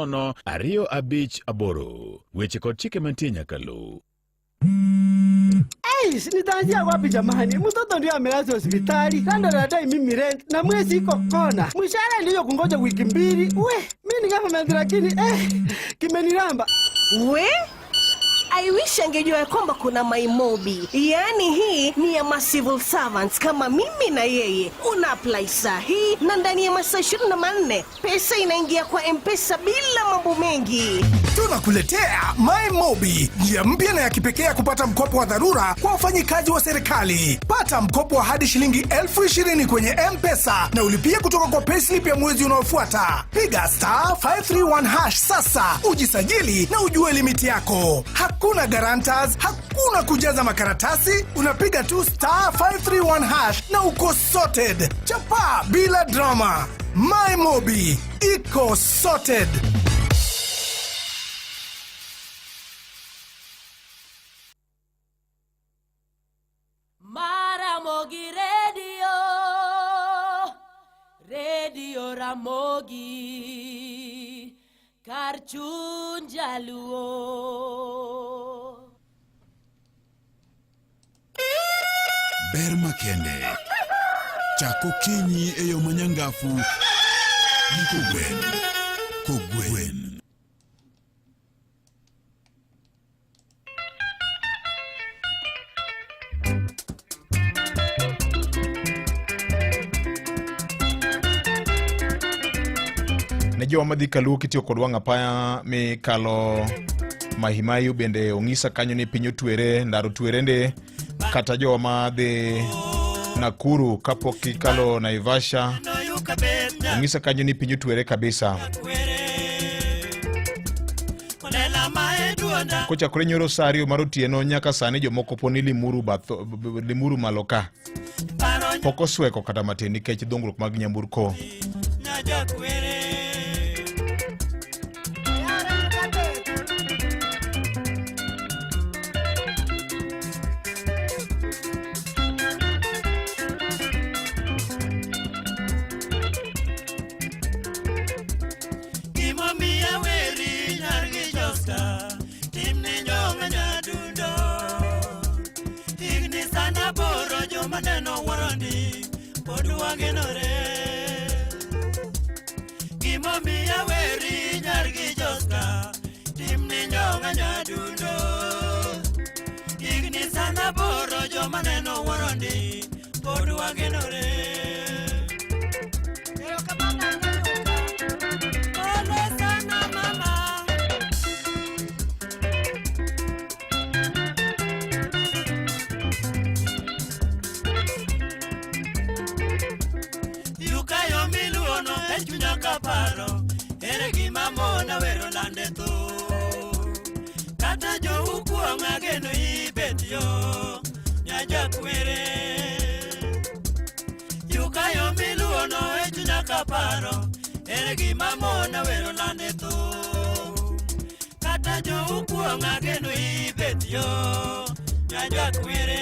0 2 5 8. Weche kod chike mantie nyaka luw. Eish, nitaanzia wapi jamani? Mtoto ndio amelazwa hospitali, kando anadai mimi rent na mwezi iko kona, mshahara ndiyo kungoja wiki mbili. We, mimi ni government lakini kimeniramba. We I wish angejua ya kwamba kuna MyMobi, yaani hii ni ya ma civil servants kama mimi na yeye. Una apply saa hii na ndani ya masaa 24 pesa inaingia kwa M-Pesa bila mambo mengi. Tunakuletea MyMobi, njia mpya na ya kipekee ya kupata mkopo wa dharura kwa wafanyikazi wa serikali. Pata mkopo wa hadi shilingi 20,000 kwenye M-Pesa na ulipie kutoka kwa payslip ya mwezi unaofuata. Piga star 531 hash sasa ujisajili na ujue limiti yako. Hakuna guarantors, hakuna kujaza makaratasi, unapiga tu star 531 hash na uko sorted. Chapa bila drama. MyMobi iko sorted. Maramogi Radio, Radio Ramogi, kar chuny jaluo. Ber makende. Chak okinyi e yo manyangafu gi kogwen. Kogwen. Ne jowa madhi kaluo kitiyo kod wang' apaya mikalo Mahimayu bende ong'isa kanyo ni piny otwere, ndaro otwere nde kata jowa madhi Nakuru kapok kikalo Naivasha ong'isa kanyo ni piny otwere kabisa. Kochakore nyoro saa ariyo mar otieno nyaka sani jomoko po ni Limuru, batho, Limuru malo ka pok osweko kata matin nikech dhungruok mag nyamburko. Gimomiyo weri nyar gi Joska, timni nyong'a nyadundo. Higni sana boro joma neno wuorondi, pod wagenore. Gimomiyo weri nyar gi Joska, timni nyong'a nyadundo. Higni sana boro joma neno wuorondi, pod wagenore. Pole sana mama. Yukayo miluono e chunya kaparo, ere gima mona wero lande tho. Kata jou kuong' ageno ibet yo, nyajakwere. Yukayo miluono e chunya kaparo, ere gima mona wero lande tho. Kata jou kuong' ageno ibet yo, nyajakwere.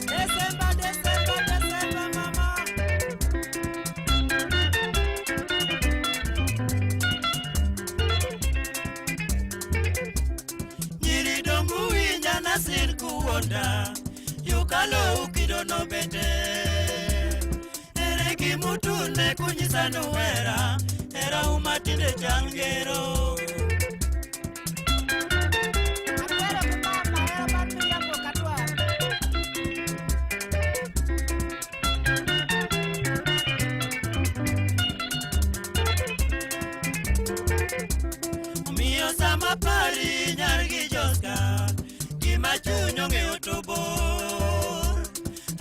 Desemba, Desemba, Desemba, mama. Nyiri dongu winja nasir kuwonda, yukalo ukido no bete. Ere gimutune kunyisa nuwera, era umatinde changero. Akwero gi mama hera mar miriambo ok adwar. Omiyo sama pari nyar gi Joska, gima chuny ong'eyo to bor.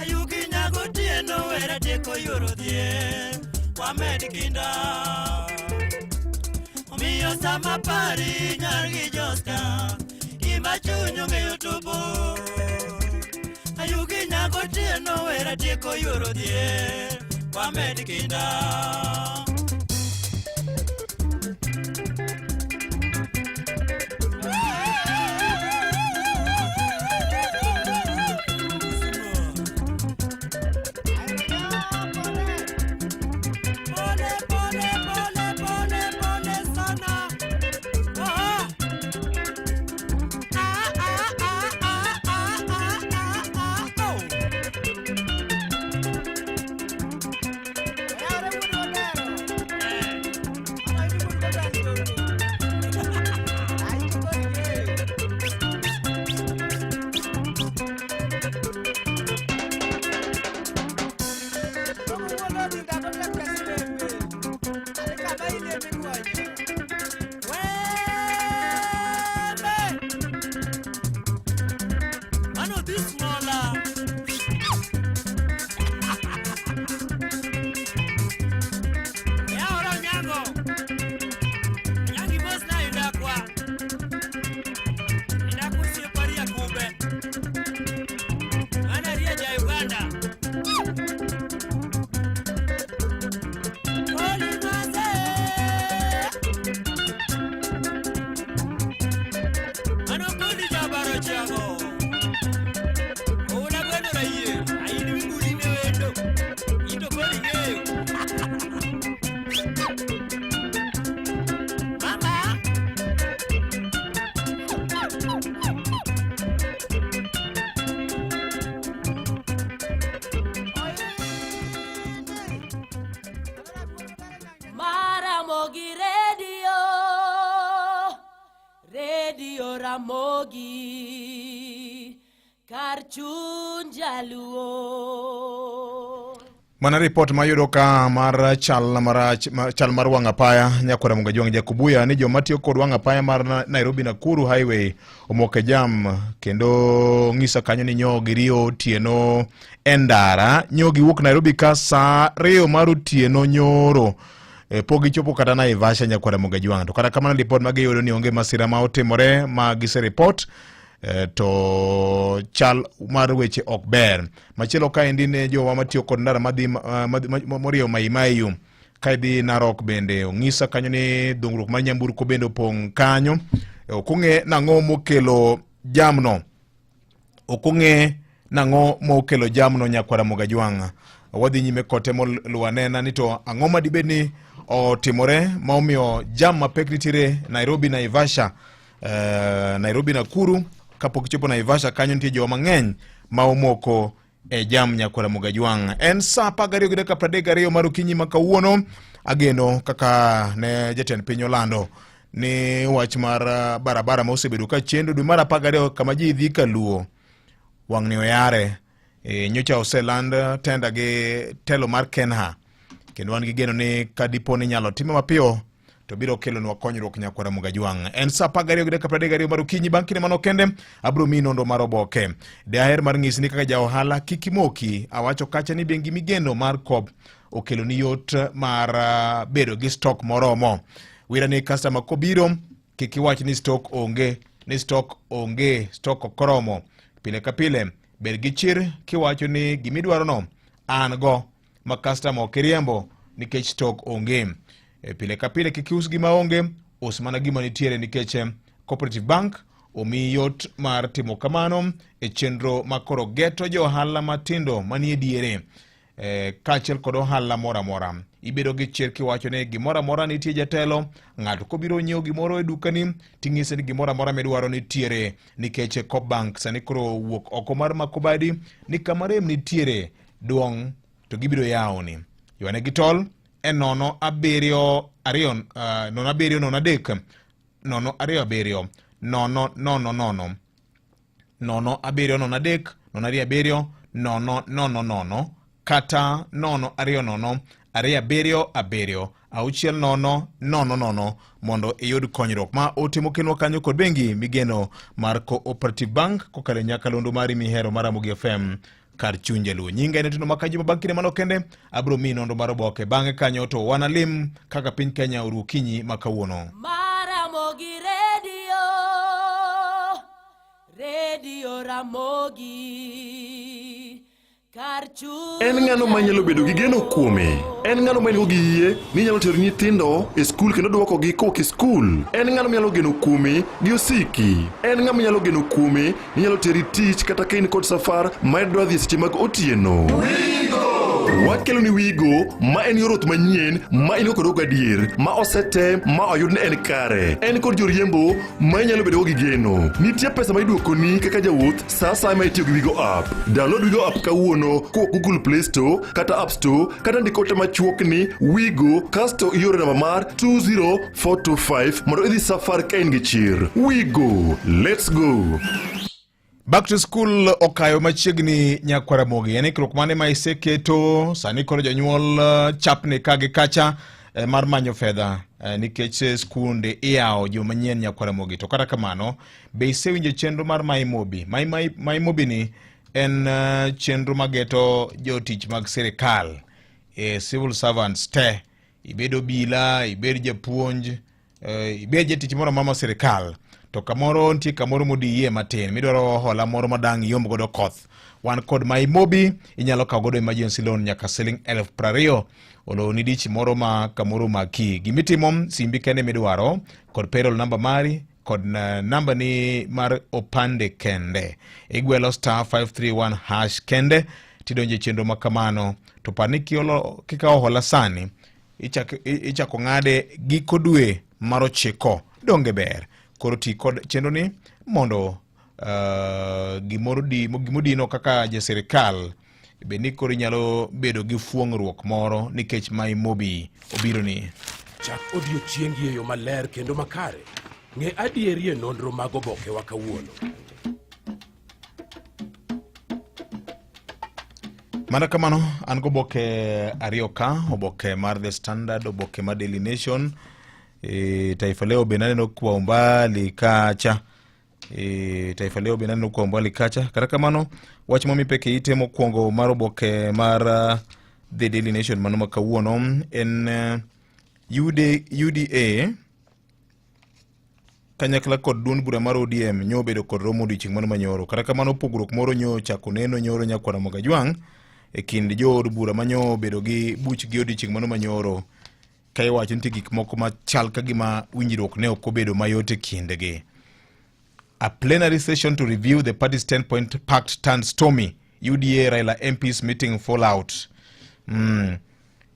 Ayugi nyago tieno wera tieko yuoro dhier, wamed kinda. Omiyo sama pari nyar gi Joska, gima chuny ong'eyo to bor. Ayugi nyago tieno wera tieko yuoro dhier, wamed kinda. Mano this smaller. Ya ora nyango. Nyangi boss na indakwa. Indakwa si pari ya kumbe. Mana ria ja Uganda. Oli maze. Mano kundi jabaro chango. Una gweno rayie, ayin mibudi ne wendo. Ito koro ing'eyo. Mama. Maramogi Radio, Radio Ramogi, kar chuny jaluo. Mana ripot mayudo ka mar chal marach chal mar wang' apaya nyakwara Mugajwang' Jakubuya ni joma tiyo kod wang' apaya mar Nairobi Nakuru Highway omoko e jam kendo ng'isa kanyo ni nyo giriyo otieno e ndara nyo giwuok Nairobi ka saa ariyo mar otieno nyoro e, pok gichopo kata Naivasha nyakwara Mugajwang' to kata kamano ripot ma giyudo ni onge masira ma otimore ma giseripot to chal mar weche ok ber. Machielo kaendi ne jowa matiyo kod ndara madhi moriewo Mai Mahiu ka idhi Narok bende ong'isa kanyo ni dhungruok mar nyamburko bende opong' kanyo. Ok ong'e nang'o mokelo jamno, ok ong'e nang'o mokelo jamno nyakwara Mogajwang'. Wadhi nyime kotemo luwo anena ni to ang'o ma dibed ni otimore ma omiyo jam mapek nitiere Nairobi Naivasha Nairobi Nakuru kapok chopo Naivasha kanyo nitie jowa mang'eny ma omoko e jam nyakwara Mogajwang'. En saa 12 gi dakika 32 mar okinyi ma kawuono. Ageno kaka ne jatend piny olando ni wach mar barabara ma osebedo ka chendo dwe mar 12 kama ji dhi kaluo wang'ni oyare. Nyocha oseland tenda gi telo mar Kenha kendo wan gi geno ni ka dipo ni inyalo time mapiyo to biro kelonwa konyruok nyakwara Mugajwang'. En saa 12 gi dakika 32 mar okinyi. Bang' kinde mano kende abiro miyi nonro mar oboke. Daher mar nyisi ni kaka ja ohala kik imoki. Awacho kacha ni bengi migeno mar Coop okeloni yot mar bedo gi stock moromo. Wira ni customer kobiro kik iwach ni stock onge, ni stock onge, stock ok oromo. Pile ka pile bed gi chir kiwacho ni gimidwarono an go ma customer ok iriembo nikech stock onge. Pile ka pile kik ius gima onge, us mana gima nitiere nikech Cooperative Bank omiyi yot mar timo kamano e chenro ma koro geto jo ohala matindo manie diere kaachiel kod ohala moro amora. Ibedo gi chir kiwacho ni gimoro amora nitie jatelo, ng'ato kobiro nyiewo gimoro e dukani ting'ise ni gimoro amora midwaro nitiere nikech Coop Bank sani koro wuok oko mar makobadi ni kama rem nitiere duong' to gibiro yawoni. Ywane gi tol e 0 7 2 0 7 0 3 0 2 7 0 0 0 0 7 0 3 0 2 7 0 0 0 kata 0 2 0 2 7 7 6 0 0 0 mondo iyud konyruok ma ote mokelnwa kanyo kod bengi migeno mar Cooperative Bank kokalo e nyakalondo mari mihero mar Ramogi FM kar chuny jaluo. Nyinga en Otieno Makajuma. Bang' kinde mano kende abiro miyi nonro mar oboke. Bang'e kanyo to wanalim kaka piny Kenya oru okinyi ma kawuono. Maramogi Radio, Radio Ramogi, kar chuny En ng'ano ma nyalo bedo gi geno kuome? En ng'ano ma nigo gi yie ni nyalo tero nyithindo e skul kendo dwokogi kowuok e skul? En ng'ano manyalo geno kuome gi osiki? En ng'ama nyalo geno kuome ni nyalo teri tich kata ka in kod safar ma idwa dhi e seche mag otieno? Wakelo ni Wigo ma en yor wuoth manyien ma in go kod gadier ma osetem ma oyud ni en kare. En kod joriembo ma inyalo bedogo gi geno. Nitie pesa ma iduokoni kaka jawuoth sa asaya ma itiyo gi Wigo app. Download Wigo app kawuono kowuok Google Play Store kata App Store kata ndik ote machuok ni Wigo kasto ioro namba mar 20425 mondo idhi safar ka in gi chir. Wigo, let's go. Back to school okayo machiegni nyakwara Ramogi. En ikruok mane ma iseketo sani koro jonyuol chapni ka gi kacha mar manyo fedha nikech skunde iyawo juma manyien nyakwara Ramogi. To kata kamano, be isewinjo chenro mar MyMobi? MyMobi ni en chenro mageto jotich mag sirikal, civil servants te, ibed obila, ibed japuonj, ibed jatich moro amora mar sirikal, to kamoro nitie kamoro modiyie matin midwaro hola moro madang' iomb godo koth. Wan kod MyMobi, inyalo kawo godo emergency loan nyaka siling 20,000 olowni dich moro ma kamoro maki. Gimitimo, simbi kende midwaro kod payroll number mari kod namba ni mar opande kende. Igwelo star 531 hash kende tidonjo e chenro ma kamano. To par ni kikawo hola sani, ichako ng'ade giko dwe mar 9. Donge ber? Koro ti kod chenro ni mondo gimoro di, gimodino kaka ja sirikal be ni koro inyalo bedo gi fuong'ruok moro nikech MyMobi obiro ni. Chak odiechiengi e yo maler kendo makare. Ng'e adieri e nonro mag obokewa kawuono. Mana kamano, an goboke ariyo ka, oboke mar The Standard, oboke mar Daily Nation, Taifa Leo bende aneno kwa umbali kacha. Taifa Leo bende aneno kwa umbali kacha. Kata kamano, wach momi pek e ite mokwongo mar oboke mar The Daily Nation mano ma kawuono en UDA kanyakla kod duond bura mar ODM nyo obedo kod romo odiochieng' mano manyoro. Kata kamano pogruok moro nyo ochako neno nyoro nyakwar Ramogi Ajwang' e kind jood bura manyo obedo gi buchgi odiochieng' mano manyoro ka iwacho nitie gik moko machal ka gima winjruok ne ok obedo mayot e kindgi. A plenary session to review the party's 10-point pact turned stormy. UDA Raila MPs meeting fallout.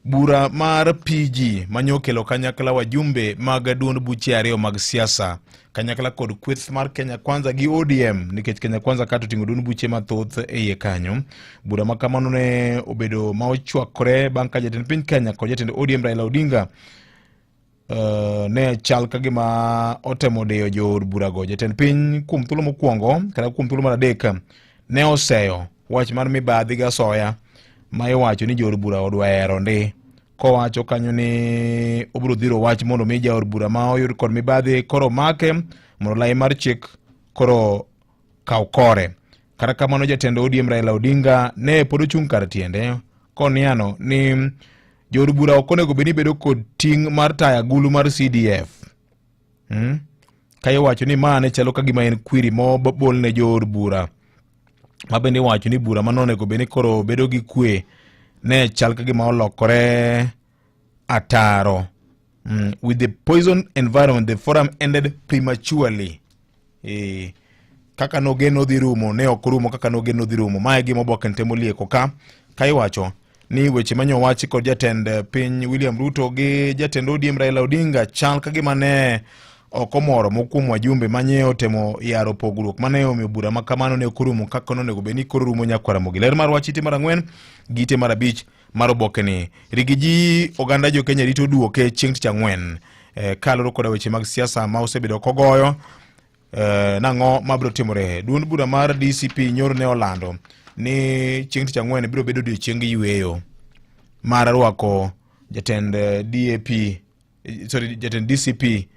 Bura mar PG manyo okelo kanyakla wajumbe mag duond buche ariyo mag siasa kanyakla kod kweth mar Kenya Kwanza gi ODM nikech Kenya Kwanza kato oting'o duond buche mathoth e iye kanyo. Bura ma kamano ne obedo ma ochwakore bang' ka jatend piny Kenya kod jatend ODM Raila Odinga ne chal ka gima otemo diyo jood burago. Jatend piny kuom thuolo mokwongo kata kuom thuolo mar adek ne oseyo wach mar mibadhi gi asoya ma iwacho ni jood bura odwa hero ndi, kowacho kanyo ni obiro dhiro wach mondo mi jaod bura ma oyud kod mibadhi koro make mondo lai mar chik koro kaw kore. Kata kamano jatend ODM Raila Odinga ne pod ochung' kar tiende koniano ni jood bura ok onego bed ni bedo kod ting' mar tayo agulu mar CDF. Ka iwacho ni ma ne chalo ka gima en kwiri mobol ne jood bura, ma bende iwacho ni bura mano onego bed ni koro bedo gi kwe ne chal ka gima olokore ataro. With the poison environment, the forum ended prematurely. Kaka nogeno dhi rumo ne ok orumo kaka nogeno dhi rumo. Mae gima oboke temo lieko ka iwacho ni weche manyo wachi kod jatend piny William Ruto gi jatend ODM Raila Odinga chal ka gima ne ok omoro moko kuom wajumbe manye otemo yaro pogruok mane omiyo bura ma kamano ne ok orumo kaka nonego bed ni koro rumo nyakwar Ramogi. Ler mar wach ite mar 4 gi ite mar 5 mar oboke ni. Rigi ji oganda jo Kenya rito duoke chieng' tich ang'wen. Kaluwore koda weche mag siasa ma osebedo kogoyo, nang'o mabiro timore? Duond bura mar DCP nyoro ne olando ni chieng' tich ang'wen biro bedo odiochieng yueyo mar rwako jatend DAP, sorry, jatend DCP,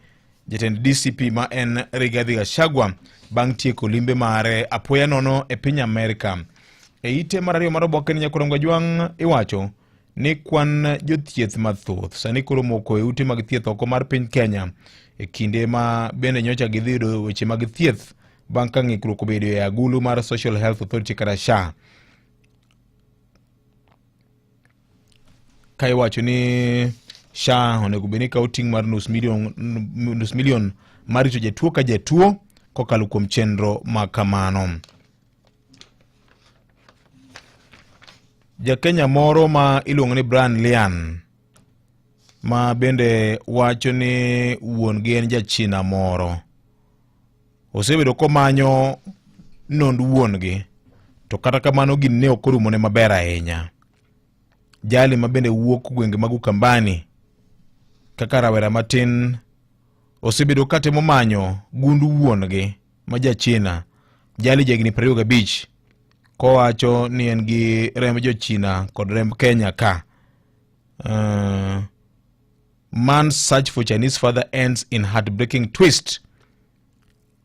jatend DCP ma en Rigathi Gachagua bang' tieko limbe mare apoya nono e piny Amerka. E ite mar 2 mar oboke ni Nyakurom Gajwang' iwacho ni kwan jothieth mathoth sani koro moko e ute mag thieth oko mar piny Kenya e kinde ma bende nyocha gidhi yudo weche mag thieth bang' ka ng'ikruok obedo e agulu mar Social Health Authority kata SHA. Ka iwacho ni SHA onego bed ni kawo ting' mar nus milion mar rito jatuo ka jatuo kokalo kuom chenro ma kamano. Ja-Kenya moro ma iluongo ni Brian Lian ma bende wacho ni wuon-gi en ja-China moro osebedo komanyo nond wuon-gi, to kata kamano gini ne ok orumone maber ahinya. Jali ma bende wuok gwenge mag Ukambani kaka rawera matin osebedo katemo manyo gund wuon-gi ma ja-China, Jali jahigni 25 kowacho ni en gi remb jo-China kod remb Kenya ka. Man's search for Chinese father ends in heartbreaking twist.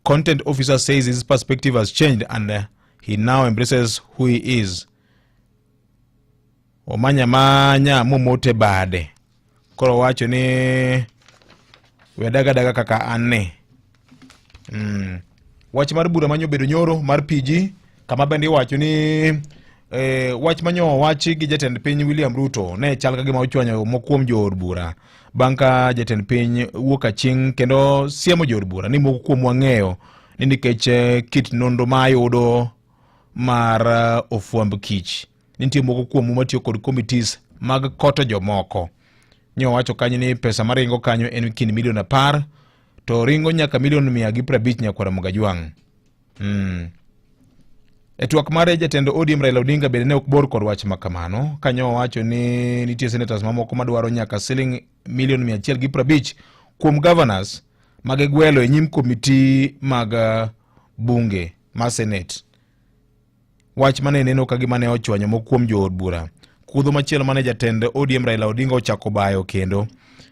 Content officer says his perspective has changed and he now embraces who he is. Omanya manya momote bade. Koro wacho ni we daga daga kaka an ni. Wach mar bura manyo bedo nyoro mar PG kama bende iwacho ni wach manyo owachi gi jatend piny William Ruto ne chal ka gima ochwanyo moko kuom jood bura bang' ka jatend piny wuok aching' kendo siemo jood bura ni moko kuom wang'eyo ni nikech kit nonro ma ayudo mar ofwamb kich nitie moko kuomu matiyo kod committees mag koto jomoko. Nyo owacho kanyo ni pesa maringo kanyo en kind milion 10 to ringo nyaka milion 150 nyakwara Mogajwang'. E twak mare jatend ODM Raila Odinga bende ne ok bor kod wach ma kamano kanyo owacho ni nitie senators mamoko madwaro nyaka siling milion 150 kuom governors ma gigwelo e nyim komiti mag bunge ma senate. Wach mane neno ka gima ne ochwanyo moko kuom jood bura. Kudho machielo mane jatend ODM Raila Odinga ochako bayo kendo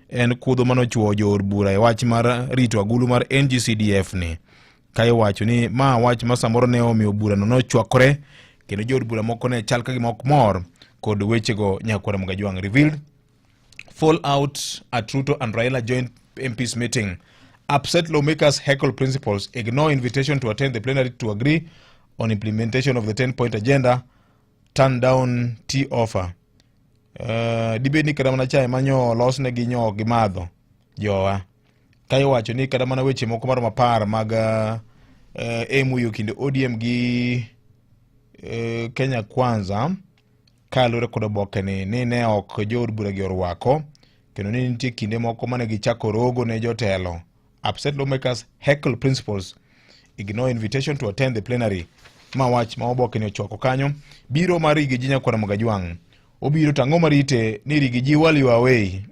en kudho mane ochuo jood bura e wach mar rito agulu mar NGCDF ni. Ka iwacho ni ma wach ma samoro ne omiyo burano nochwakore kendo jood bura moko ne chal ka gima ok mor kod wechego. Nyakwara Mgajwang' revealed fallout at Ruto and Raila joint MPs meeting. Upset lawmakers heckle principles, ignore invitation to attend the plenary to agree on implementation of the 10-point agenda, turn down tea offer. Dibed ni kata mana chae manyo olosnegi nyo ok gimadho jowa. Ka iwacho ni kata mana weche moko maromo 10 mag MOU kind ODM gi Kenya Kwanza kaluwore kod oboke ni ne ok jood bura gi orwako kendo ni nitie kinde moko mane gichako rogo ne jotelo. Upset lawmakers heckle principles, ignore invitation to attend the plenary. Ma wach ma oboke ni ochwako kanyo. Biro mar Rigiji Nyakwar Mogajwang' obiro to ang'o marite ni Rigiji while you are away.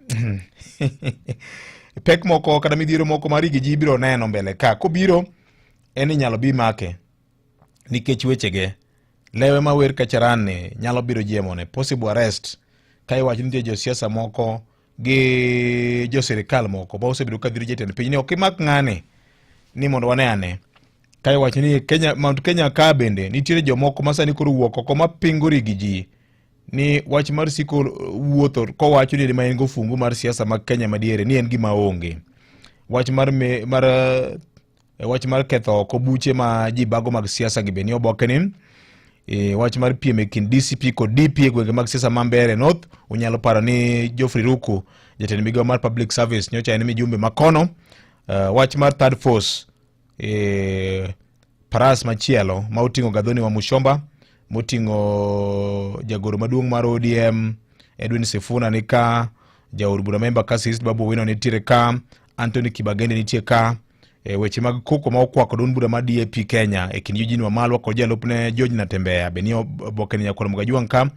Pek moko kata midhiero moko ma Rigiji biro neno mbele ka kobiro en ni nyalo bi make nikech wechege lewe ma wer kacharan ni nyalo biro jiemone possible arrest ka iwacho ni nitie josiasa moko gi jo sirikal moko ma osebedo ka dhiro jatend piny ni ok imak ng'ani ni mondo wane ane. Ka iwacho ni Kenya, Mount Kenya ka bende nitiere jomoko ma sani koro wuok oko ma pingo Rigiji ni wach mar siko wuotho kowacho ni ma en go fungu mar siasa mag Kenya madiere ni en gima onge. Wach mar me, mar wach mar ketho oko buche ma ji bago mag siasa gi be ni oboke ni. Wach mar piem e kind DCP kod DP e gwenge mag siasa ma Mbeere North, unyalo paro ni Geoffrey Ruku jatend migawo mar Public Service nyocha en mijumbe makono. Wach mar Third Force, paras machielo ma oting'o Gathoni wa Muchomba, moting'o jagoro maduong' mar ODM Edwin Sifuna ni ka, jaod bura ma Embakasi East Babu Owino nitiere ka, Anthony Kibagende nitie ka. Weche mag koko ma okwako duond bura mar DAP Kenya e kind Eugene Wamalwa kod jalupne George Natembeya be ni oboke ni Nyakwar Mogajwang' ka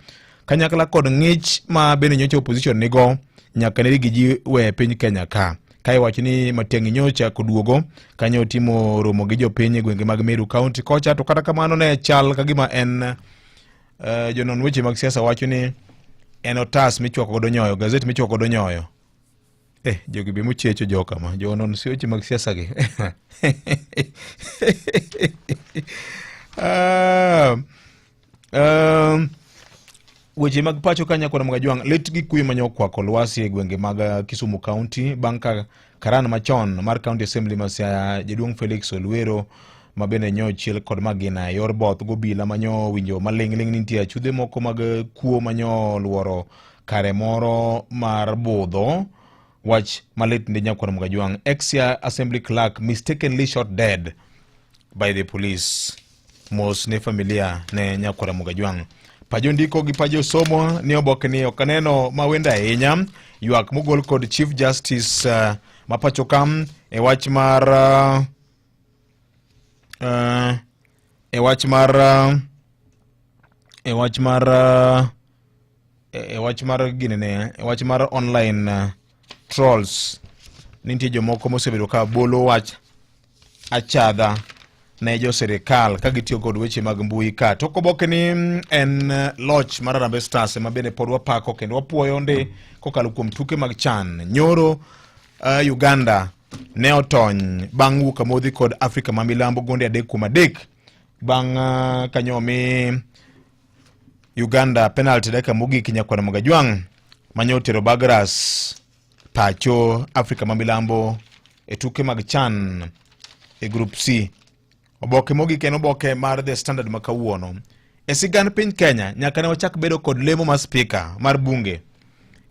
kanyakla kod ng'ich ma bende nyocha opposition nigo nyaka ne Rigiji we piny Kenya ka. Ka iwacho ni Matiang'i nyocha koduogo kanyo otimo romo gi jopiny e gwenge mag Meru County kocha, to kata kamano ne chal ka gima en jonon weche mag siasa wacho ni en otas michwako godo nyoyo, gazet michwako godo nyoyo. Jogi be mochecho joka ma, jonon weche mag siasa gi. Weche mag pacho ka Nyakwar Mogajwang' lit gi kuyo manyo okwako lwasi e gwenge mag Kisumu County bang' ka karan machon mar County Assembly ma Siaya jaduong' Felix Olwero ma bende nyo chiel kod magina e yor both gobila manyo winjo maling'ling' ni nitie achudhe moko mag kuo manyo luoro kare moro mar budho. Wach malit ndi Nyakwar Mogajwang', ex Assembly clerk mistakenly shot dead by the police. Mos ne familia ne Nyakwar Mogajwang'. Pajo ndiko gi pajo somo ni oboke ni ok aneno ma wendo ahinya. Ywak mogol kod Chief Justice ma pacho ka e wach mar e wach mar e wach mar e wach mar ginene e wach mar online trolls. Nitie jomoko mosebedo ka bolo wach achadha ne jo sirikal ka gitiyo kod weche mag mbui ka. Tok oboke ni en loch mar Harambee Stars ema bende pod wapako kendo wapuoyo ndi kokalo kuom tuke mag CHAN. Nyoro Uganda ne otony bang' wuok amodhi kod Afrika ma milambo gonde 3-3 bang' kanyo omi Uganda penalty dakika mogik nyakwar Mogajwang' mane otero Bagras pacho Afrika ma milambo e tuke mag CHAN e Group C. Oboke mogik en oboke mar The Standard ma kawuono. E sigand piny Kenya nyaka ne wachak bedo kod lemo mar spika mar bunge.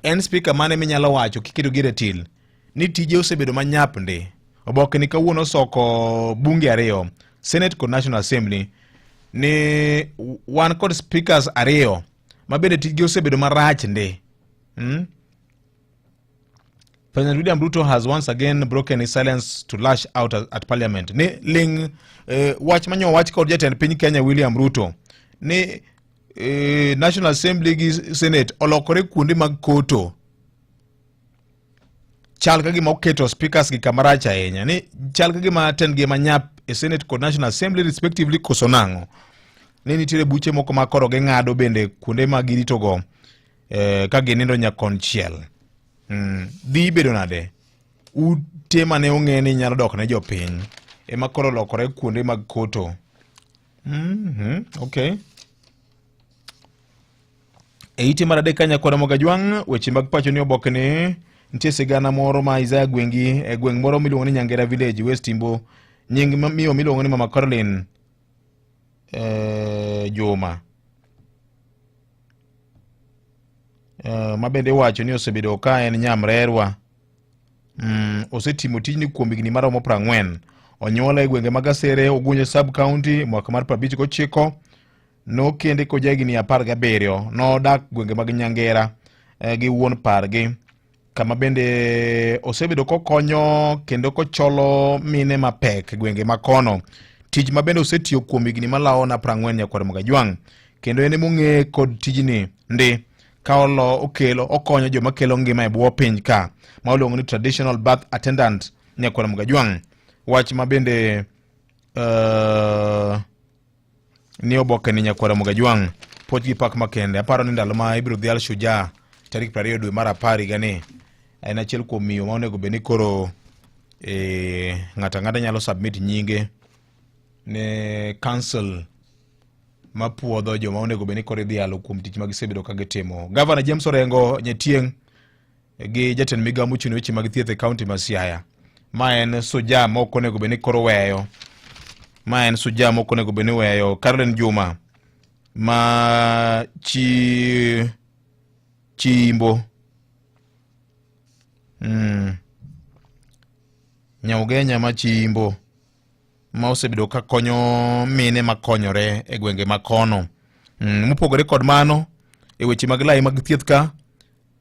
En spika mane minyalo wacho kiketo gi ratil ni tije osebedo manyap ndi. Oboke ni kawuono osoko bunge ariyo, Senate kod National Assembly, ni wan kod speakers ariyo ma bende tijgi osebedo marach ndi. President William Ruto has once again broken his silence to lash out at parliament. Ni ling wach manyo wach kod jatend piny Kenya William Ruto ni National Assembly gi Senate olokore kuonde mag koto. Chal ka gima oketo speakers gi kama rach ahinya. Ni chal ka gima tendgi ema nyap e Senate kod National Assembly respectively koso nang'o. Ni nitiere buche moko ma koro ging'ado bende kuonde ma giritogo ka ginindo nyakonchiel. Dhi bedo nade? Ute mane ong'e ni nyalo dok ne jopiny ema koro olokore kuonde mag koto. Okay. E ite mar adek ka nyakwar Mogajwang', weche mag pacho ni oboke ni nitie sigana moro ma Isaiah Gwengi e gweng' moro miluongo ni Nyangera Village, West Imbo. Nying miyo miluongo ni Mama Caroline Juma. Ma bende iwacho ni osebedo ka en nyamrerwa. Osetimo tijni kuom higni maromo 40. Onyuole e gwenge mag Asere, Ugunja sub county mwaka mar 59. Nokende kod jahigni 17. Nodak gwenge mag Nyangera gi wuon pargi, kama bende osebedo kokonyo kendo kocholo mine mapek e gwenge makono. Tich ma bende osetiyo kuom higni malawo na 40 nyakwar Mogajwang', kendo en emong'e kod tijni ndi ka olo okelo okonyo joma kelo ngima e bwo piny ka ma iluongo ni traditional birth attendant nyakwar Mogajwang'. Wach ma bende ni oboke ni nyakwar Mogajwang' puoch gi pak makende. Aparo ni ndalo ma ibiro dhial Shujaa tarik 20 dwe mar 10 higa ni en achiel kuom miyo ma onego bed ni koro ng'ato ang'ata nyalo submit nyinge ne council mapuodho joma onego bed ni koro idhialo kuom tich ma gisebedo ka gitimo. Gavana James Orengo Nyetieng' gi jatend migawo mochung' ne weche mag thieth e kaunti ma Siaya. Ma en suja ma ok onego bed ni koro weyo. Ma en suja ma ok onego bed ni weyo. Caroline Juma ma chi Chimbo. Nyaugenya ma Chimbo ma osebedo ka konyo mine makonyore e gwenge ma kono. Mopogore kod mano, e weche mag lai mag thieth ka,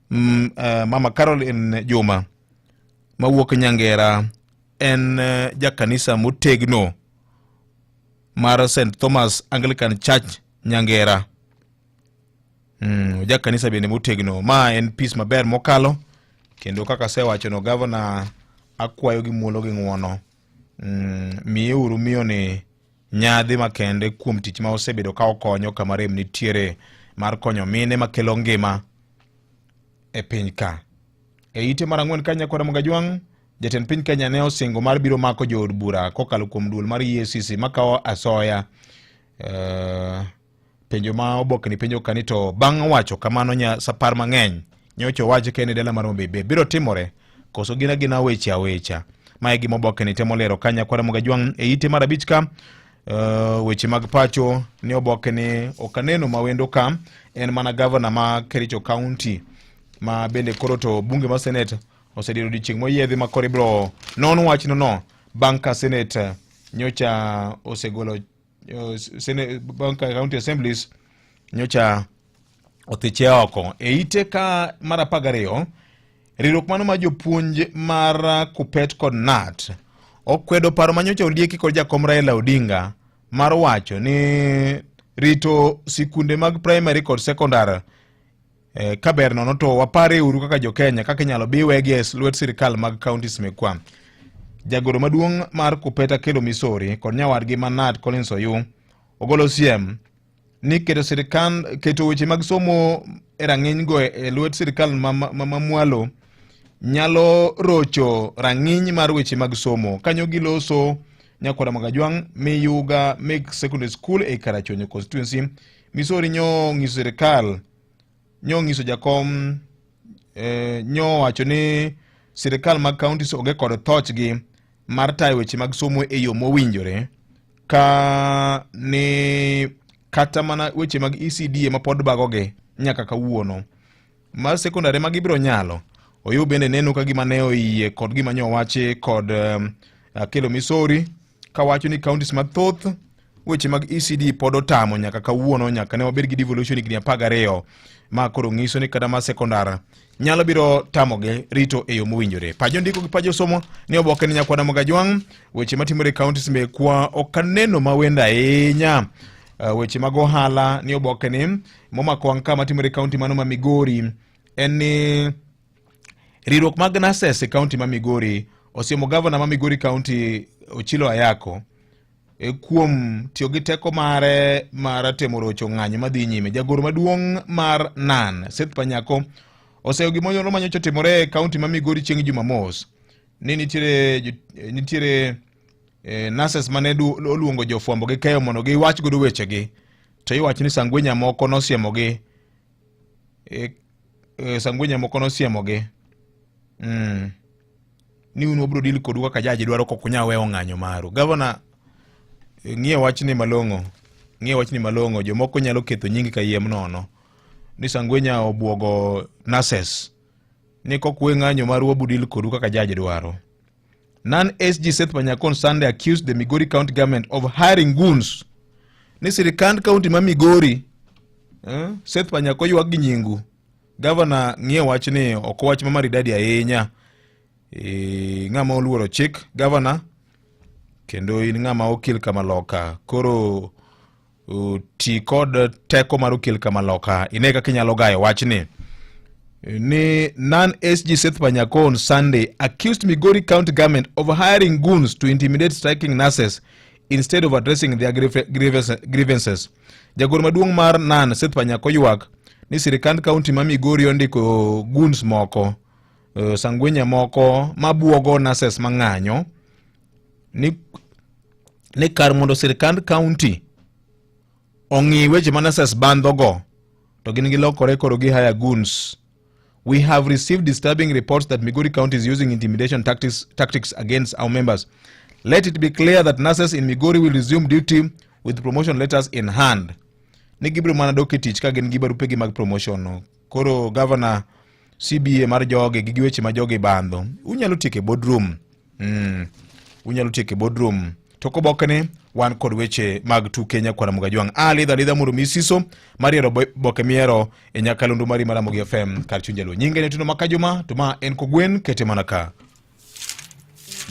Mama Caroline Juma mawuok Nyangera en jakanisa motegno mar St Thomas Anglican Church Nyangera. Jakanisa bende motegno. Ma en peace maber mokalo, kendo kaka asewacho no, gavana akwayo gi muolo gi ng'uono. Miyeuru miyo ni nyadhi makende kuom tich ma osebedo ka okonyo kama rem nitiere mar konyo mine makelo ngima e piny ka. E ite mar 4 ka nyakwara Mogajwang', jatend piny Kenya ne osingo mar biro mako jood bura kokalo kuom duol mar EACC makawo asoya. Penjo ma oboke ni penjo kani to bang' wacho kamano nya sapar mang'eny nyocha owacho ka en e dala mar Homa Bay biro timore koso gin agina weche awecha. Ma e gima oboke ni temo lero ka nyakwara Mogajwang' e ite mar 5 ka. Weche mag pacho ni oboke ni ok aneno ma wendo ka, en mana gavana ma Kericho County ma bende koro to bunge ma Senate osediro odiochieng' moyiedhi ma koro ibiro non wachno no bang' ka Senate nyocha osegolo Senate, bang' ka County Assemblies nyocha othiche oko. E ite ka mar 12, riwruok mano mar jopuonj mar Kuppet kod KNUT okwedo paro ma nyocha olieki kod jakom Raila Odinga mar wacho ni rito sikunde mag primary kod secondary ka ber nono to wapare uru kaka jo Kenya kaka inyalo biwegi e lwet sirikal mag counties mekwa. Jagoro maduong' mar Kupeta Kelo Misori kod nyawadgi Manat Collins Oyu ogolo siem ni keto sirkal keto weche mag somo e rang'iny go e lwet sirkal mamwalo nyalo rocho rang'iny mar weche mag somo. Kanyo giloso nyakwara Magajwang' Miyuga Mix Secondary School e Karachuonyo constituency. Misori nyo ng'iso sirkal nyo ng'iso jakom nyo wacho ni sirkal mag counties onge kod thochgi mar tayo weche mag somo e yo mowinjore ka ni kata mana weche mag ECD ema pod bagogi nyaka kawuono. Mar sekondari ma gibiro nyalo Oyoo bende neno ka gima ne oyie kod gima nyo owachi kod Akelo Misori kawacho ni counties mathoth weche mag ECD pod otamo nyaka kawuono, nyaka ne wabed gi devolution higni 12 ma koro nyiso ni kata ma sekondar nyalo biro tamogi rito e yo mowinjore. Pajo ndiko gi pajo somo ni oboke ni nyakwada Mogajwang' weche matimore e counties mekwa ok aneno mawendo ahinya. Weche mag ohala ni oboke ni momako wang' ka matimore e county mano ma Migori en ni riwruok mag nurses e county ma Migori osiemo gavana ma Migori County Ochilo Ayako kuom tiyo gi teko mare mar temo rocho ng'anyo madhi nyime. Jagoro maduong' mar NAN Seth Panyako oseyo gimoro manyocha otimore e kaunti ma Migori chieng' Jumamos ni nitiere nurses mane oluongo jofwambo gi keyo mondo giwach godo wechegi, to iwacho ni sangwenya moko nosiemogi sangwenya moko nosiemogi ni un wabiro deal kodu kaka jaji dwaro kok unyal weyo ng'anyo maru. Gavana, ng'iye wachni malong'o, ng'iye wachni malong'o, jomoko nyalo ketho nyingi kayiem nono ni sangwenya obwogo nurses ni kok we ng'anyo maru wabiro deal kodu kaka jaji dwaro. Non SG Seth Panyako on Sunday accused the Migori County government of hiring goons. Ni sirikand county ma Migori, Seth Panyako ywak gi nyingu. Governor ng'iye wachni ok wach ma maridadi ahinya. Ng'ama oluoro chik governor, kendo in ng'ama okil kama loka. Koro ti kod teko mar okil kama loka ine kaka inyalo gayo wachni. Ni non SG Seth Panyako on Sunday accused Migori County government of hiring goons to intimidate striking nurses instead of addressing their grievances. Jagoro maduong' mar NAN Seth Panyako ywak ni sirikand county ma Migori ondiko goons moko, sangwenya moko mabuogo nurses mang'anyo ni kar mondo sirikand county ong'i weche ma nurses bandhogo to gin gilokore koro gi hire goons. We have received disturbing reports that Migori County is using intimidation tactics against our members. Let it be clear that nurses in Migori will resume duty with promotion letters in hand. Ni gibiro mana dok e tich ka gin gi barupegi mag promotion no. Koro governor CBA mar jogi gi weche ma jogi bandho. Unyalo tieko e boardroom. Unyalo tieko e boardroom. To kobokni wan kod weche mag tuke nyakwara Mugajwang'. A lidha lidha mondo mi siso mar yiero boke miero e nyakalondo mari mar Ramogi FM kar chuny Jaluo. Nyinge ne Tuno Makajuma to ma en Kogwen kete mana ka.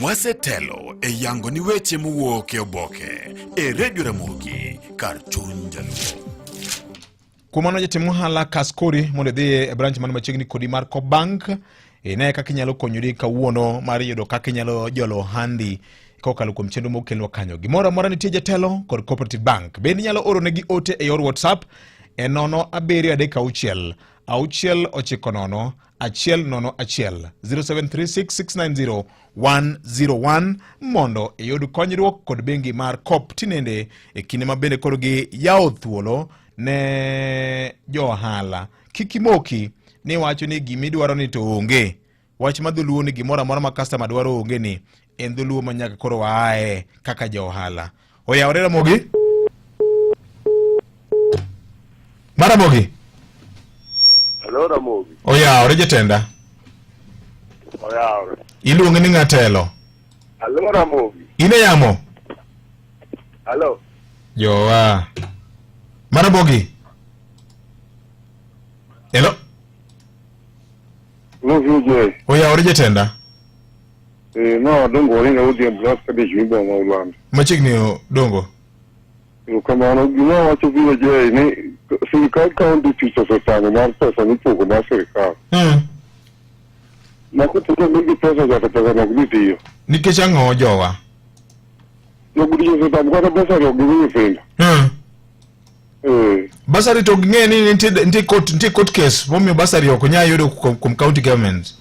Wasetelo e yango ni weche mowuok e oboke e Radio Ramogi kar chuny Jaluo. Kuom mano jatim ohala kas kori mondo idhi e branch man machiegni kodi mar Coop Bank ine kaka inyalo konyori kawuono mar yudo kaka inyalo jolo ohandi kokalo kuom chenro mokelnwa kanyo. Gimoro amora nitie jatelo kod Cooperative Bank. Bende inyalo oronegi ote e yor WhatsApp e 0 7 3 6 6 0 1 0 1 0736 690 101 mondo iyud konyruok kod bengi mar Coop tinende e kinde ma bende koro gi yawo thuolo ne jo ohala. Kik imoki ni wacho ni gimidwaro ni to onge. Wach ma dholuo ni gimoro amora ma customer dwaro onge ni en dholuo ma nyaka koro waaye kaka jo ohala. Oyawore Ramogi? Maramogi? Hello Ramogi. Oyawore jatenda. Oyawore. Iluonge ni ng'atelo. Hello Ramogi. In e yamo? Hello. Jowa. Maramogi. Hello. No VJ. Oyawore jatenda. No adongo oringa udi ambulance kadich miboma ma Ulanda. Machiegni dongo. Erokamano. Gima wacho VJ ni sirikal county tich osetamo mar pesa mipogo mar sirikal. Ma kopo ni omigi pesa cha to pesa no ok dhi tiyo. Nikech ang'o jowa? Jogo tich osetamo kata basari ok gimi nyithindo. Eh. Basari to ging'e ni nitie nitie court nitie court case momiyo basari ok nyal yudo kuom kuom county government.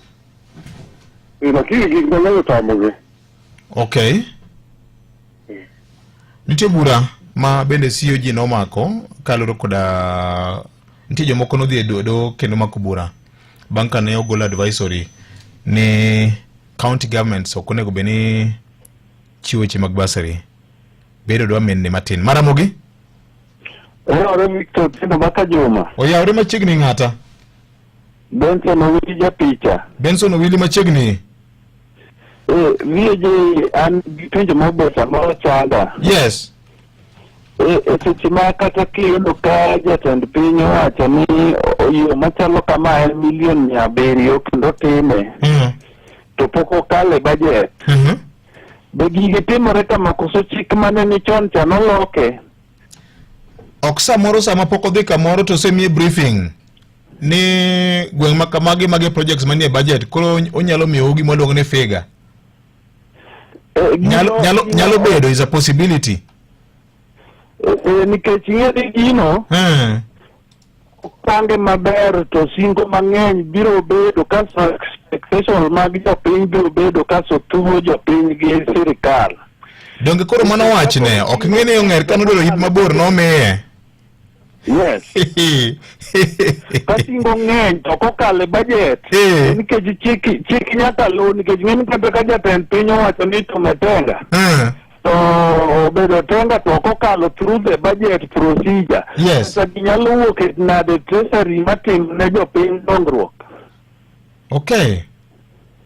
Eh, lakini gik mang'eny otamogi. Okay. Nitie bura ma bende COG nomako kaluwore koda nitie jomoko nodhi e doho kendo mako bura bang' ka ne ogol advisory ni county governments ok onego bed ni chiwo weche mag bursary bedo dwa minni matin maramogi Oyawore Victor Otieno Baka Juma. Oyawore machiegni ng'ata. Benson Owili japicha. Benson Owili machiegni. Eh, VJ an gi penjo maber samoro chanda. Yes. E, e seche ma kata kiyudo ka jatend piny owacho ni yo machalo kama en milion 700 kendo time to pok okalo e budget. Be gigi timore kama koso chik mane ni chon cha noloke? Ok samoro sama pok odhi kamoro to osemiye briefing ni gweng' ma kamagi magi projects manie budget koro onyalo miyou gima waluongo ni figure. Nyalo, nyalo, nyalo bedo is a possibility. E, nikech ing'e ni gino opange maber to singo mang'eny biro bedo kasto expectation mag jopiny biro bedo kasto thuo jopiny gi sirikal. Donge koro mano wachne ok ing'e ni ong'er ka nodwaro yip mabor nomiye. Yes. Ka singo ng'eny to kokalo e budget nikech chik chik nyaka luw nikech ng'eny kata ka jatend piny owacho ni tumetenga to obedo tenga to ok okalo through the budget procedure. Yes. Pesa gi nyalo wuok e nade treasury matim ne jopiny dongruok. Okay.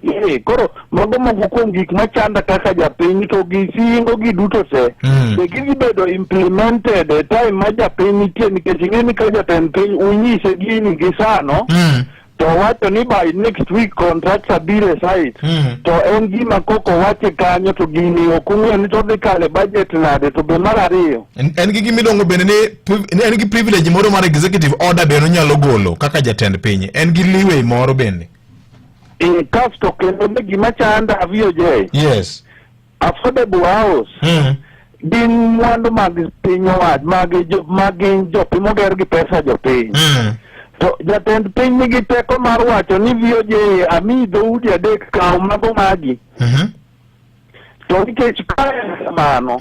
Eh, koro mago moko kuom gik machanda kaka japiny to gi singo gi duto te be gidhi bedo implemented e time ma japiny nitie nikech ing'e ni ka jatend piny unyise gini gi sano to owacho ni by next week contractor biro e site to en gima koko wache kanyo to gini ok ung'eyo ni to odhi kalo e budget nade to be mar ariyo En en gi gima iluongo bende ni priv- ni en gi privilege moro mar executive order bende onyalo golo kaka jatend piny. En gi leeway moro bende. Eh, kasto kendo be gima chanda VOJ Yes. affordable house gin mwandu mag piny owach mag jo, mag gin jopiny moger gi pesa jopiny to jatend piny nigi teko mar wacho ni VOJ amiyi dhoudi adek kaw mago magi to nikech ka en kamano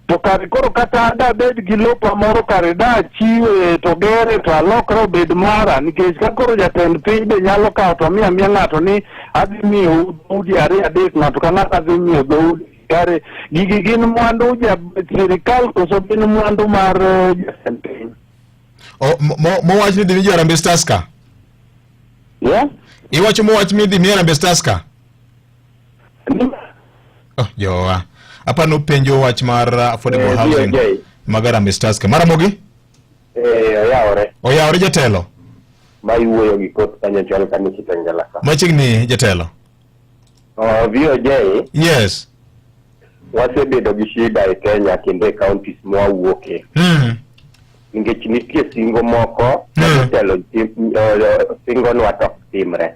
to kare koro kata dabed gi lopa moro kare da achiwe to gere to alokre obed mara nikech ka koro jatend piny be nyalo kawo to miyo amiya ng'ato ni adhi miyo dhoudi ariyo adek ng'ato ka ng'ato adhi miyo dhoudi kare gigi gin mwandu ja sirikal koso gin mwandu mar eh, jatend piny O, mo- mo- mowach ni dhi mi jo Harambee Stars ka? Yeah? Iwacho mowach mi dhi mi Harambee Stars ka? Oh, jowa. Apa nopenjo wach mar affordable Eh, housing VOJ. mag Harambee Stars ka. Maramogi? Eh, oyawore. Oyawore jatelo. Ma iwuoyo gi koth kanyo chon ka Kitengela ka. Machiegni jatelo. Oh, VOJ, Yes. wasebedo gi shida e Kenya kendo e counties mwawuoke. Nikech nitie singo moko ma jotelo singonwa to ok timre.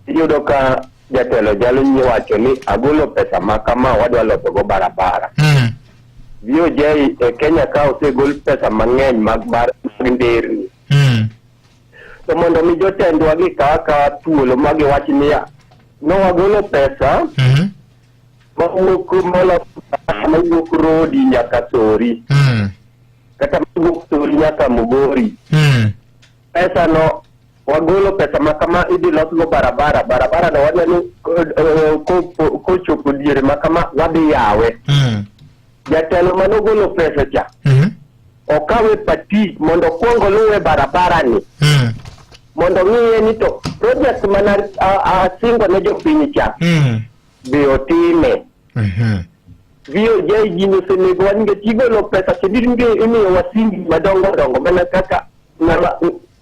Iyudo ka jatelo jalo wacho ni agolo pesa ma kama wadwa loso go barabara. VOJ e Kenya ka osegol pesa mang'eny mag bar mag nderni. To mondo mi jotendwa gi kaw akawa thuolo ma giwach niya, ne wagolo pesa mawuok molo mawuok Rodi nyaka Sori kata mawuok Sori nyaka Mugori. Pesa no wagolo pesa ma kama idhi losgo barabara, barabara no wadwa ni kochopo diere ma kama wadhi yawe. Jatelo manogolo pesa cha okawe pati mondo okwong oluwe barabara ni mondo ng'iye ni to project mana asingo ne jopiny cha be otime. VOJ gini osenegowa nikech igolo pesa kendo imiyowa singi madongo dongo mana kaka ng'ama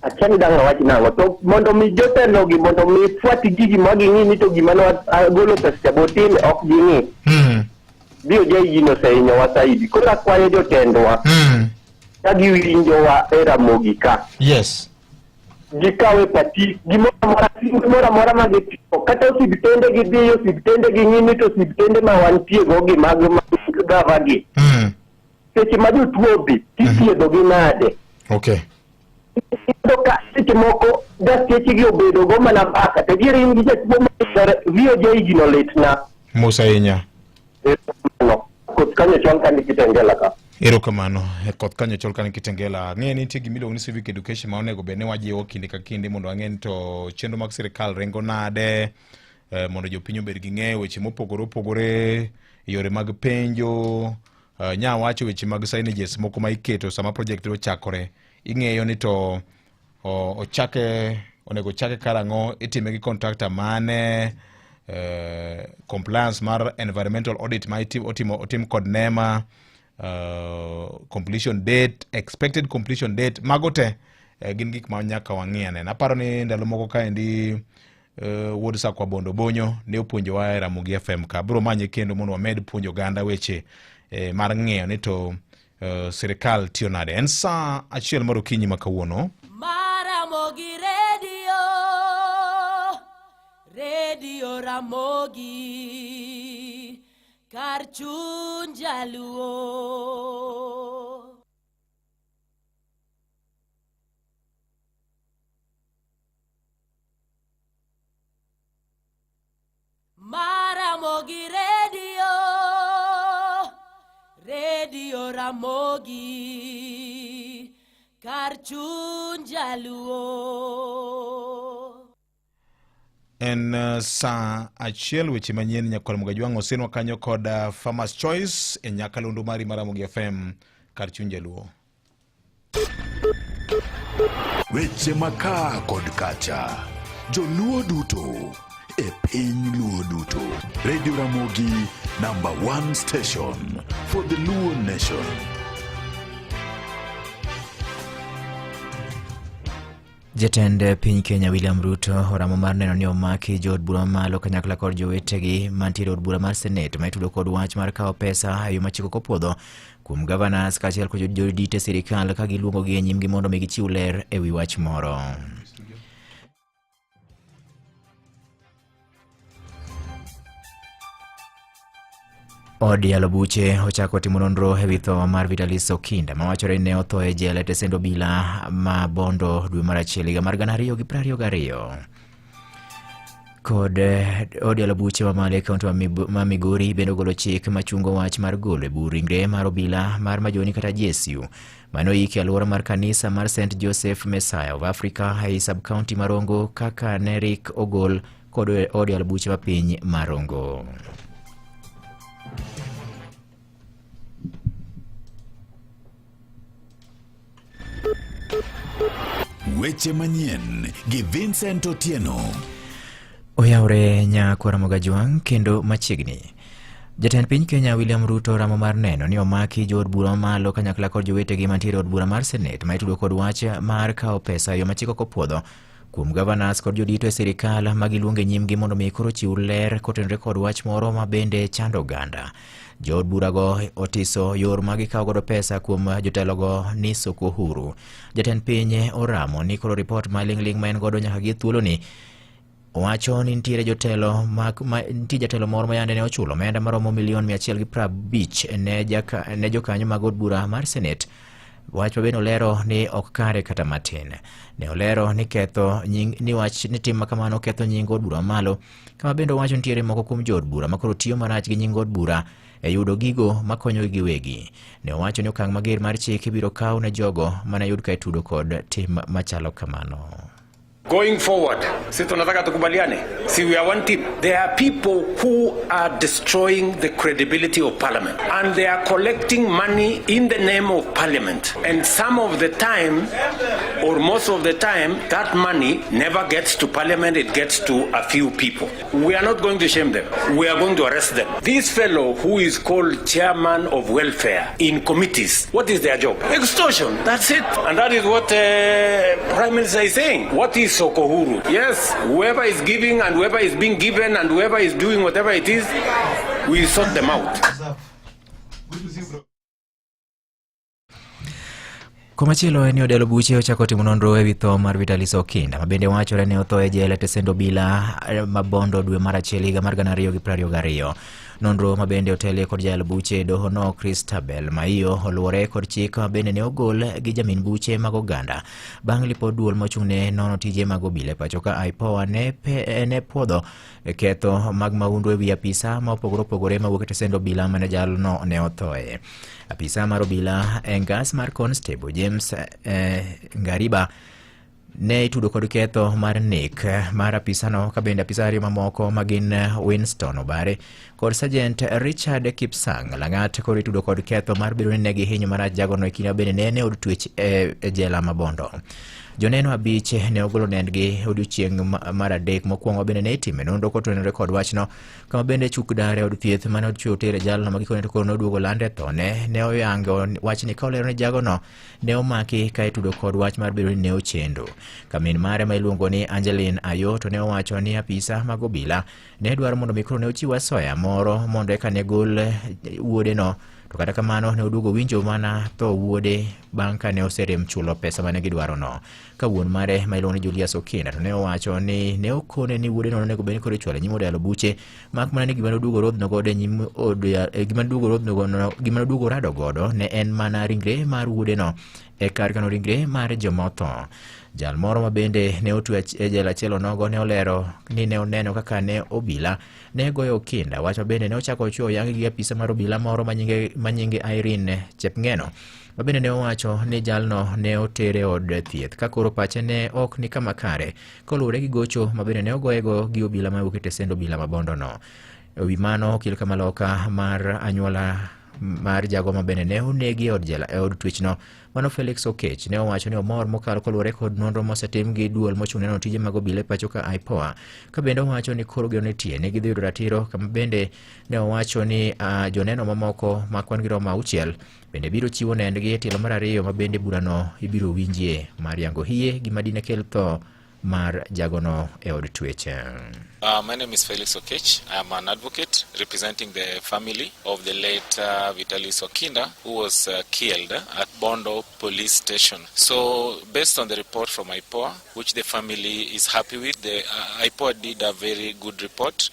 akia ni dang' awach nang'o to mondo mi jotelogi mondo mi fuat gigi ma ging'i ni to gima ne agolo pesa cha be otime ok ging'i. VOJ gini osehinyowa saidi koro akwayo jotendwa ka giwinjowa e Ramogi ka Yes. gikawe pati gimoro amora gimoro amora ma gitimo Kata osiptende gi dhi osiptende gi ng'i ni to osiptende ma wantie go gi mag mag gava gi. Seche ma jotuo odhi, tithiedho gi nade? Okay. Iyudo ka seche moko dakteche gi obedo go mana mbaka to adier in gi jatuo ma VOJ gino litna. Mos ahinya. Erokamano. Koth kanyo chon ka ni Kitengela ka. Erokamano. E koth kanyo chon ka ni Kitengela. Ang'eyo ni nitie gima iluongo ni civic education ma onego bed ni wajiwo kinde ka kinde mondo wang'e ni to chenro mag sirkal ringo nade, eh, mondo jopiny obed gi ng'eyo weche mopogore opogore, yore mag penjo, eh, nya wacho weche mag signages moko ma iketo sama project ochakore. Ing'eyo ni to ochake onego ochake karang'o, itime gi contractor mane, eh, compliance mar environmental audit ma otimo otim kod NEMA, completion date, expected completion date, mago te eh, gin gik ma nyaka wang'i anena. Aparo ni ndalo moko kaendi wuod Sakwa Bondo Bonyo ne opuonjowa e Ramogi FM ka. Abiro manye kendo mondo wamed puonjo oganda weche eh, mar ng'eyo ni to sirikal tiyo nade. En saa achiel mar okinyi ma kawuono. Maramogi Radio, Radio Ramogi, kar chuny jaluo. Maramogi Radio, Radio Ramogi, kar chuny jaluo. En saa achiel weche manyien nyakwar Mugajwang' osinwa kanyo kod Farmers Choice e nyakalondo mari mar Ramogi FM kar chuny jaluo. Weche makaa kod kacha. Joluo duto e piny Luo duto. Radio Ramogi number one station for the Luo nation. Jatend piny Kenya William Ruto oramo mar neno ni omaki jood bura mamalo kanyakla kod jowetegi mantiere od bura mar Senate ma itudo kod wach mar kawo pesa e yo ma chik ok opuodho kuom governors kaachiel kod jodit e sirikal ka giluongogi e nyimgi mondo mi gichiw ler e wi wach moro. Od yalo buche ochako timo nonro e wi tho mar Vitalis Okinda mawachore ni ne otho e jela e tesend obila ma Bondo dwe mar achiel higa mar 2022. Kod od yalo buche mamalo e kaunti ma Migori bende ogolo chik machungo wach mar golo e bur ringre mar obila mar Majoni kata GSU mane oiki e alwora mar kanisa mar St Joseph Messiah of Africa ei sub-county ma Rongo kaka ne rik ogol kod od yalo buche ma piny ma Rongo. Weche manyien gi Vincent Otieno. Oyawre nyakwar Mogajwang' kendo machiegni. Jatend piny Kenya William Ruto ramo mar neno ni omaki jood bura mamalo kanyakla kod jowetegi mantiere od bura mar Senate ma itudo kod wach mar kawo pesa e yo ma chik ok opuodho kuom governors kod jodito e sirikal ma giluongo e nyimgi mondo mi koro chiw ler kotenore kod wach moro ma bende chando oganda. Jood burago otiso yor ma gikawo godo pesa kuom jotelogo ni soko huru. Jatend piny oramo ni koro ripot ma ling'ling' ma en godo nyaka gi thuoloni owacho ni nitiere jotelo ma, ma nitie jatelo moro ma yande ne ochulo omenda maromo milion 150 ne jaka, ne jokanyo mag od bura mar Senate. Wach ma bende olero ni ok kare kata matin. Ne olero ni ketho nying ni wach ni tim ma kamano ketho nying od bura mamalo, kama bende owacho nitiere moko kuom jood bura ma koro tiyo marach gi nying od bura e yudo gigo makonyogi giwegi. Ne owacho ni okang' mager mar chik ibiro kaw ne jogo mane yud ka itudo kod tim machalo kamano. Going forward, si tunataka tukubaliane, si we are one team. There are people who are destroying the credibility of parliament and they are collecting money in the name of parliament. And some of the time, or most of the time, that money never gets to parliament, it gets to a few people. We are not going to shame them. We are going to arrest them. This fellow who is called chairman of welfare in committees, what is their job? Extortion, that's it. And that is what Prime Minister is saying. What is Soko Huru? Yes, whoever is giving and whoever is being given and whoever is doing whatever it is, we sort them out. Komachielo en ni od yalo buche ochako timo nonro ewi tho mar Vitalis Okinda ma bende wachore ne otho e jela e tesend obila ma Bondo dwe mar achiel higa mar 2022. Nonro ma bende otelie kod jayal buche e dohono Christabel Maiyo oluwore kod chik ma bende ne ogol gi jamin buche mag oganda bang' lipod duol mochung'ne nono tije mag obila e pacho ka IPOA ne, pe, ne puodho ketho mag mahundu e wi apisa ma opogore opogore mawuok e tesend obila mane jalno ne othoe. Apisa mar obila e ngas mar Constable James Ngariba ne itudo kod ketho mar nek mar apisano ka bende apisa ariyo mamoko ma gin Winston Obare kod Sergeant Richard Kipsang Lang'at koro itudo kod ketho mar bedo ni ne gihinyo marach jagono e kinde ma bende ne en e od twech e jela ma Bondo. Joneno abich ne ogolo nendgi odiochieng' mar adek mokwongo bende ne itime nonro kotenore kod wachno kama bende chuk dar e od thieth mane ochwe otere jalno ma gikone to koro noduogo lande thone ne oyango wachni ka olero ni jagono ne omaki ka itudo kod wach mar bedo ni ne ochendo. Kamin mare ma iluongo ni Angeline Ayo to ne owacho ni apisa mag obila ne dwaro mondo mi koro ne ochiw asoya moro mondo eka ne gol wuodeno to kata kamano ne oduogo winjo mana tho wuode bang' ka ne oserem chulo pesa mane gidwarono. Ka wuon mare ma iluongo ni Julius Okinda to ne owacho ni ne okone ni wuodeno nonego bed ni koro ichwalo e nyim od yalo buche mak mana ni gima noduogo rodhno godo e nyim od gima noduogo rodhno godo gima noduogo rado godo ne en mana ringre mar wuodeno e kar kano ringre mar joma otho. Jal moro ma bende ne otwe e jela achiel onogo ne olero ni ne oneno kaka ne obila ne goyo Okinda, wach ma bende ne ochako ochwe oyangi gi apisa mar obila moro ma nyinge Irene Chepng'eno ma bende ne owacho ni jalno ne otere e od thieth ka koro pache ne ok ni kama kare koluwore gi gocho ma bende ne ogoyego gi obila ma wuok e tesend obila ma Bondono. E wi mano, okil kamaloka mar anyuola mar jago ma bende ne onegi e od jela e od twechno mano Felix Okech ne owacho ni omor mokalo koluwore kod nonro mosetim gi duol mochung' ne nono tije mag obila e pacho ka IPOA ka bende owacho ni koro geno nitie ne gidhi yudo ratiro kama bende ne owacho ni joneno mamoko ma kwan gi romo auchiel bende biro chiwo nendgi e tielo mar ariyo ma bende burano ibiro winjie mar yango hie gima dine kel tho mar jagono e od twech. My name is Felix Okech. I am an advocate representing the family of the late Vitalis Okinda, who was killed at Bondo Police Station. So, based on the report from IPOA, which the family is happy with, the IPOA did a very good report.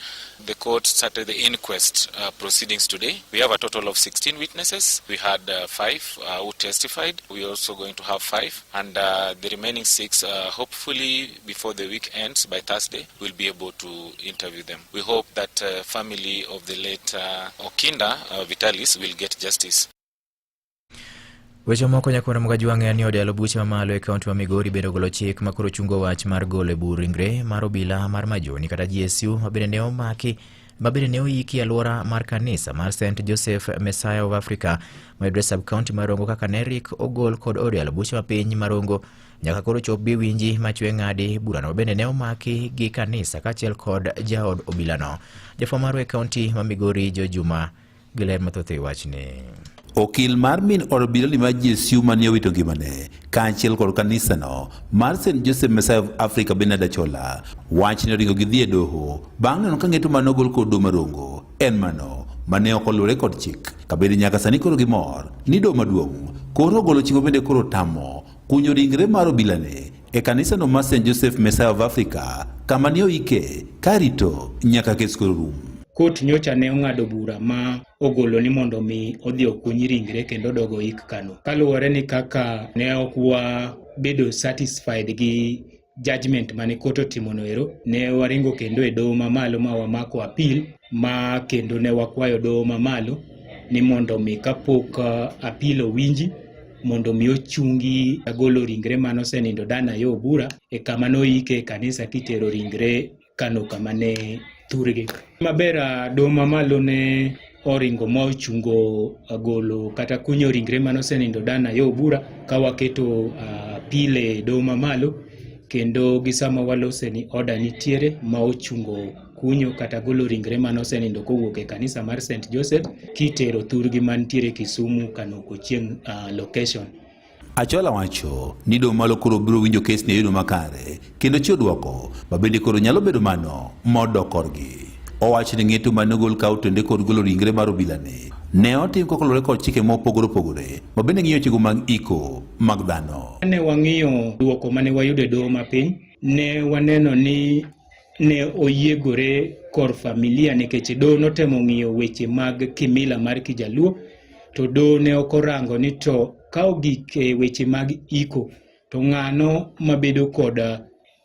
The court started the inquest proceedings today. We have a total of 16 witnesses. We had 5 who testified. We are also going to have 5, and the remaining 6, hopefully before the week ends by Thursday, we'll be able to interview them. We hope that family of the late Okinda, Vitalis, will get justice. Weche moko nyakwar Mgajwang' en ni od yalo buche mamalo e kaunti ma Migori bende ogolo chik ma koro chungo wach mar golo e bur ringre mar obila mar Majoni kata GSU ma bende ne omaki ma bende ne oiki e alwora mar kanisa mar St Joseph Messiah of Africa mayudore sub county mar Rongo kaka ne rik ogol kod od yalo buche ma piny ma Rongo nyaka koro chop bi winji machwe ng'adi burano bende ne omaki gi kanisa kaachiel kod jaod obilano. Jafwambo marwa e kaunti ma Migori Joe Juma gi ler mathoth e wachni. Okil mar min od obilani mar GSU mane owito ngimane kaachiel kod kanisano mar St Joseph Messiah of Africa Bernard Achola wach ne oringo gidhi e doho bang' neno ka ng'eto mane ogol kod doho marongo en mano mane ok oluwore kod chik kabende nyaka sani koro gimor ni doho maduong' koro ogolo chik mabende koro tamo kunyo ringre mar obilani e kanisano mar St Joseph Messiah of Africa kama ne oike karito nyaka kes koro rum. Kot nyocha ne ong'ado bura ma ogolo ni mondo mi odhi okuny ringre kendo odog oik Kano. Kaluwore ni kaka ne ok wabedo satisfied gi judgment mane kot otimono ero, ne waringo kendo e doho mamalo ma wamako appeal ma kendo ne wakwayo doho mamalo ni mondo mi kapok appeal owinji mondo mi ochungi golo ringre mane osenindo dana yo bura e kama noike e kanisa kitero ringre Kano kama ne thurgi. Maber doho mamalo ne oringo ma ochungo golo kata kunyo ringre mane osenindo dana yo bura ka waketo appeal e doho mamalo kendo gi sama walose ni order nitiere ma ochungo kunyo kata golo ringre mane osenindo kowuok e kanisa mar St Joseph kitero thurgi mantiere Kisumu Kano Kochieng location. Achola wacho ni doho malo koro biro winjo kes ni e yono makare kendo chiwo dwoko ma bende koro nyalo bedo mano modok korgi. Owacho ni ng'eto mane ogol ka otende kod golo ringre mar obilani ne otim kokaluwore kod chike mopogore opogore ma bende ng'iyo wechego mag iko mag dhano. Ne wang'iyo duoko mane wayudo e doho mapiny, ne waneno ni ne oyiegore kor familia nikech doho notemo ng'iyo weche mag kimila mar Kijaluo to doho ne ok orango ni to ka ogik e weche mag iko to ng'ano mabedo kod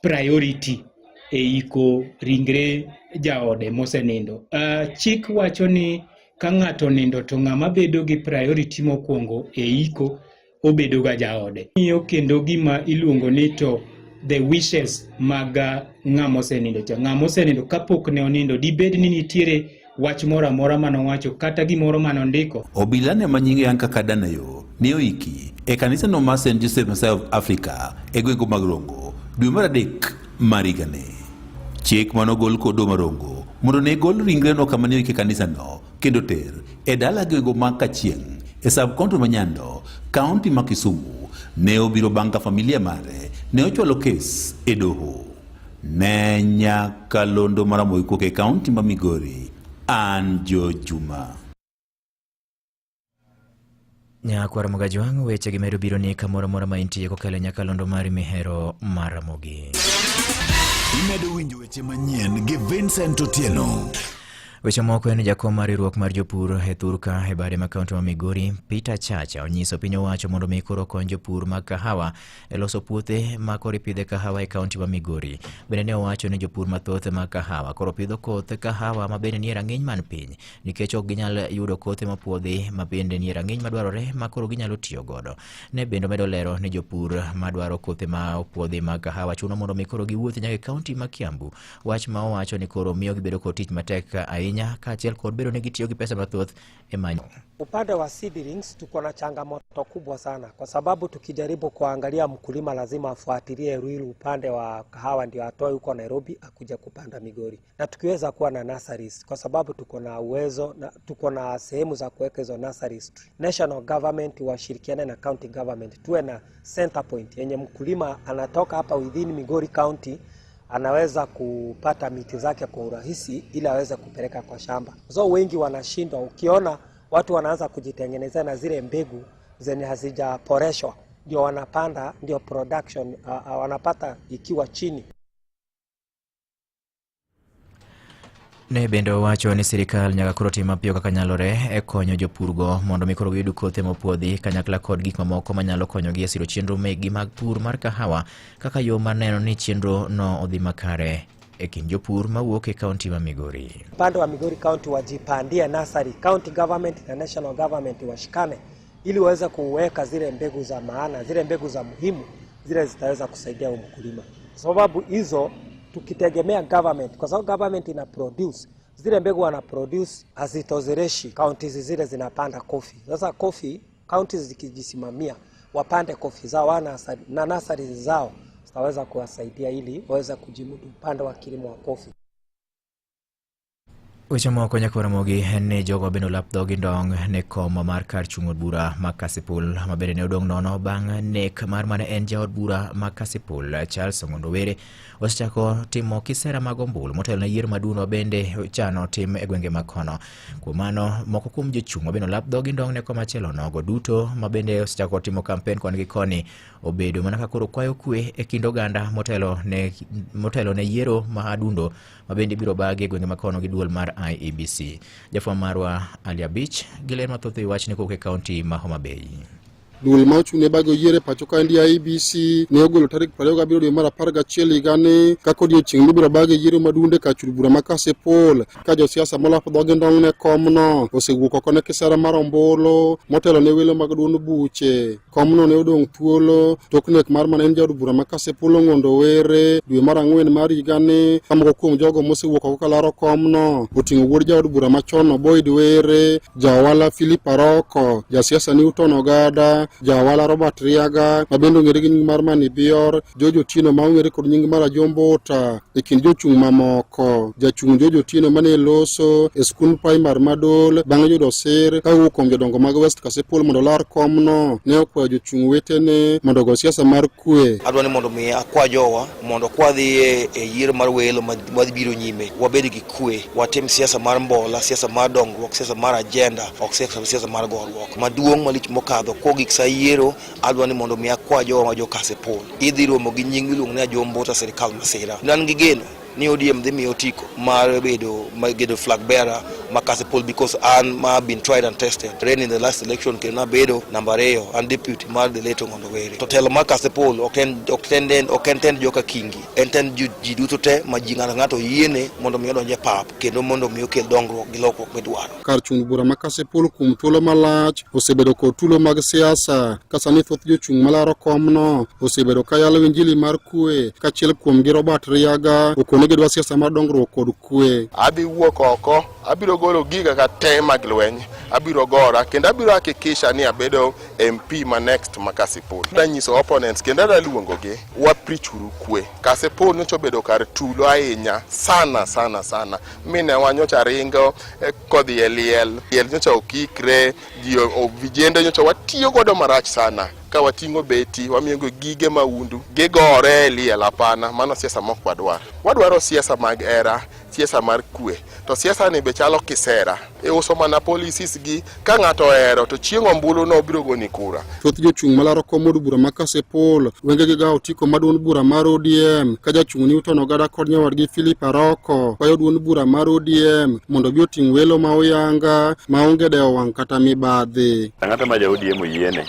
priority e iko ringre jaode mosenindo. Chik wacho ni ka ng'ato onindo to ng'ama bedo gi priority mokwongo e iko obedo ga jaode. Ng'iyo kendo gima iluongo ni to the wishes mag ng'ama osenindo cha. Ng'ama osenindo kapok ne onindo dibed ni nitiere wach moro amora manowacho kata gimoro manondiko. Obila ne ma nyinge yang kaka Danayo ne oiki e kanisano mar St. Joseph Messiah of Africa e gwenge mag Rongo dwe mar adek mar higani. Chik mane ogol kod doho ma Rongo mondo ne gol ringreno kama ne oike e kanisano kendo ter e dala gwenge mag Kachieng' e sub county ma Nyando, kaunti ma Kisumu ne obiro bang' ka familia mare ne ochwalo kes e doho. Ne nyakalondo mar Ramogi kowuok e kaunti ma Migori, an Joe Juma. Nyakwar Ramogi Ajwang', weche gi medo biro ni kamoro amora ma intie kokalo e nyakalondo mari mihero mar Ramogi. Imedo winjo weche manyien gi Vincent Otieno. Weche moko en ni jakom mar riwruok mar jopur e thurka e bade ma kaunti ma Migori, Peter Chacha onyiso piny owacho mondo mi koro okony jopur mag kahawa e loso puothe ma koro ipidhe kahawa e kaunti ma Migori. Bende ne owacho ni jopur mathoth mag kahawa koro pidho koth kahawa ma bende nie rang'iny man piny nikech ok ginyal yudo kothe mopuodhi ma bende nie rang'iny madwarore ma koro ginyalo tiyo godo. Ne bende omedo lero ni jopur madwaro kothe ma opuodhi mag kahawa chuno mondo mi koro giwuoth nyaka e kaunti ma Kiambu. Wach ma owacho ni koro miyo gibedo kod tich matek ahinya kaachiel kod bedo ni gitiyo gi pesa mathoth e manyo Upande wa seedlings tuko na changamoto kubwa sana, kwa sababu tukijaribu kuangalia mkulima lazima afuatilie Ruiru upande wa kahawa ndio atoe huko Nairobi akuja kupanda Migori, na tukiweza kuwa na nurseries, kwa sababu tuko na uwezo na tuko na sehemu za kuweka hizo nurseries. National government washirikiane na county government, tuwe na center point yenye mkulima anatoka hapa within Migori County anaweza kupata miti zake kwa urahisi ili aweze kupeleka kwa shamba. So wengi wanashindwa, ukiona watu wanaanza kujitengenezea na zile mbegu zenye hazijaboreshwa ndio wanapanda, ndio production wanapata ikiwa chini. Ne bende owacho ni sirikal nyaka koro tim mapiyo kaka nyalore e konyo jopurgo mondo mi koro giyud kothe mopuodhi kanyakla kod gik mamoko manyalo konyogi e siro chenro mekgi mag pur mar kahawa kaka yo mar neno ni chenro no odhi makare e kind jopur mawuok e kaunti ma Migori. Upande wa Migori County wajipandie nursery, county government na national government washikane ili waweze kuweka zile mbegu za maana, zile mbegu za muhimu, zile zitaweza kusaidia huyu mkulima, kwa sababu hizo tukitegemea government, kwa sababu government ina produce zile mbegu wana produce hazitozereshi counties zile zinapanda coffee. Sasa coffee counties zikijisimamia wapande coffee zao wana na nurseries zao zitaweza kuwasaidia ili waweze kujimudu upande wa kilimo wa coffee. Weche moko nyaka Ramogi en ni jogo bende olap dhogi ndong' ne kom mar kar chung' od bura ma Kasipul ma bende ne odong' nono bang' nek mar mane en jaod bura ma Kasipul Charles Ong'ondo Were osechako timo kisera mag ombulu motelo ne yiero maduong' ma bende chano tim e gwenge ma kono. Kuom mano, moko kuom jochung' ma bende olap dhogi ndong' ne komachielo nogo duto ma bende osechako timo kampen koni gi koni obedo mana ka koro kwayo kwe e kind oganda motelo ne yiero ma adundo ma bende ibiro bagi e gwenge ma kono gi duol mar IEBC. Jafwambo marwa Ali Abich gi ler mathoth e wachni kowuok e kaunti ma Homa Bay. Duol ma ochung' ne bago yiero e pacho kaendi IEBC ne ogolo tarik 27 dwe mar 11 higani kaka odiechieng' mibiro bage yiero maduong' e kar chul bura ma Kasipul ka josiasa molap dhogi ndong' ne komno osewuok oko ne kisera mar ombulu motelo ne welo mag duond buche. Komno ne odong' thuolo tok nek mar mane en jaod bura ma Kasipul Ong'ondo Were dwe mar ang'wen mar higani ka moko kuom jogo mosewuok oko kalaro komno oting'o wuod jaod bura machon no Boyd Were, jaohala Philip Aroko, jasiasa Newton Ogada, Jawala Robert Riaga ma bende ong'ere gi nying mar Mani Bior, George Otieno ma ong'ere kod nying mar Ajombota e kind jochung' mamoko. Jachung' George Otieno mane loso e skund primar ma Dol bang' yudo sir ka owuok kuom jodongo mag West Kasipul mondo olar komno, ne okwayo jochung' wetene mondo ogo siasa mar kwe. Adwa ni mondo mi akwa jowa mondo kwadhi e yiero mar welo madhi biro nyime wabed gi kwe, watim siasa mar mbola, siasa mar dongruok, siasa mar agenda, ok siasa mar goruok. Maduong' malich mokadho kogik sa yiero, adwa ni mondo mi akwa jowa ma jo Kasipul idhi romo gi nying miluongo ni Ajombo ta sirikal masira. An gi geno ni ODM dhi miyo otiko mar bedo gedo flag bearer ma Kasipul because an ma been tried and tested. Ran in the last election kendo nabedo namba ariyo an deputy mar the late Ong'ondo Were. To telo mar Kasipul ok en tend joka Kingi, en tend ji duto te ma ji ng'ato ng'ato yiene mondo mi odonj e pap kendo mondo mi okel dongruok gi lokruok midwaro. Kar chung' bura ma Kasipul kuom thuolo malach osebedo kod tulo mag siasa ka sani thoth jochung' malaro komno osebedo ka yalo injili mar kwe kaachiel kuomgi Robert Riaga okone gidwa siasa mar dongruok kod kwe. Adhi wuok oko, abiro golo giga ka te mag lweny, abiro gora kendo abiro hakikisha ni abedo MP ma next ma Kasipul. Adwa nyiso opponents kendo adwa luongogi, wa preach uru kwe. Kasipul nyocha obedo kar tulo ahinya sana sana sana. Minewa nyocha ringo kodhi e liel, liel nyocha okikre, ji vijende nyocha watiyo godo marach sana. Ka wating'o beti, wamiyogo gige maundu, gigore e liel hapana, mano siasa mok wadwar. Wadwaro siasa mag hera, siasa mar kwe. To siasa ni be chalo kisera. Iuso mana policies gi, ka ng'ato ohero to chieng' ombulu no obiro goni kura. Thoth jochung' malaro kom od bura ma Kasipul wengegi ga otiko ma duond bura mar ODM ka jachung' Newton Ogada kod nyawadgi Philip Aroko kwayo duond bura mar ODM mondo obi oting' welo ma oyanga maonge dewo wang' kata mibadhi. Ang'ata ma ja ODM oyiene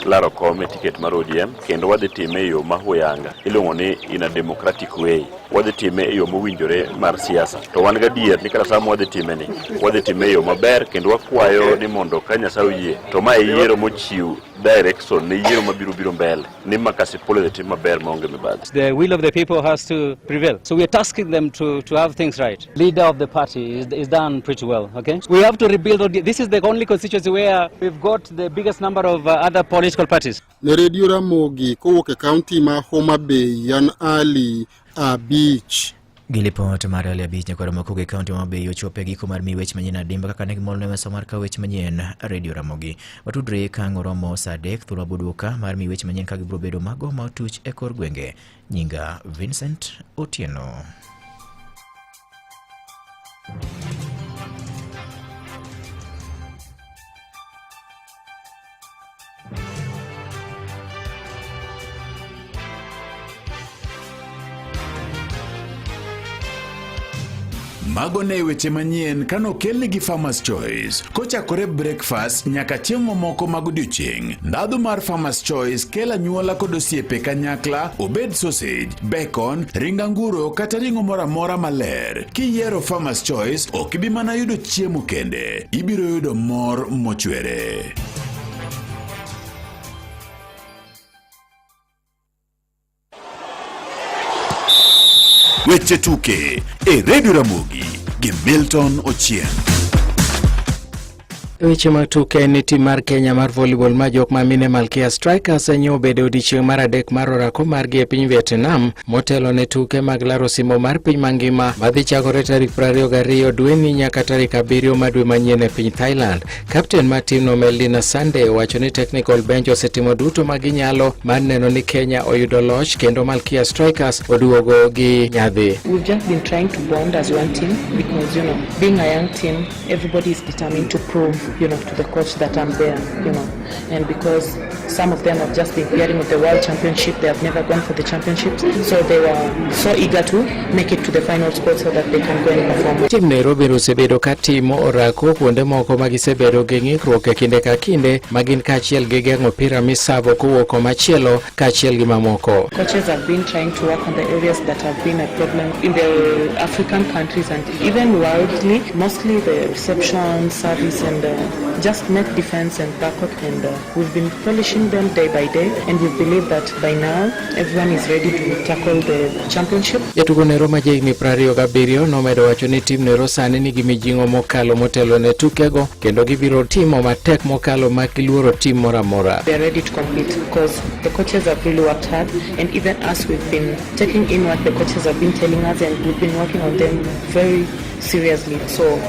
laro kom e tiket mar ODM kendo wadhi time e yo ma huyanga iluongo ni in a democratic way. Wadhi time e yo mowinjore mar siasa. To wan gadier ni kata sama wadhi time ni, wadhi time e yo maber kendo wakwayo ni mondo ka Nyasaye oyie to ma e yiero mochiw direction ne yiero mabiro biro mbele ni ma Kasipul odhi tim maber maonge mibadhi. The will of the people has to prevail. So we are tasking them to have things right. Leader of the party is done pretty well, okay? We have to rebuild. This is the only constituency where we've got the biggest number of other political parties. Ne Radio Ramogi kowuok e kaunti ma Homa Bay, an Ali Abich. Gi lipot mar Ali Abich nyakwaro Makuga e kaunti ma Homa Bay ochopo e giko mar miyi weche manyien adimba kaka ne gimolne mesa mar kawo weche manyien Radio Ramogi. Watudre ka ang' oromo saa 3 thuolo waboduoka mar miyi weche manyien ka gibiro bedo mago ma otuch e kor gwenge. Nyinga Vincent Otieno. Mago ne weche manyien kanokelni gi Farmers Choice. Kochakore breakfast nyaka chiemo mamoko mag odiochieng'. Ndhadhu mar Farmers Choice kelo anyuola kod osiepe kanyakla, obed sausage, bacon, ring anguro kata ring'o moro amora maler. Kiyiero Farmers Choice, ok ibi mana yudo chiemo kende, ibiro yudo mor mochwere. Weche tuke e Radio Ramogi gi Milton Ochieng. Weche mag tuke ni tim mar Kenya mar volleyball ma jok ma mine Malkia Strikers nyo obedo odiechieng' mar adek mar orako margi e piny Vietnam motelo ne tuke mag laro simo mar piny mangima madhi chakore tarik 22 dweni nyaka tarik 7 ma dwe manyien e piny Thailand. Kapten mar timno Melina Sunday owacho ni technical bench osetimo duto ma ginyalo mar neno ni Kenya oyudo loch kendo Malkia Strikers oduogo gi nyadhi. We've just been trying to bond as one team because, you know, being a young team, everybody is determined to prove, you know, to the coach that I'm there, you know. And because some of them have just been hearing of the World Championship, they have never gone for the championships, so they were so eager to make it to the final spot so that they can go and perform. Tim Nairobi osebedo ka timo orako kuonde moko ma gisebedo gi ng'ikruok e kinde ka kinde ma gin kaachiel gi geng'o opira misavo kowuok komachielo kaachiel gi mamoko. Coaches have been trying to work on the areas that have been a problem in the African countries and even worldly, mostly the reception, service and just net defense and backcourt, and we've been polishing them day by day, and we believe that by now everyone is ready to tackle the championship. Jatugo nero ma jahigni 27 nomedo wacho ni tim nero sani nigi mijing'o mokalo motelo ne tukego kendo gibiro timo matek mokalo mak giluoro tim moro amora. They are ready to compete because the coaches have really worked hard, and even us, we've been taking in what the coaches have been telling us, and we've been working on them very seriously. So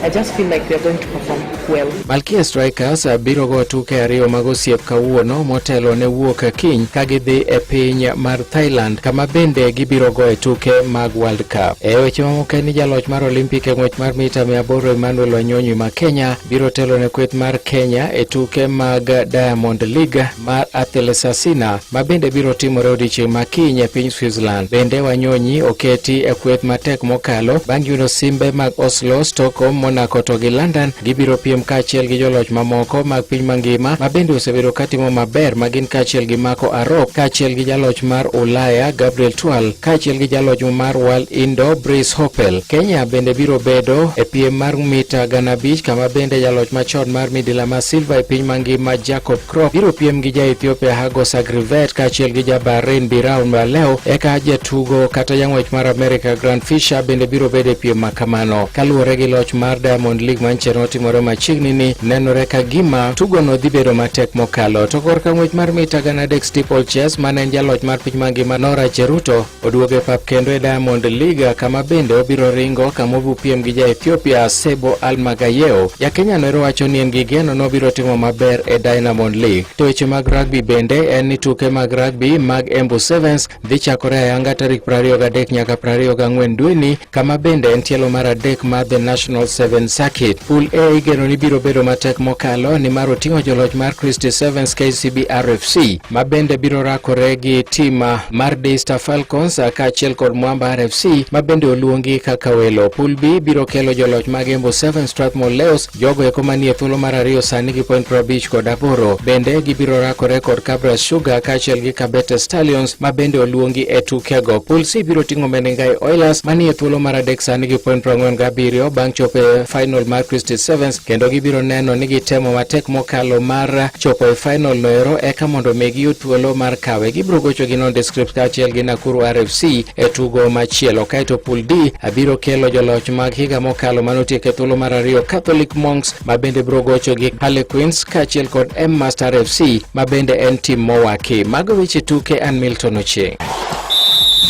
I just feel like we are going to perform well. Malkia Strikers biro go tuke ariyo mag osiep kawuono motelo ne wuok kiny ka gidhi e piny mar Thailand kama bende gibiro goye tuke mag World Cup. E weche mamoko en ni jaloch mar Olympic e ng'wech mar mita 800 Emmanuel Wanyonyi ma Kenya biro telo ne kweth mar Kenya e tuke mag Diamond League mar Athelsasina ma bende biro timore odiechieng' ma kiny e piny Switzerland. Bende Wanyonyi oketi e kweth matek mokalo bang' yudo simbe mag Oslo, Stockholm, Monaco to gi London. Gibiro piem kaachiel gi joloch mamoko mag piny mangima ma bende osebedo katimo maber ma gin kaachiel gi Marco Arop, kaachiel gi jaloch mar Ulaya Gabriel Twal, kaachiel gi jaloch mar World Indoor Brice Hoppel. Kenya bende biro bedo e piem mar mita 5,000 kama bende jaloch machon mar midila ma silva e piny mangima Jacob Krop biro piem gi ja Ethiopia Hagos Agrivet kaachiel gi ja Bahrain Biraun Baleo, eka jatugo kata jang'wech mar America Grant Fisher bende biro bedo e piem ma kamano. Kaluwore gi loch mar Diamond League manche notimore machiegni ni nenore ka gima tugono dhi bedo matek mokalo. To korka ng'wech mar mita 3,000 steeplechase mane en jaloch mar piny mangima Nora Cheruto oduogo e pap kendo e Diamond League kama bende obiro ringo kama obiro piem gi ja Ethiopia Sebo Almagayeo. Ja Kenya no ero wacho ni en gi geno ni obiro timo maber e Diamond League. To weche mag rugby bende en ni tuke mag rugby mag Embu Sevens dhi chakore ayanga tarik 23 nyaka 24 dweni kama bende en tielo mar adek mar The National Seven Circuit. Pool A igeno ni biro bedo matek mokalo nimar oting'o joloch mar Christie Sevens KCB RFC ma bende biro rakore gi tim mar Daystar Falcons kaachiel kod Mwamba RFC ma bende oluongi kaka welo. Pool B biro kelo joloch mag Embu Sevens Strathmore Leos, jogo eko manie thuolo mar ariyo sani gi point 58. Bende gibiro rakore kod Kabras Sugar kaachiel gi Kabete Stallions ma bende oluongi e tukego. Pool C biro ting'o Menengai Oilers manie thuolo mar adek sani gi point 47 bang' chopo e final mar Christie Sevens, kendo gibiro neno ni gitemo matek mokalo mar chopo e final noero eka mondo mi giyud thuolo mar kawe. Gibiro gocho gi Nondescript kaachiel gi Nakuru RFC e tugo machielo. Kaeto Pool D biro kelo joloch mag higa mokalo manotieko e thuolo mar ariyo Catholic Monks ma bende biro gocho gi Harlequins kaachiel kod M Master FC ma bende en tim mowaki. Mago weche tuke, an Milton Ochieng.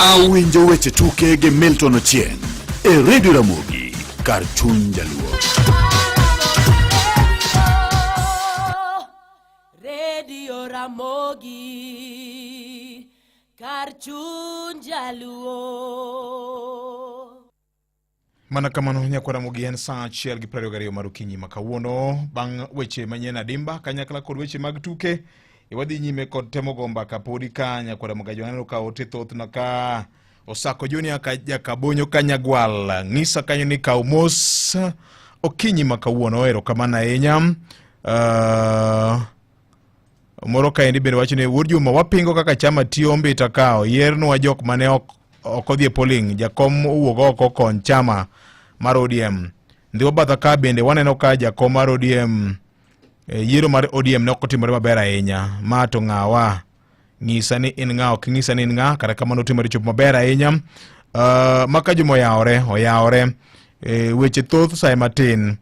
Awinjo weche tuke gi Milton Ochieng e Radio Ramogi kar chuny Jaluo. Radio Ramogi kar chuny Jaluo. Mana kamano nyakwar Ramogi, en saa 1:22 mar okinyi ma kawuono. Bang' weche manyien adimba kanyakla kod weche mag tuke, wadhi nyime kod temo go mbaka podi ka nyakwar Ramogi Ajwang' ka ote thothna ka Osako Junior ka Jakabonyo Kanyagwal ng'isa kanyo ni kaw mos okinyi ma kawuono, erokamano ahinya. Moro kaendi bende wacho ni wuod Juma wapingo kaka chama tiyo Mbita ka oyiernwa jok mane ok odhi e polling, jakom owuog oko kony chama mar ODM. Ndhiwa batha ka bende waneno ka jakom mar ODM yiero mar ODM ne ok otimore maber ahinya. Ma to ng'awa? Ng'isa ni in ng'a, ok ng'isa ni in ng'a, kata kamano otimore chopo maber ahinya. Maka Juma oyawore, oyawore. Weche thoth saye matin.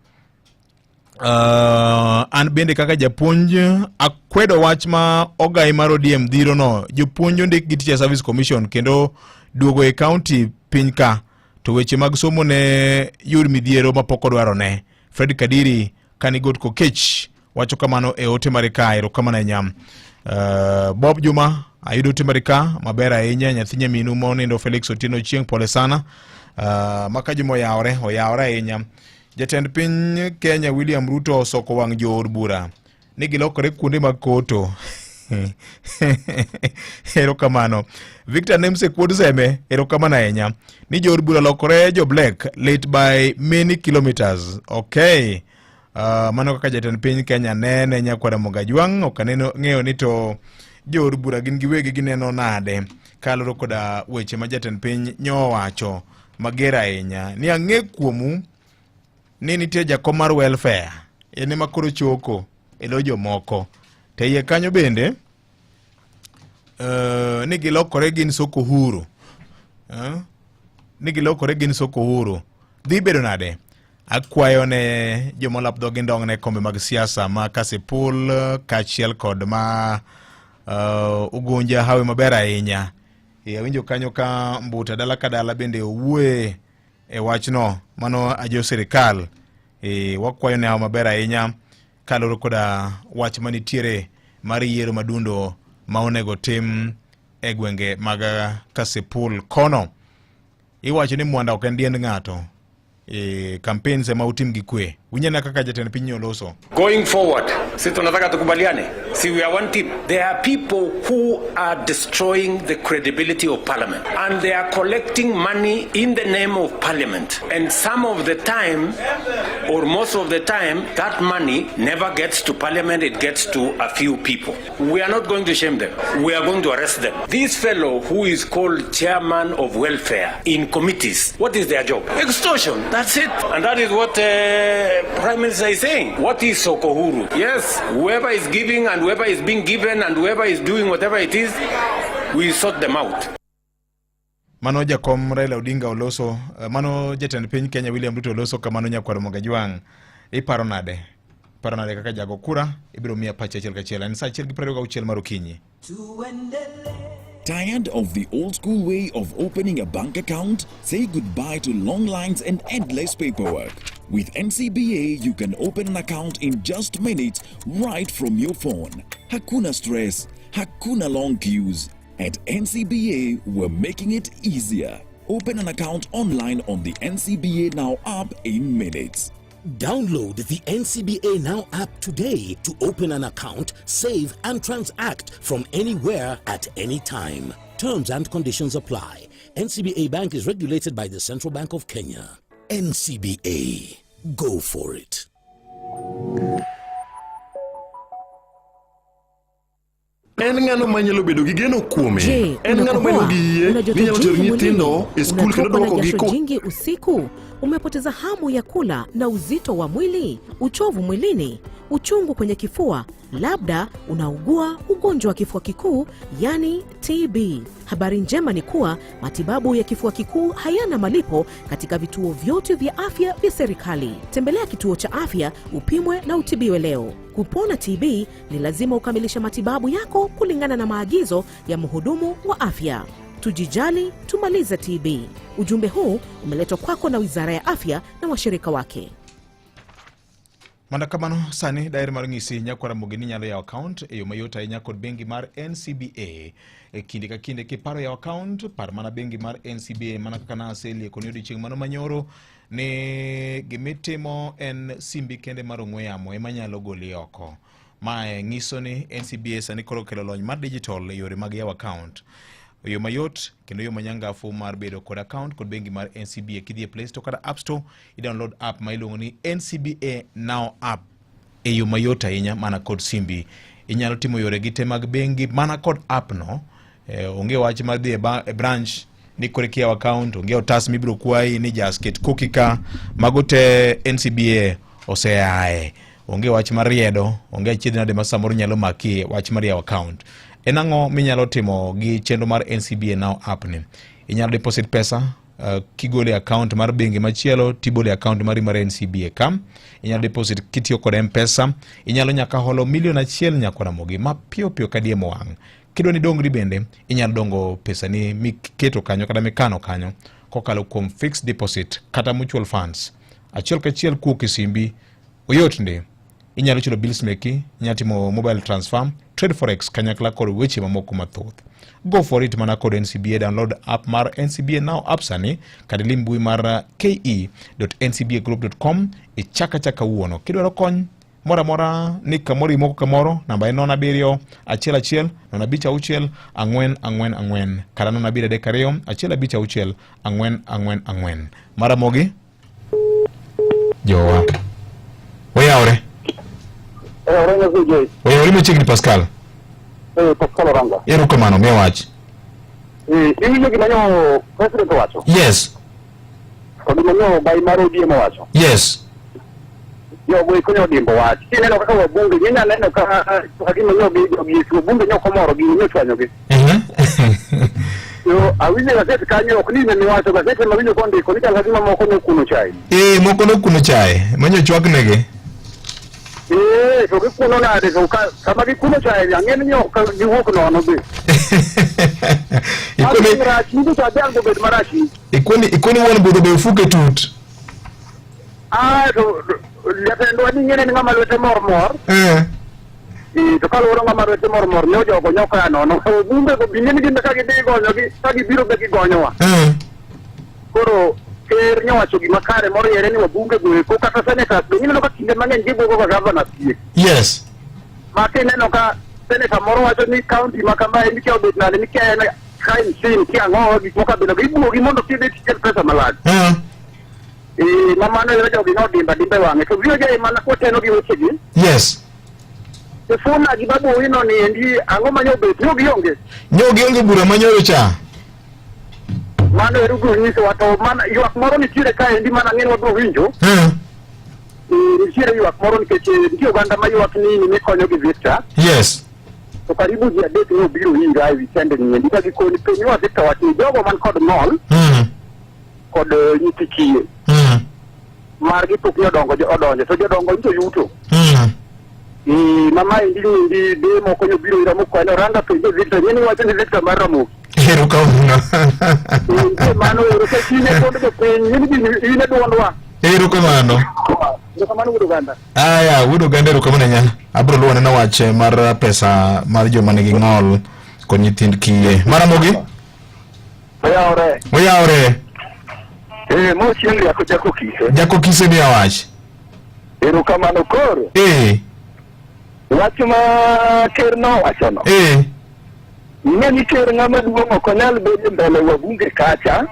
An bende kaka japuonj akwedo wach ma ogai mar ODM dhiro no. Jopuonj ondik gi Teacher Service Commission kendo duogo e county piny ka to weche mag somo ne yud midhiero mapok odwarone. Fred Kadiri kanigot Kokech wacho kamano e ote mare ka, erokamano ahinya. Bob Juma ayudo ote mare ka maber ahinya, nyathi nyaminu monindo Felix Otieno Chieng, pole sana. Maka Juma oyawore, oyawore ahinya. Jatend piny Kenya William Ruto osoko wang' jood bura ni gilokore kuonde mag koto. Erokamano. Victor Nemse Kuod Seme, erokamano ahinya. Ni jood bura lokore jo black late by many kilometers. Okay. Mano kaka jatend piny Kenya nene nyakwara Mogajwang', ok aneno ng'eyo ni to jood bura gin giwegi gineno nade kaluwore koda weche ma jatend piny nyowacho mager ahinya ni ang'e kuomu ni nitie jakom mar welfare. En ema koro choko e lo jomoko. To e iye kanyo bende ni gilokore gin soko huru. Ni gilokore gin soko huru. Dhi bedo nade? Akwayo ne joma olap dhogi ndong' ne kombe mag siasa ma Kasipul kaachiel kod ma Ugunja hawi maber ahinya. E, awinjo kanyo ka Mbuta dala ka dala bende owuoye e wachno mano ajo sirikal. E, wakwayo ne hawi maber ahinya kaluwore koda wach manitiere mar yiero madundo ma onego tim e gwenge mag Kasipul kono. Iwacho ni mwanda ok en diend ng'ato. E, campaigns ema utim gi kwe. Winjana kaka jatend piny oloso. Going forward, si tunataka tukubaliane, si we are one team. There are people who are destroying the credibility of parliament and they are collecting money in the name of parliament. And some of the time, or most of the time, that money never gets to parliament, it gets to a few people. We are not going to shame them. We are going to arrest them. This fellow who is called chairman of welfare in committees, what is their job? Extortion. That's it. And that is what Prime Minister is saying. What is Sokohuru? Yes, whoever is giving and whoever is being given and whoever is doing whatever it is, we sort them out. Mano jakom Raila Odinga oloso, mano jatend piny Kenya William Ruto oloso kamano nyakwar Mogajwang'. Iparo nade? Iparo nade kaka jago kura? Ibiro miya pachi achiel kachiel. En saa 1:26 mar okinyi. Tired of the old school way of opening a bank account? Say goodbye to long lines and endless paperwork. With NCBA, you can open an account in just minutes right from your phone. Hakuna stress, hakuna long queues. At NCBA, we're making it easier. Open an account online on the NCBA Now app in minutes. Download the NCBA Now app today to open an account, save, and transact from anywhere at any time. Terms and conditions apply. NCBA Bank is regulated by the Central Bank of Kenya. NCBA. Go for it. En ng'ano manyalo bedo gi geno kuome? Je, En ng'ano unakohoa? ma nigi yie Una joto ni nyalo tero jingi nyithindo mwilini? e skul kendo Unatokwa na dwokogi jasho ko jingi usiku? Umepoteza hamu ya kula na uzito wa mwili, uchovu mwilini, uchungu kwenye kifua, labda unaugua ugonjwa wa kifua kikuu, yani TB. Habari njema ni kuwa matibabu ya kifua kikuu hayana malipo katika vituo vyote vya afya vya serikali. Tembelea kituo cha afya upimwe na utibiwe leo. Kupona TB ni lazima ukamilishe matibabu yako kulingana na maagizo ya mhudumu wa afya. Tujijali, tumalize TB. Ujumbe huu umeletwa kwako na Wizara ya Afya na washirika wake. Mana kamano sani daher mar ng'isi nyakwar Ramogi ni inyalo yawo account e yo mayot ahinya kod bengi mar NCBA. E kinde ka kinde kiparo yawo account, par mana bengi mar NCBA mana kaka naseliekoni odiochieng' mano manyoro ni gimitimo en simbi kende mar ong'we yamo ema nyalo goli oko. Mae ng'iso ni NCBA sani koro okelo lony mar digital e yore mag yawo account. Yo mayot kendo yo manyangafu mar bedo kod account kod bengi mar NCBA. Kidhi e Play Store kata App Store, i-download app ma iluongo ni NCBA Now app e yo mayot ahinya mana kod simbi. Inyalo timo yore gi te mag bengi mana kod app no. Onge wach mar dhi e branch ni kore kiyawo account, onge otas mibiro kwayi ni jas ket koki ka. Mago te NCBA oseaye. Onge wach mar riedo, onge achiedh nade ma samoro nyalo maki wach mar yawo account. En ang'o minyalo timo gi chenro mar NCBA Now app ni? Inyalo deposit pesa kigolo e account mar bengi machielo tibolo e account mari mar NCBA ka. Inyalo deposit kitiyo kod M-Pesa. Inyalo nyaka holo milion achiel nyaka Ramogi mapiyo piyo ka diemo wang'. Kidwa ni dongri bende, inyalo dongo pesani miketo kanyo kata mikano kanyo kokalo kuom fixed deposit kata mutual funds. Achiel kachiel kuok e simbi, oyot ndi. Inyalo chulo bills meki, inyalo timo mobile transfer, trade forex kanyakla kod weche mamoko mathoth. Go for it mana kod NCBA. Download app mar NCBA Now app sani kata ilim mbui mar ke.ncbagroup.com ichak achaka kawuono. Kidwaro kony moro amora ni kamoro imoko kamoro, namba en 0 7 1 1 0 5 6 4 4 4 kata 0 7 3 2 1 5 6 4 4 4. Maramogi jowa oyawre oyawre machiegni Pascal. Pascal Oranga. Erokamano, miya wach. Iwinjo gima nyo president owacho? Yes. To gima nyo bai mar ODM owacho? Yes. Jogo eko nyo dimbo wach. Kineno kaka wabunge, nyinya neno ka ka gima nyo gi jogi wabunge nyo komoro gi nyo chwanyogi. Yo awinjo gaset kanyo ok ni ne miwacho gaset ema awinjo kondiko ni chal ka gima moko nokuno chai. Ee, moko nokuno chae, manyo chwak negi. Ee, to gikuno nade to ka kama gikuno chae ni ang'e ni ok giwuok nono be. Ikoni rach nikech adhiang' obed marach. Ikoni ikoni wuon budho be ofuke tut. Ah, to jatendwa ni ng'ene ni ng'ama lwete mor mor. Eh. Eh, to kaluwore ng'ama lwete mor mor ne ojogo nyoka nono. Obumbe go bing'e ni gin be ka gidhi gonyogi, ka gibiro be gigonyowa. Eh. Koro ker nyowacho gima kare moriere ni wabunge go eko kata senators be ineno ka kinde mang'eny gibuogo ga governors gi. Yes. Ma kineno ka senator moro wacho ni county ma kamae ni kia obet nade ni kia en crime scene kia ang'o gik moko abilo gibuogi mondo kidhi tikel pesa malach. Eh. Eh, ma mano ero jogi nodimba dimba e wang'e. To VOJ mana kwateno gi wechegi. Yes. Sifuna gi Babu Owino ni endi ang'o ma nyobet? Nyo gionge. Nyo gionge bura manyoro cha. Mano ero ubiro nyisowa to mana ywak moro nitiere ka endi mana ng'en wabiro winjo. Eh. Eh, nitiere ywak moro nikech eh, nitie oganda ma ywak ni ni mikonyo gi Victor. Yes. To karibu ji adek ne obiro ira e weekend ni endi ka gikoni penjwa Victor wach ni jogo man kod ng'ol kod eh, nyithi kiye margi pok ni odongo odonjo to jodongo nyiso yuto. Eh, ma maendi niendi de moko nyobiro ira mokwayo oranga penjo Victor ng'eni wacho ni Victor mar Ramogi. Erokamano. Nitie mano ero ka in e duond jopiny, in gi in e duondwa. Erokamano. Erokamano wuod oganda. Aya, wuod oganda erokamano ahinya. Abiro luwo neno wach mar pesa mar joma nigi ng'ol kod nyithind kiye. Maramogi? Oyawore. Oyawore. Eh, mo chieng' riako jako kise. Jako kise miya wach. Erokamano koro. Eh. Wach ma ker nowachono. Eh. Ing'e ni ker ng'ama duong' ok onyal bedo e mbele wabunge kacha.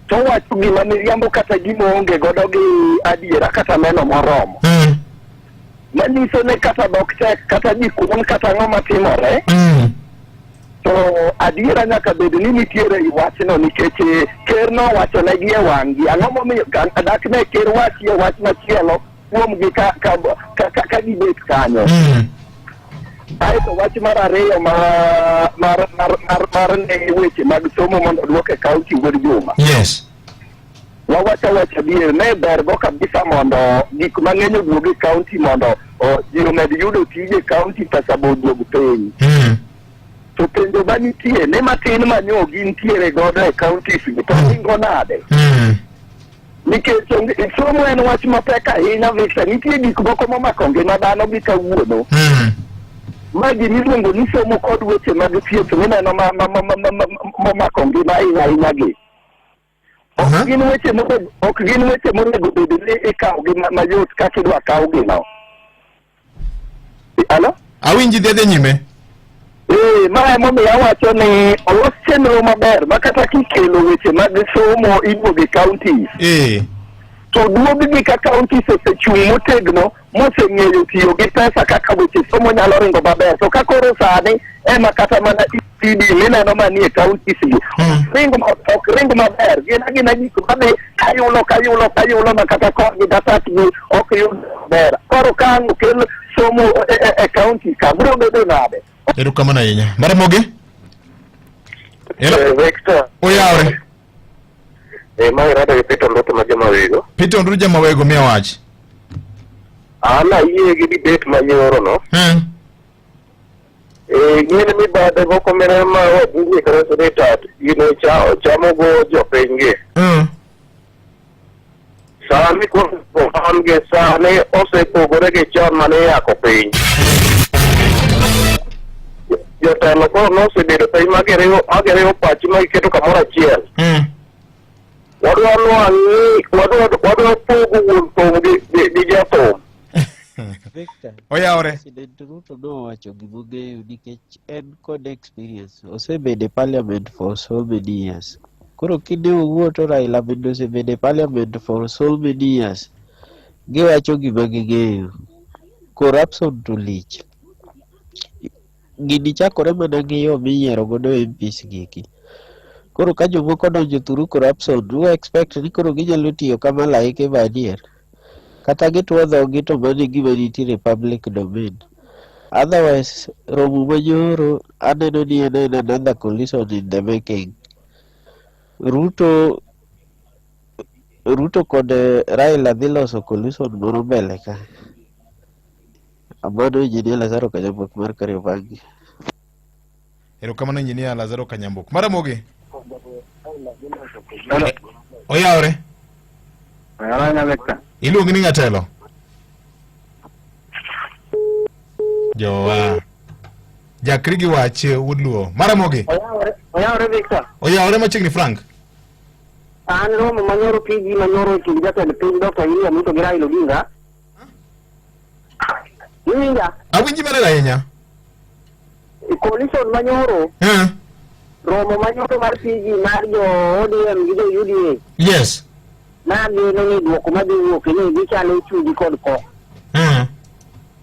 To owacho gima miriambo kata gima oonge godo gi adiera kata neno moromo. Manyiso ni kata dhok tek kata ji kuon kata ang'o matimore. To adiera nyaka bed ni nitiere i wachno nikech eh, ker nowachonegi e wang'gi. Ang'o momiyo ka- dak ne ker wachie wach machielo kuomgi ka, ka, ka, ka, ka gibet kanyo. Aeto wach mar ariyo ma mar mar mar, mar ne weche mag somo mondo oduok e kaunti wuod Juma. Yes. Wawacho awacha adier ne ber go kabisa mondo gik mang'eny oduog e kaunti mondo o, ji omed yudo tije e kaunti pesa be oduog piny. To penjo manitie ni matin manyo gintiere godo e counties gi to ringo nade? Nikech onge- somo en wach mapek ahinya Victor, nitie gik moko momako ngima dhano gi kawuono. Ma gima iluongo ni somo kod weche mag thieth mineno ma- ma- ma- ma- ma- ma- momako ngima ahinya ahinya gi. Ok gin weche monego ok gin weche monego bed ni ikawogi ma- mayot kaka idwa kawgi no. Alo? Awinji dhi adhi nyime. Ee, ma emomiyo awacho ni olos chenro maber ma kata kikelo weche mag somo iduogo e counties. Ee. To duoggi ka counties osechung' motegno moseng'eyo tiyo gi pesa kaka weche somo nyalo ringo maber. To ka koro sani ema kata mana ECD mineno manie counties gi ring ok ring maber gin agina gik madhi kayulo kayulo kayulo ma kata korgi datat gi ok yud maber. Koro ka ang' okel somo e, e, e county ka biro bedo nade? Erokamano ahinya. Maramogi? Hello? Victor. Oyawre. Eh, ma irado gi Peter Ndoto ma Jamawego. Peter Onduru Jamawego miya wach. An ayie gi debate ma nyoro no. Eh, gin mibadhi moko mine ma wabunge kata senators gino cha chamo go jopiny gi. Sani koro an gi sani osepogore gi chon mane iyako piny. Jotelo koro nosebedo piny ma giriwo ma giriwo pachi ma giketo kamoro achiel. Wadwa nwang'i wadwa wadwa pogo wuon thum gi gi- gi jathum. Victor, Oyawre. President Ruto nowacho gimong'eyo nikech en kod experience. Osebedo e parliament for so many years. Koro kinde owuo to Raila bende osebedo e parliament for so many years. Giwacho gima ging'eyo. Corruption to lich. Gini chakore mana gi yo miyiero godo MPs gi eki. Koro ka jomoko donjo through corruption, u expect ni koro ginyalo tiyo ka malaike ba adier. Kata gituo dhogi to mano e gima nitiere e public domain. Otherwise, romo manyoro aneno ni en en another collision in the making. Ruto Ruto kod Raila dhi loso collision moro mbele ka. Amano Engineer Lazaro Kanyambok mar Kariobangi. Erokamano Engineer Lazaro Kanyambok. Maramogi. Oyawre. Iluongi ni ng'atelo? Jowa. Jakri gi wach wuod Luo. Maramogi. Oyawre, oyawre Victor. Oyawre machiegni Frank. An romo manyoro PG manyoro e kind jatend piny Dr. William Ruto gi Raila Odinga. Iwinja? Awinji maler ahinya. Coalition manyoro. Eh. Romo manyoro mar PG mar jo ODM gi jo UDA. Yes. Nageno ni duoko madhi wuok ni gichalo chudi kod ko.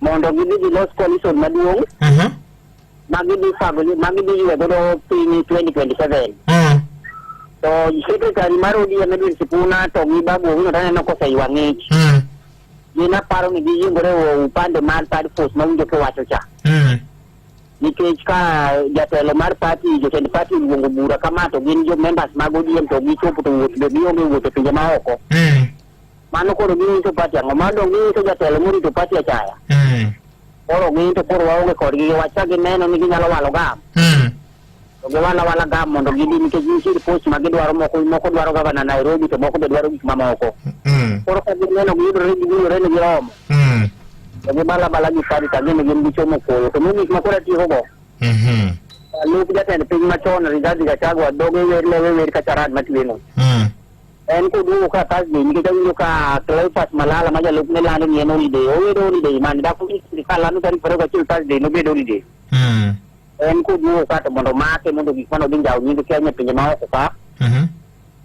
Mondo gidhi gilos coalition maduong' ma gidhi fago ma gidhi ywe godo piny 2027. To secretary mar ODM Edwin Sifuna to gi Babu Owino to aneno koseywa ng'ich. Gin aparo ni giyiengore e upande mar third force mawinjo kiwacho cha. Nikech ka jatelo mar party, jotend party oluongo bura kama to gin jo members mag ODM to gichopo to wuoth be gionge wuoth e pinje maoko. Mano koro ginyiso party ang'o? Mano dong ginyiso jatelo morito party achaya. Koro gin to koro waonge kodgi wach ka gineno ni ginyalo walo gam. To giwalo awala gam mondo gidhi nikech nitie post ma gidwaro moko moko dwaro gavana Nairobi to moko be dwaro gik mamoko. Koro ka gineno giyudore giyudore ni giromo. To gibala bala gi party to ang'e ni gin gichomo koyo. To mogik ma koro atieko go. Jalup jatend piny machon Rigathi Gachagua dhoge wer lewe wer ka charad matweno. En koduogo ka Thursday nikech awinjo ka Cleophas Malala ma jalupne lando ni en holiday. Obedo holiday man dak sirkal lando tarik 21 Thursday nobed holiday. En koduogo ka to mondo omake mondo gik mane odhi njawo nying Kenya e pinje maoko ka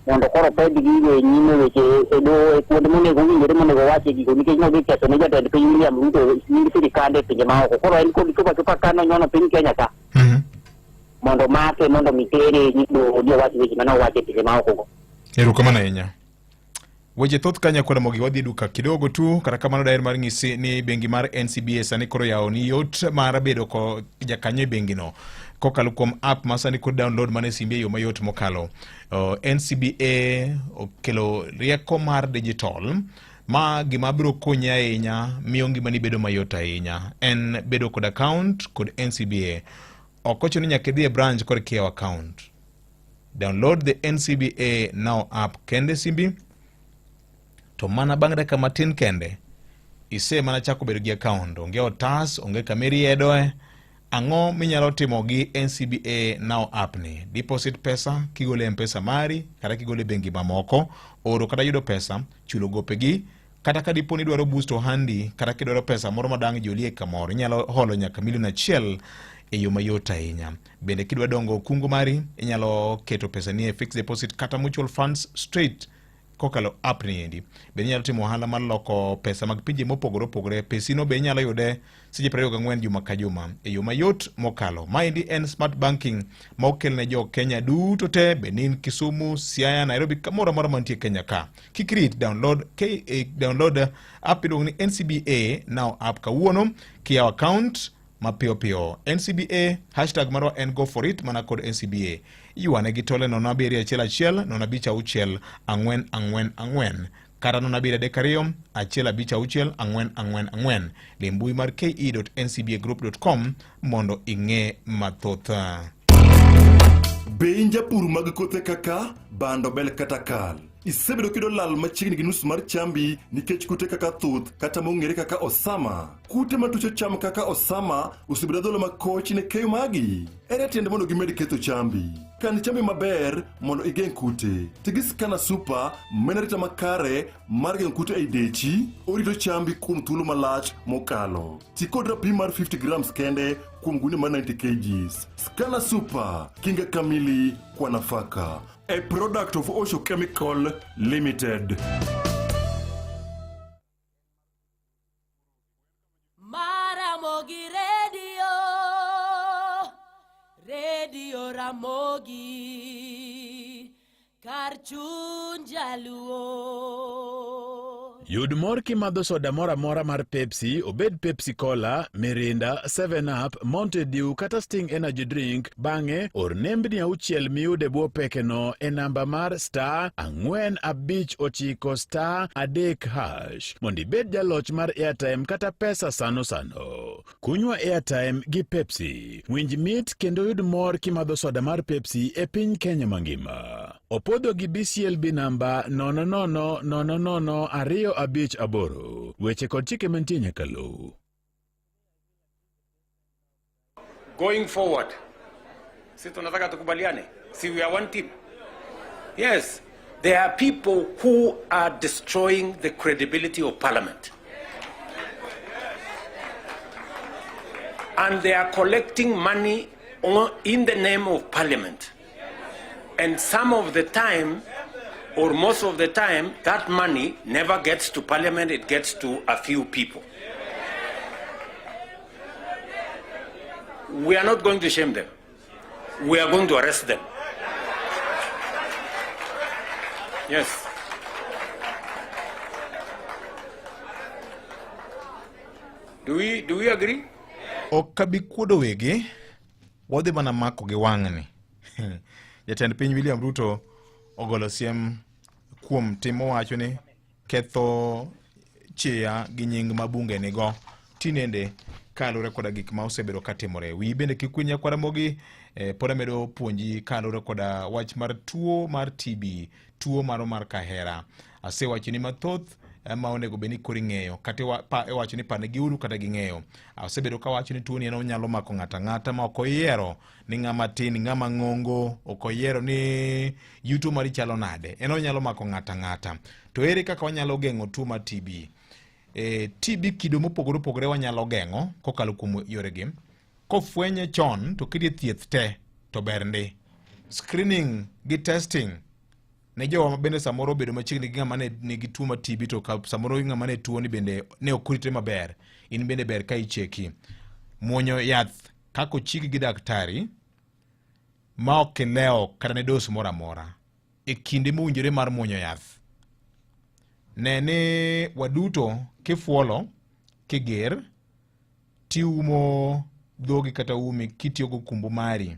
mondo koro opedh gigo e nyime weche e doho e kuonde monego owinjore monego owache gigo nikech nodhi ketho ne jatend piny William Ruto nying sirikande e pinje maoko. Koro en kod chopo achopa ka nonyono piny Kenya ka mondo omake mondo mi tere e nyim doho odhi owach weche mane owacho e pinje maoko go. Erokamano ahinya. Weche thoth ka nyakwar Ramogi wadhi e duka kidogo tu, kata kamano daher mar ng'isi ni bengi mar NCBA sani koro yawo ni yot mar bedo ko jakanyo e bengino kokalo kuom app ma sani kod download mana e simbi e yo mayot mokalo. NCBA okelo rieko mar digital ma gima biro konyi ahinya miyo ngimani bedo mayot ahinya en bedo kod account kod NCBA. Ok ochuno ni nyaka idhi e branch korka iyaw account. Download the NCBA Now app kende simbi to mana bang' dakika matin kende ise mana chako bedo gi account. Onge otas, onge kama iriedoe. Ang'o minyalo timo gi NCBA Now app ni? Deposit pesa kigolo e M-Pesa mari kata kigolo e bengi mamoko, oro kata yudo pesa, chulo gopegi kata ka dipo ni idwaro boost ohandi kata kidwaro pesa moro madang' jolie kamoro inyalo holo nyaka milion achiel e yo mayot ahinya. Bende kidwa dongo kungo mari inyalo keto pesa ni e fixed deposit kata mutual funds straight kokalo app ni endi. Bende inyalo timo ohala mar loko pesa mag pinje mopogore opogore. Pesino be inyalo yude seche 24 juma ka juma e yo mayot mokalo. Maendi en smart banking ma okel ne jo Kenya duto te, Benin, Kisumu, Siaya, Nairobi, kamoro amora mantie Kenya ka. Kik rit, download, K, download app iluongo ni NCBA Now app kawuono kiyawo account mapiyo piyo. NCBA hashtag marwa en go for it mana kod NCBA. Ywane gi tole 0 7 1 1 0 5 6 4 4 4 kata 0 7 3 2 1 5 6 4 4 Lim mbui mar ke.ncbagroup.com mondo ing'e mathoth. Be in japur mag kothe kaka bando, bel kata kal? Isebedo kiyudo lal machiegni gi nus mar chambi nikech kute kaka thuth kata mong'ere kaka osama. Kute matucho cham kaka osama osebedo adhola makoch ne keyo magi. Ere tiende mondo gimed ketho chambi? Kan chambi maber mondo igeng' kute. Ti gi Scanner Super ma en arita makare mar geng'o kute ei dechi, orito chambi kuom thuolo malach mokalo. Ti kod rapim mar 50 grams kende kuom gunia mar 90 kgs. Scanner Super, kinga kamili kwa nafaka. A product of Osho Chemical Limited. Maramogi Radio, Radio Ramogi, kar chuny jaluo. Yud mor kimadho soda moro amora mar Pepsi, obed Pepsi Cola, Mirinda, 7 Up, Mountain Dew kata Sting Energy Drink. Bang'e, or nembni auchiel miyudo e bwo pekeno e namba mar star 459 star 3 hash mondo ibed jaloch mar airtime kata pesa sano sano. Kunywa airtime gi Pepsi. Winj mit kendo yud mor kimadho soda mar Pepsi e piny Kenya mangima. Opodho gi BCLB namba 0000258. Weche kod chike mantie nyaka luw. Going forward, si tunataka tukubaliane, si we are one team. Yes, there are people who are destroying the credibility of parliament. And they are collecting money in the name of parliament. And some of the time, or most of the time, that money never gets to parliament, it gets to a few people. We are not going to shame them. We are going to arrest them. Yes. Do we agree? Ok abi kuodo wegi, wadhi mana mako gi wang'ni. Jatend piny William Ruto ogolo siem kuom tim mowacho ni ketho chia gi nying ma bunge nigo tinende kaluwore koda gik ma osebedo katimore. Wiyi bende kik wil nyakwar Ramogi, pod amedo puonji kaluwore koda wach mar tuo mar TB, tuo maro mar kahera. Asewachoni mathoth ma onego bed ni koro ing'eyo kata iwacho ni parnegiuru kata ging'eyo. Asebedo kawacho ni tuoni en onyalo mako ng'ato ang'ata ma ok oyiero ni ng'ama tin, ng'ama ng'ongo, ok oyiero ni yuto mari chalo nade. En onyalo mako ng'ato ang'ata. To ere kaka wanyalo geng'o tuo mar TB? TB kido mopogore opogore wanyalo geng'o kokalo kuom yoregi. Kofwenye chon to kidhi thieth te to ber ndi. Screening gi testing ne jowa ma bende samoro obedo machiegni gi ng'ama ne nigi tuo mar TB to ka samoro ng'ama ne tuo ni bende ne ok oritre maber, in bende ber ka icheki. Muonyo yath kaka ochiki gi daktari ma ok ilewo kata ne dos moro amora e kinde mowinjore mar muonyo yath. Ne ni waduto kifuolo, kiger, tiumo dhogi kata umi kitiyo gokumbu mari.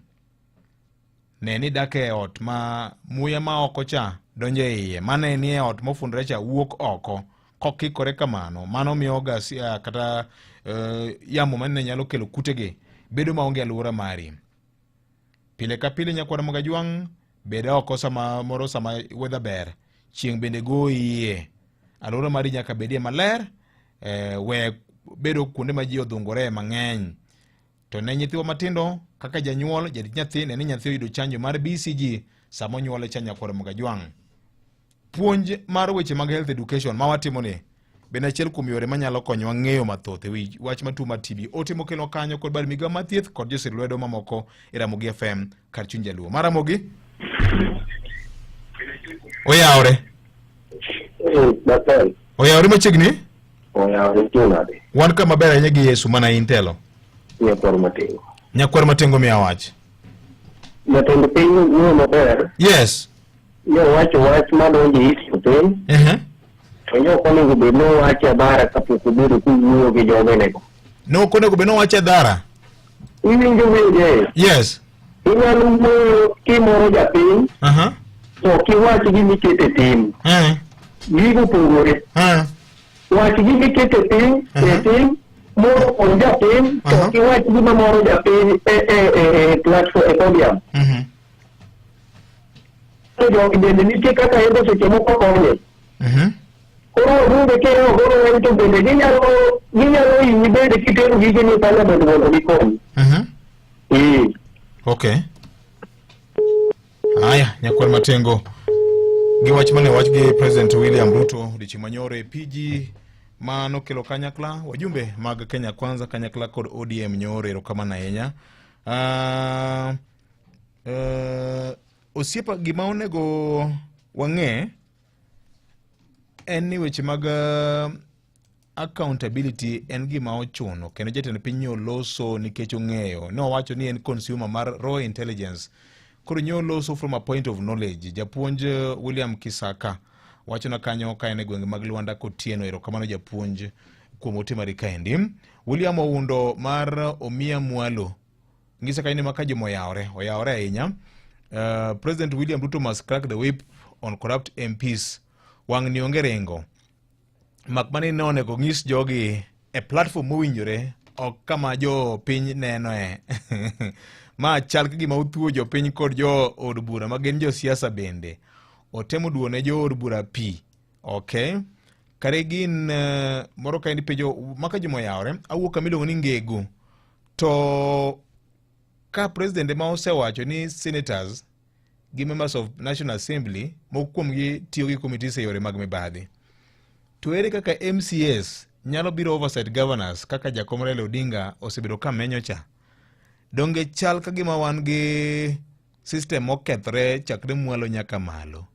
Ne ni idak e ot ma muya ma oko cha donjo e iye, mane ni e ot mofundore cha wuok oko. Kokikore kamano, mano miyo gas kata yamo mane nyalo kelo kutegi bedo maonge e alwora mari. Pile ka pile nyakwar Mogajwang' bed oko sama moro sama weather ber, chieng' bende goyi. Alwora mari nyaka bedie maler, we bedo kuonde ma ji odhungore mang'eny. To ne nyithiwa matindo kaka janyuol, jarit nyathi, ne ni nyathi oyudo chanjo mar BCG sama onyuole cha nyakwar Mogajwang'. Puonj mar weche mag health education ma watimo ni bende achiel kuom yore manyalo konyowa ng'eyo mathoth e wi wach mar tuo mar TB. Ote mokelwa kanyo kod bad migawo mar thieth kod josir lwedo mamoko e Ramogi FM kar chuny jaluo. Mar Ramogi oyawre. Oyawre machiegni? Oyawre nade? Wan ka maber ahinya gi Yesu mana in telo. Nyakwar Matengo. Nyakwar Matengo miya wach. Jatend piny wuoyo maber. Yes. Ne owacho wach madonjo e it jopiny. To ne ok onego bed ni owache adhara kapok obedo kowuoyo gi jogenego. Ne ok onego bed ni owache adhara. Iwinjo winje? Yes. Inyalo wuoyo kimoro japiny. To ok iwach gima iketo e tim. Gigo opogore. Wach gima iketo e piny, e tim, moro kod japiny, to ok iwach gima moro japiny e platform, e podium. To jogi bende nitie kaka yombo seche moko konye. Koro wabunge kiriwo godo lweny to bende ginyalo hinyi bende kitero gigeni e parliament mondo gikonyi. Okay. Haya, nyakwar Matengo gi wach mane wach gi President William Ruto odiochieng' manyoro e PG ma nokelo kanyakla wajumbe mag Kenya Kwanza kanyakla kod ODM nyoro erokamano ahinya. Osiepa gima onego wang'e en ni weche mag accountability en gima ochuno kendo jatend piny nyo loso nikech ong'eyo ne owacho ni en consumer mar raw intelligence koro nyo loso from a point of knowledge. Japuonj William Kisaka Wachona kanyo ka en e gwenge mag Luanda Kotieno. Erokamano japuonj kuom ote mari kaendi. William Oundo mar Omia Mwalo ngisa kanyo ni maka joma oyawore, oyawore ahinya. President William Ruto must crack the whip on corrupt MPs. Wang' ni onge ringo. Mak mana ni ne onego onyis jogi e platform mowinjore, ok kama jopiny nenoe. Ma chal ka gima othuo jopiny kod jo od bura ma gin josiasa bende. Otemo duo ne jo od bura pi. Okay. Kare gin moro ka en penjo maka joma oyawore, awuok kama iluongo ni Ngegu. To ka president ema osewacho ni senators gi members of National Assembly moko kuomgi tiyo gi committees e yore mag mibadhi. To ere kaka MCAs nyalo biro oversight governors kaka Jakom Raila Odinga osebedo ka menyo cha? Donge chal ka gima wan gi system mokethore chakre mwalo nyaka malo.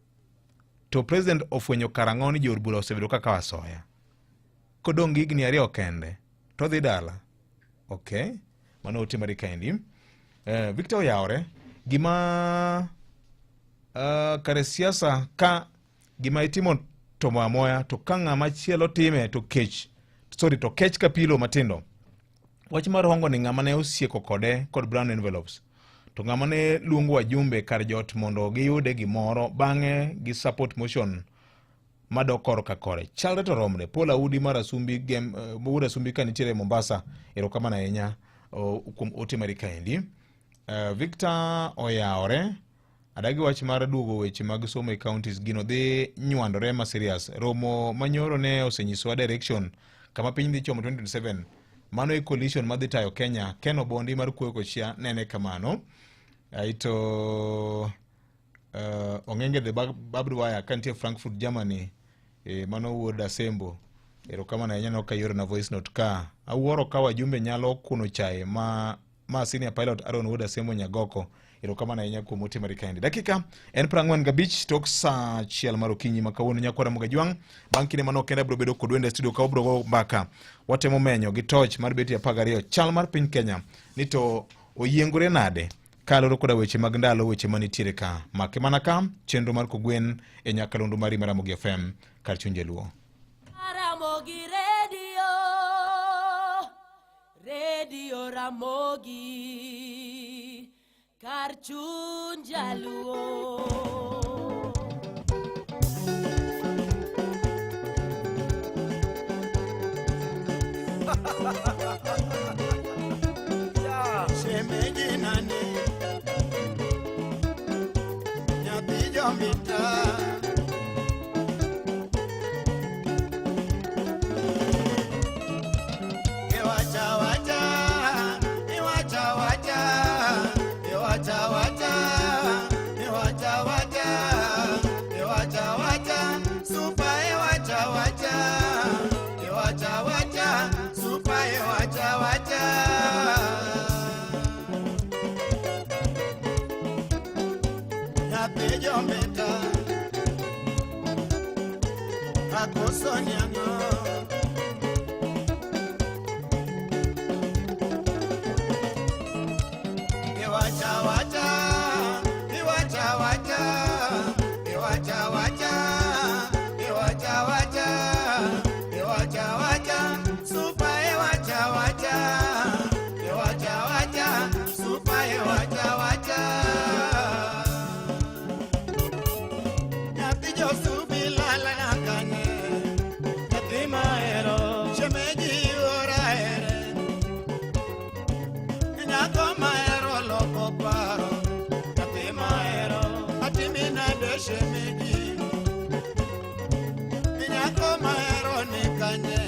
To president ofwenyo karang'o ni jood bura osebedo ka kawo asoya? Kodong' gi higni 2 kende to odhi dala. Okay, mano ote mari kaendi. Victor oyawore, gima kare siasa ka gima itimo to moya moya to ka ng'ama chielo time to kech, sorry, to kech ka pilo matindo. Wach mar hongo ni ng'ama ne osieko kode kod brown envelopes to ng'ama ne luongo wajumbe kar jot mondo giyude gimoro bang'e gi support motion madok kor ka kore chalre to romre. Paul Audi mar Asumbi gem, Wuod Asumbi ka nitiere Mombasa, erokamano ahinya kuom ote mari kaendi. Victor oyawore, adagi wach mar duogo weche mag somo e counties, gino dhi nywandore ma serious. Romo manyoro ne osenyisowa direction kama piny dhi chomo 2027. Mano e coalition madhi tayo Kenya. Ken Obondi mar Kuoyo Kochia nene kamano. Aito Ong'enge the barbed wire ka nitie Frankfurt Germany, mano wuod Asembo. Erokamano ahinya no ka iorona voice note ka. Awuoro ka wajumbe nyalo kuno chae ma senior pilot Aaron wuod Asembo Nyagoko. Erokamano ahinya kuom ote mari kaendi. Dakika en 45 tok saa 1 mar okinyi ma kawuono nyakwara Mogajwang'. Bang' kinde manok kende abiro bedo kod wende e studio ka wabiro go mbaka. Watemo menyo gi toch mar beti 12 chal mar piny Kenya ni to oyiengore nade kaluwore koda weche mag ndalo, weche manitiere ka. Make mana ka chenro mar Kogwen e nyakalondo mari mar Ramogi FM kar chuny Jaluo. Ramogi Radio, Radio Ramogi, kar chuny Jaluo. Shemeji nani? Nyathi jomita. Iwacha wacha, iwacha wacha, iwacha wacha, iwacha wacha, iwacha wacha, super iwacha wacha, iwacha wacha, super iwacha wacha. Nyathi jomita, akoso nyang'o. Iwacha wacha, iwacha wacha, iwacha wacha, iwacha wacha, iwacha wacha, super iwacha wacha, iwacha wacha, super iwacha wacha. Nyathi josubi lala kanye, nyathi mahero, shemeji ora here. Nyako mahero loko paro, nyathi mahero, atimi nade shemeji. Nyako mahero ni kanye,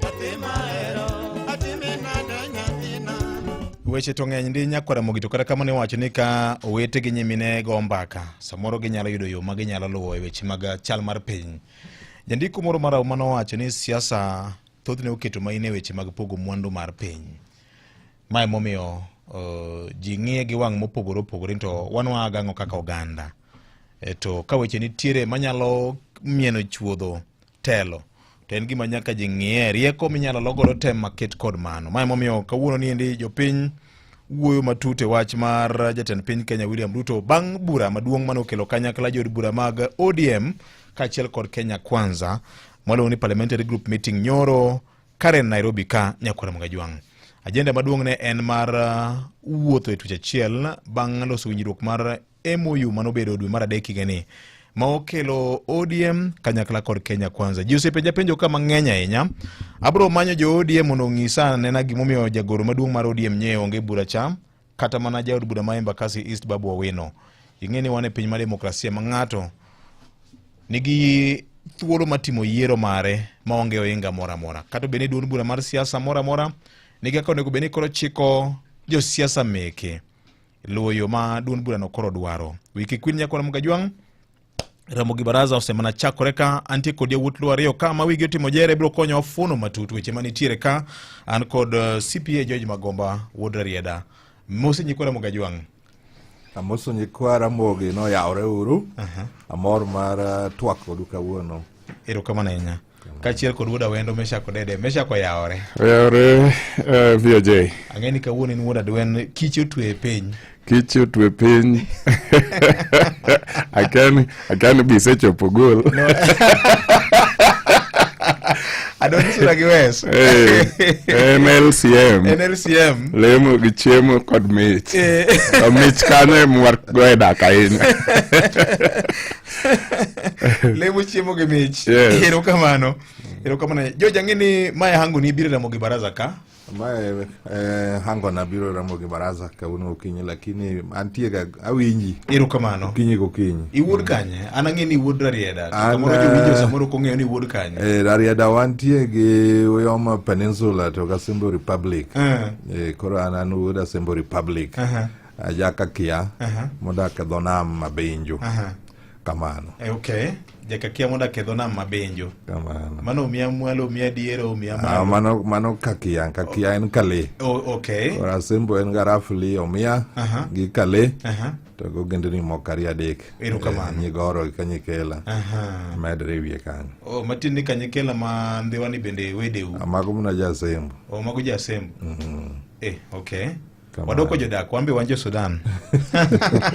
nyathi mahero, atimi nade nyathina. Weche to ng'eny ndi nyakwara Ramogi, to kata kamano iwacho ni ka owete gi nyimine go mbaka, samoro ginyalo yudo yo ma ginyalo luwo e weche mag chal mar piny. Jandiko moro marahuma nowacho ni siasa thothne oketo maina e weche mag pogo mwandu mar piny. Ma emomiyo ji ng'iye gi wang' mopogore opogore to wan wagang'o kaka oganda. To ka weche nitiere manyalo mieno chuodho telo, to en gima nyaka ji ng'iye, rieko minyalo logodo tem maket kod mano. Ma emomiyo kawuono ni endi jopiny wuoyo matut e wach mar jatend piny Kenya William Ruto bang' bura maduong' mane okelo kanyakla jood bura mag ODM kaachiel kod Kenya Kwanza mwaluongo ni Parliamentary Group Meeting nyoro Karen Nairobi ka nyakwar Mgajwang'. Ajenda maduong' ne en mar wuotho e twech achiel bang' loso winjruok mar MOU manobedo dwe mar adek higani ma okelo ODM kanyakla kod Kenya Kwanza. Ji osepenja penjo ka mang'eny ahinya. Abro manyo jo ODM mondo ong'isa anena gimomiyo jagoro maduong' mar ODM nye onge bura cha kata mana jaod bura ma Embakasi East Babu Owino. Ing'e ni wan e piny mar demokrasia ma ng'ato nigi thuolo mar timo yiero mare maonge ohinga moro amora. Kata obed ni duond bura mar siasa moro amora nigi kaka onego bed ni koro chiko josiasa meke luwo yo ma duond burano koro dwaro. Wiki Queen Nyakwar Mgajwang' Ramogi Baraza osemana chakore ka antie kod yawuot Luo ariyo ka ma wigi otimo jere biro konyowa fuono matut weche manitiere ka an kod CPA George Magomba wuod Rarieda. Mosi nyikwa Ramogi Ajwang'. Amoso nyikwa Ramogi noyawre uru. Amor mar twak kodu kawuono. Erokamano ahinya. Kaachiel kod wuod Awendo Meshak Odede. Meshak oyawore. Oyawore VOJ. Ang'e ni kawuono in wuod Adwen, kich otwe e piny. Kich otwe piny. Akia ni be isechopo gol. No. Adoni sura gi wes. En LCM. En LCM. Lemo gi chiemo kod mich. To mich kanyo ema wagoye dak ahinya. Lemo chiemo gi mich. Yes. Erokamano. Erokamano. George ang'e ni mae hango ni biro Ramogi Baraza ka. Mae hangona biro Ramogi Baraza kawuono okinyi lakini antie ga awinji. Erokamano. Okinyi gokinyi. Iwuod kanye? An ang'e ni iwuod Rarieda. To Samoro jowinjo samoro ok ong'eyo ni iwuod kanye. Rarieda wantie gi Uyoma Peninsula to Asembo Republic. Koro an wuod Asembo Republic. Ajaka kia modak e dho nam Mabenjo. Kamano. Okay. Jaka kia modak e dho nam Mabenjo. Kamano. Mano omiya mwalo, omiya diere, omiya malo. Mano kakia, kakia en kale. Oh, okay. Koro Asembo en ga roughly omiya gi kale. To gogendni moko ariyo adek. Erokamano. Nyigoro gi Kanyikela. Medre e wiye kanyo. Oh, matin ni Kanyikela ma Ndhiwa ni bende wedeu. Mago mana ja Asembo. Oh, mago ja Asembo. Okay. Wadoko jodak, wan be wan jo Sudan.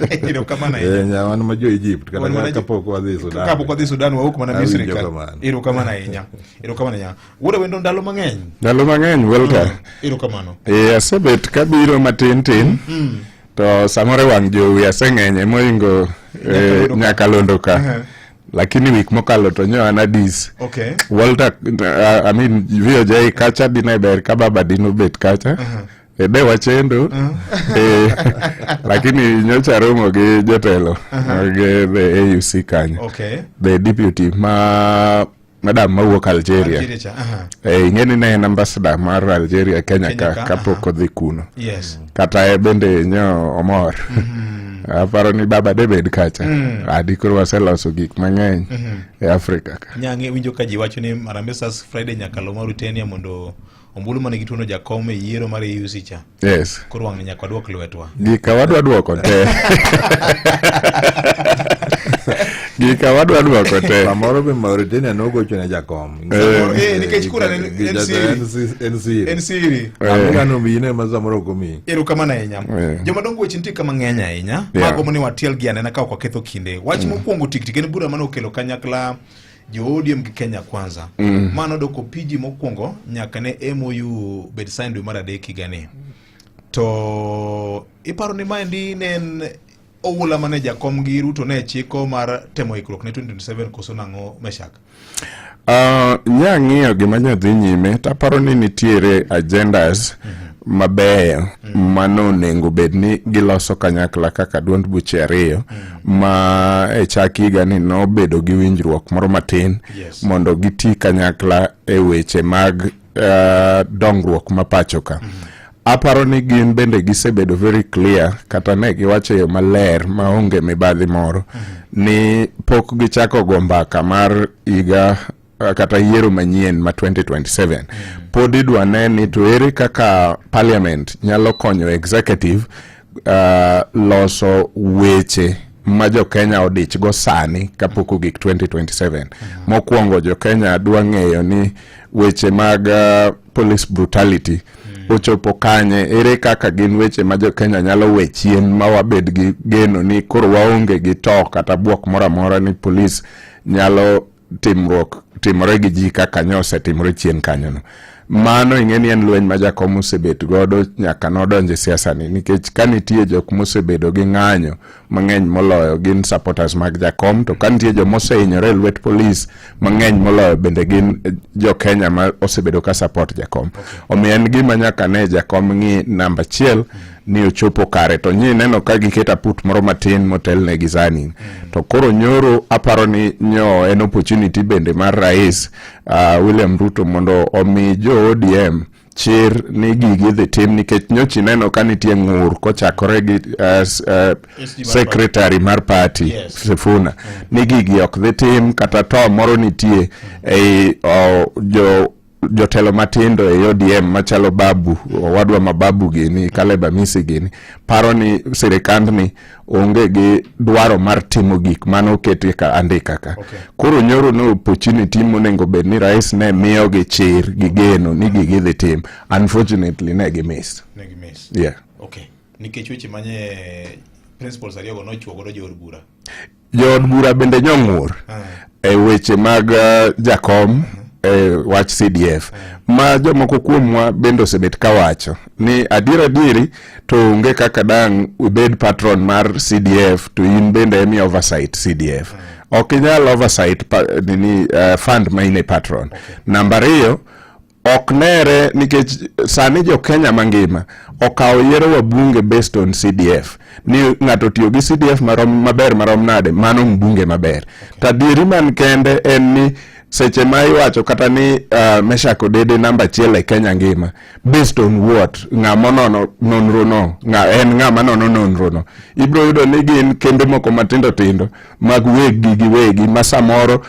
Erokamano ahinya. Wan ma jo Egypt, kata Wan mana kapok wadhi Sudan. Kapok wadhi Sudan, wawuok mana Misri Awinjo ka. kamano. Erokamano ahinya. Erokamano ahinya. Wuod Awendo ndalo mang'eny. Ndalo mang'eny Walter. Erokamano. Asebet kabiro matin tin. To samoro e wang' jowi aseng'enye mohingo nyakalondo ka. Lakini wik mokalo to nyo an Addis. Walter, I mean VOJ kacha dine ber ka baba dino bet kacha. De wachendo. Lakini nyocha romo gi jotelo mag the AUC kanyo. The deputy ma madam mawuok Algeria. Algeria cha, aha. Ing'e ni ne en ambassador mar Algeria Kenya Kenya ka ka, kapok odhi kuno. Yes. Kata bende nyo omor. Aparo ni baba de bed kacha. Adi koro waseloso gik mang'eny e Afrika ka. Nyange winjo ka ji wacho ni Harambee Stars Friday nyaka lo Mauritania mondo ombulu mane gituono jakom e yiero mar AUC cha. Yes. Koro wang'ni nyaka waduok lwetwa. Gika wadwa duoko te. Gika wadwa duoko te. Samoro be Mauritania nogocho ne jakom. Nikech kura ne en siri. En siri. En siri. Amina nomiyi ne ma samoro ok omiyi. Erokamano ahinya. Jomadongo weche nitie kama ng'eny ahinya. Mago ni watiel gi anena ka ok waketho kinde. Wach mokwongo tik tik en bura mane okelo kanyakla jo ODM gi Kenya Kwanza. Mano doko PG mokwongo nyaka ne MOU bed signed dwe mar adek higani. To iparo ni maendi ne en oula mane jakom gi Ruto ne chiko mar temo ikruok ne 2027 koso nang'o Meshak? Nya ng'iyo gima nya dhi nyime to aparo ni nitiere agendas mabeyo mano onego bed ni giloso kanyakla kaka duond buche ariyo ma e chak higa ni nobedo gi winjruok moro matin mondo giti kanyakla e weche mag dongruok ma pacho ka. Aparo ni gin bende gisebedo very clear kata ne giwacho e yo maler maonge mibadhi moro ni pok gichako go mbaka mar higa kata yiero manyien ma 2027. Pod idwa ne ni to ere kaka parliament nyalo konyo executive loso weche ma jo Kenya odich go sani kapok ogik 2027. Mokwongo jo Kenya dwa ng'eyo ni weche mag police brutality ochopo kanye, ere kaka gin weche ma jo Kenya nyalo we chien ma wabed gi geno ni koro waonge gi to kata bwok moro amora ni police nyalo timruok timore gi ji kaka nyo osetimore chien kanyono. Mano ing'e ni en lweny ma jakom osebet godo nyaka nodonjo e siasa ni nikech ka nitie jok mosebedo gi ng'anyo mang'eny moloyo gin supporters mag jakom to ka nitie joma osehinyore e lwet polis mang'eny moloyo bende gin eh, jo Kenya ma osebedo ka support jakom. Omiyo en gima nyaka ne jakom ng'i namba achiel ni ochopo kare to nyi neno ka giketo aput moro matin motelne gi Zani to koro nyoro aparo ni nyo en opportunity bende mar rais uh, William Ruto mondo omi jo ODM chir ni gigi idhi tim nikech nyocha ineno ka nitie ng'ur kochakore gi uh, uh, secretary mar party yes. Sifuna mm. ni gigi ok dhi tim kata to moro nitie ei uh, jo jotelo matindo e ODM machalo Babu owadwa ma Babu gini Caleb Amisi gini paro ni sirikandni onge gi dwaro mar timo gik mane oket e ka andika ka okay. Koro nyoro no opportunity monego bed ni rais ne miyogi chir gi geno ni gigi dhi tim unfortunately ne gi miss ne gi miss yeah okay nikech weche manye principles ariyogo nochuo godo jood bura Jood bura bende nyong'ur e weche mag eh, jakom e wach CDF ma jomoko kuomwa bende osebet kawacho ni adier adieri to onge kaka dang' ibed patron mar CDF to in bende emi oversight CDF. Ok inyal oversight pa, nini, uh, fund ma in e patron. Namba ariyo ok nere nikech sani jo Kenya mangima okawo yiero wabunge based on CDF ni ng'ato tiyo gi CDF marom maber marom nade mano mbunge maber okay. To adieri man kende en ni seche ma iwacho kata ni uh, Meshack Odede namba achiel e Kenya ngima based on what ng'ama nono nonro no ng'a en ng'ama nono nonro no ibro yudo ni gin kembe moko matindo tindo mag weggi giwegi ma samoro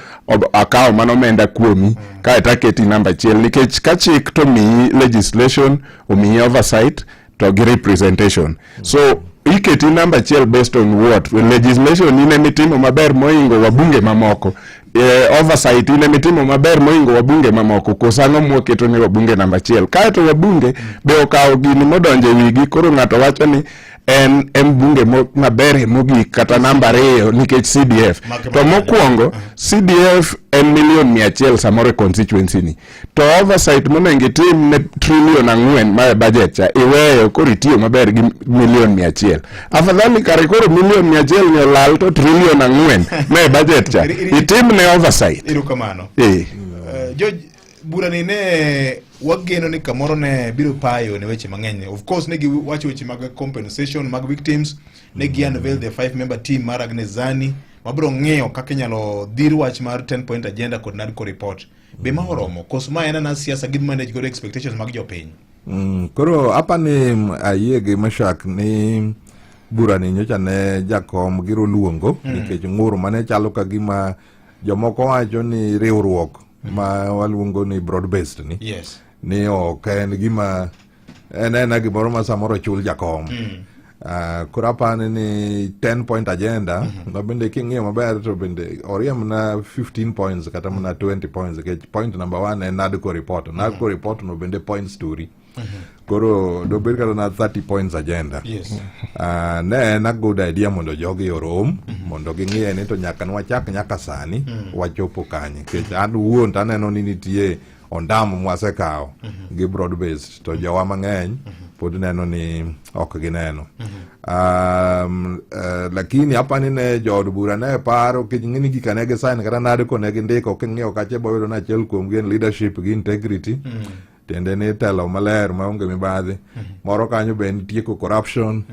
akawo mana omenda kuomi kaeto aketi namba achiel nikech ka chik to miyi legislation omiyi oversight to gi representation so iketi namba achiel based on what legislation in emitimo maber moingo wabunge mamoko eh, oversight in emitimo maber moingo wabunge mamoko koso ang'o mwaketo ni wabunge namba achiel kaeto wabunge be okawo gini modonjo e wigi koro ng'ato wacho ni en en mbunge maberie mogik kata namba ariyo nikech CDF to mokwongo CDF en milion 100 samoro e constituency ni to oversight monego itim ne trilion 4 ma e budget cha iweyo koro itiyo maber gi milion 100 afadhali kare koro milion 100 ni olal to trilion 4 ma e budget cha itim ne oversight. Erokamano. Eh. George, bura ni ne wageno ni kamoro ne biro payo ne weche mang'eny. Of course ne giwacho weche mag compensation mag victims, ne gi unveil the five member team mar Agnes Zani mabiro ng'iyo kaka inyalo dhir wach mar 10 point agenda kod NADCO report. Be ma oromo? Koso ma en ana siasa gi manage godo expectations mag jopiny? Koro apani ayie gi Meshak ni burani nyocha ne jakom giro luongo nikech ng'ur mane chalo ka gima jomoko wacho ni riwruok ma waluongo ni broad based ni yes. ni ok en gima en ena gimoro ma samoro chul jakom mm. Koro apani ni 10 point agenda mm -hmm. ma bende king'iyo maber to bende oriem na 15 points kata mana 20 points nikech point number one en NADCO report NADCO mm -hmm. report no bende points to Koro dobed kata na 30 points agenda. Yes. Ne en a good idea mondo jogi orom mm -hmm. mondo ging'iye ni to nyaka nwachak nyaka sani mm -hmm. wachopo kanye nikech an wuon to aneno ni nitie ondam mwasekawo mm -hmm. gi broad based to jowa mang'eny mm -hmm. pod neno ni ok gineno mm -hmm. Lakini apani ne jood bura ne paro kech ng'eni gika ne gisign kata nade ko ne gindiko king'iyo kache boyudo ni achiel kuomgi en leadership gi integrity mm -hmm. tiende ni telo maler maonge mibadhi moro kanyo be en tieko corruption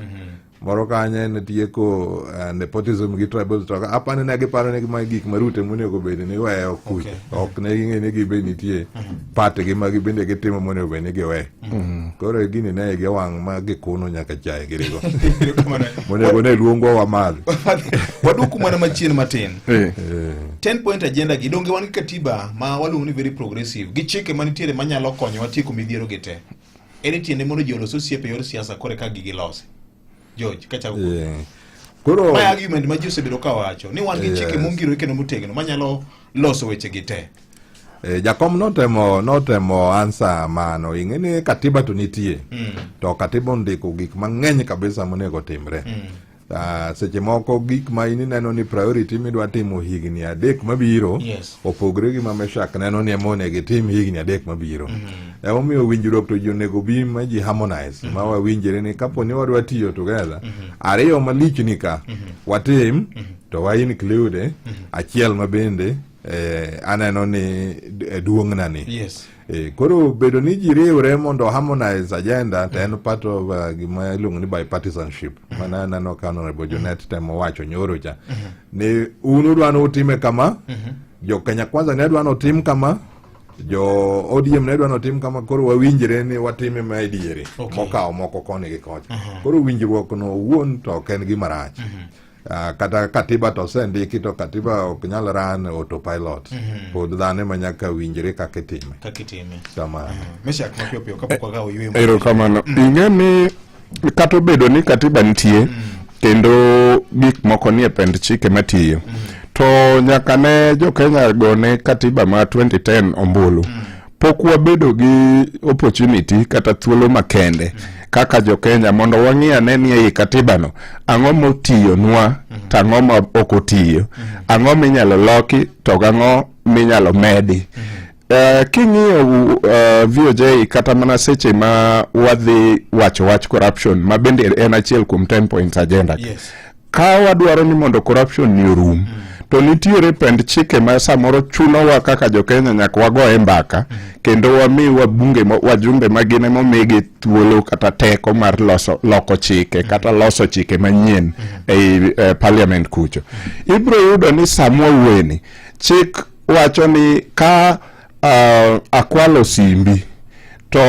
moro kanyo en tieko nepotism gi tribal to apani ne giparo ni ma gik marute monego bed ni weyo kuch ok ne ging'e ni gibe nitie part gi ma gibende gitimo monego bed ni giwe koro gini ne igi wang' ma gikuno nyaka chae girigo monego ne luongwa wamadh Waduoku mana machien matin. 10 point agenda gi donge wan gi katiba ma waluongo ni very progressive gi chike manitiere manyalo konyowa tieko midhiero gi te. Ere tiende mondo ji olos osiepe e yor siasa kore ka gigi losi? George, kachako kuom. Yeah. Koro Mae argument ma ji osebedo ka wacho ni wan gi chike Yes. mongirore kendo motegno manyalo loso weche gi te. Jakom notemo answer mano ing'e ni katiba to nitie to katiba ondiko gik mang'eny kabisa monego timre. Seche moko gik ma in ineno ni priority midwa timo higni adek mabiro Yes. opogre gi ma Meshak neno ni ema onego itim higni adek mabiro. Emomiyo winjruok to ji onego bi ma ji harmonize ma wawinjre ni kapo ni wadwa tiyo together ariyo malich ni ka watim to wa include achiel ma bende eh, aneno ni eh, duong'na ni Yes. Eh, koro bedo ni ji riwre mondo harmonize agenda to en part of gima iluongo ni bipartisanship mana aneno ka honorable Junet temo wacho nyoro cha ni un udwa ni utime kama jo Kenya Kwanza ne dwa ni otim kama jo ODM ne dwa ni otim kama koro wawinjre ni watime ma e diere Okay. mokawo moko koni gi kocha koro winjruok no owuon to ok en gima rach kata katiba to osendiki to katiba ok nyal run autopilot pod dhano ema nyaka winjre kaka itime Kaka itime. kamano Meshak mapiyo piyo kapok wakawo yweyo. Erokamano. Ing'e ni kata obedo ni katiba nitie kendo gik moko nie pend chike matiyo to nyaka ne jo-Kenya gone katiba ma 2010 ombulu pok wabedo gi opportunity kata thuolo makende kaka jo-Kenya mondo wang'i ane ni ei katibano ang'o motiyonwa to ang'o ma ok otiyo ang'o minyalo loki to gang'o minyalo medi king'iyo VOJ kata mana seche ma wadhi wacho wach corruption ma bende en achiel kuom 10 points agenda Yes. ka wadwaro ni mondo corruption ni orum to nitiere pend chike ma samoro chunowa kaka jokenya nyaka wagoye mbaka kendo wami wabunge wajumbe ma gin emomigi thuolo kata teko mar loso loko chike kata loso chike manyien ei parliament kucho ibiro yudo ni samwa wuoyeni chik wacho ni ka akwalo simbi to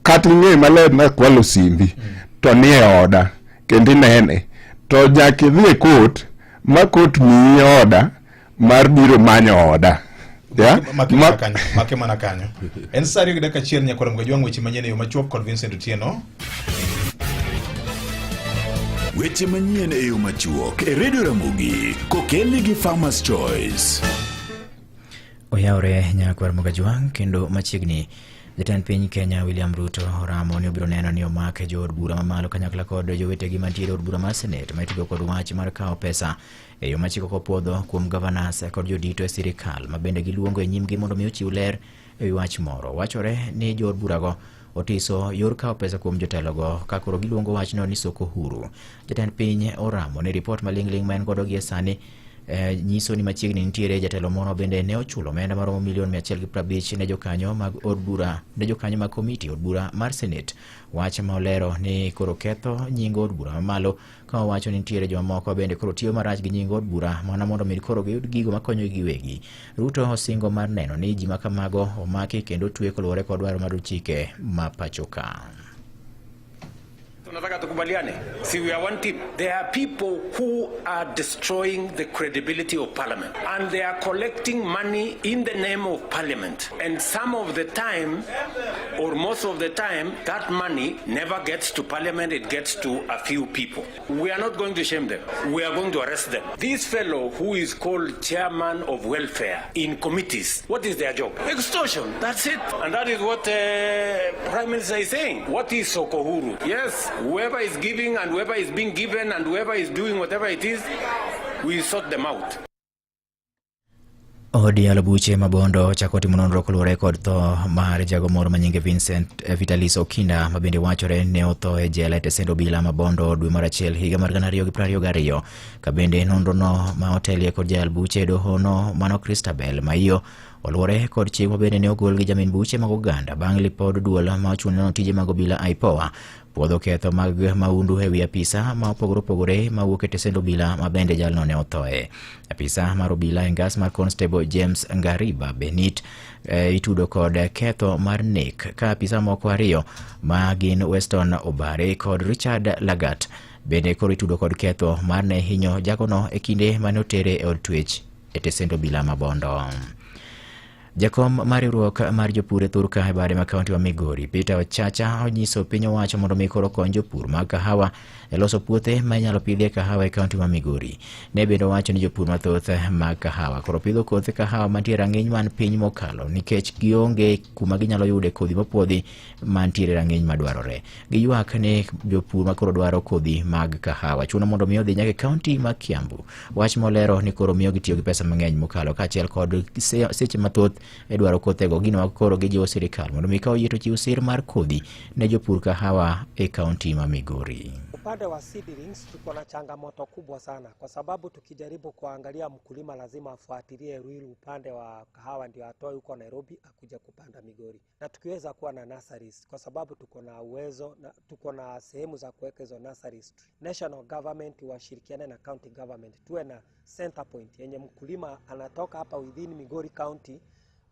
kata ing'e maler ni akwalo simbi to nie oda kendo inene to nyaka idhi e court ma court miyi oda mar biro manyo oda Yeah? Make mana kanyo, make mana kanyo. En sa ariyo gi dakika achiel nyakwar Mgajwang' weche manyien e yo machuok kod Vincent Otieno. Weche manyien e yo machuok e Radio Ramogi kokelni gi Farmers Choice. Oyawre nyakwar Mgajwang' kendo machiegni jatend piny Kenya William Ruto oramo ni obiro neno ni omak jood bura mamalo kanyakla kod jowetegi mantiere e od bura mar Senate ma itudo kod wach mar kawo pesa e yo machiko kopuodho kuom governors kod jodito e sirikal ma bende giluongo e nyimgi mondo mi ochiw ler e wi wach moro. Wachore ni jood burago otiso yor kawo pesa kuom jotelogo ka koro giluongo wachno ni soko huru. Jatend piny oramo ni ripot maling'ling' ma en godo gie sani nyiso ni machiegni nitiere jatelo moro bende ne ochulo omenda maromo milion 150 ne jokanyo mag od bura ne jokanyo mag komiti od bura mar Senate. Wach ma olero ni koro ketho nying od bura mamalo ka owacho ni nitiere jomamoko bende koro tiyo marach gi nying od bura mana mondo mi koro giyud gigo makonyogi giwegi. Ruto osingo mar neno ni ji makamago omaki kendo otwe koluwore kod dwaro mar chike ma pacho ka. Tunataka tukubaliane, si we are one team. There are people who are destroying the credibility of parliament and they are collecting money in the name of parliament. And some of the time, or most of the time, that money never gets to parliament, it gets to a few people. We are not going to shame them. We are going to arrest them. This fellow who is called chairman of welfare in committees, what is their job? Extortion, that's it. And that is what Prime Minister is saying. What is Soko Huru? Yes, whoever is giving and whoever is being given and whoever is doing whatever it is, we sort them out. Od yalo buche ma Bondo ochako timo nonro koluwore kod tho mar jago moro ma nyinge Vincent Vitalis Okinda ma bende wachore ne otho e jela e tesend obila ma Bondo dwe mar achiel higa mar 2022 ka bende nonro no ma otelie kod jayal buche e doho no mano Christabel Maiyo oluwore kod chik ma bende ne ogol gi jamin buche mag oganda bang' lipod duol ma ochung' ne nono tije mag obila IPOA puodho ketho mag mahundu e wi apisa ma opogore opogore ma wuok e tesend obila ma bende jalno ne othoe. Apisa mar obila e ngas mar Constable James Ngariba Benit itudo kod ketho mar nek ka apisa moko ariyo ma gin Weston Obare kod Richard Lagat bende koro itudo kod ketho mar ne hinyo jagono e kinde mane otere e od twech e tesend obila ma Bondo. Jakom mar riwruok mar jopur e thurka e bade ma kaunti ma Migori, Peter Ochacha onyiso piny owacho mondo mi koro okony jopur mag kahawa e loso puothe ma inyalo pidhie kahawa e kaunti ma Migori. Ne bende owacho ni jopur mathoth mag kahawa koro pidho kothe kahawa mantie rang'iny man piny mokalo nikech gionge kuma ginyalo yude kodhi mopuodhi mantiere rang'iny madwarore. Giywak ni jopur ma koro dwaro kodhi mag kahawa chuno mondo mi odhi nyaka e kaunti ma Kiambu. Wach molero ni koro miyo gitiyo gi pesa mang'eny mokalo kaachiel kod seche mathoth e dwaro kothego. Gino ma koro gijiwo sirikal mondo mi ka oyie to chiw sir mar kodhi ne jopur kahawa e kaunti ma Migori. Upande wa seedlings tuko na changamoto kubwa sana, kwa sababu tukijaribu kuangalia mkulima lazima afuatilie Ruiru upande wa kahawa ndio atoe huko Nairobi akuja kupanda Migori, na tukiweza kuwa na nurseries, kwa sababu tuko na uwezo na tuko na sehemu za kuweka hizo nurseries, national government washirikiane na county government, tuwe na center point yenye mkulima anatoka hapa within Migori County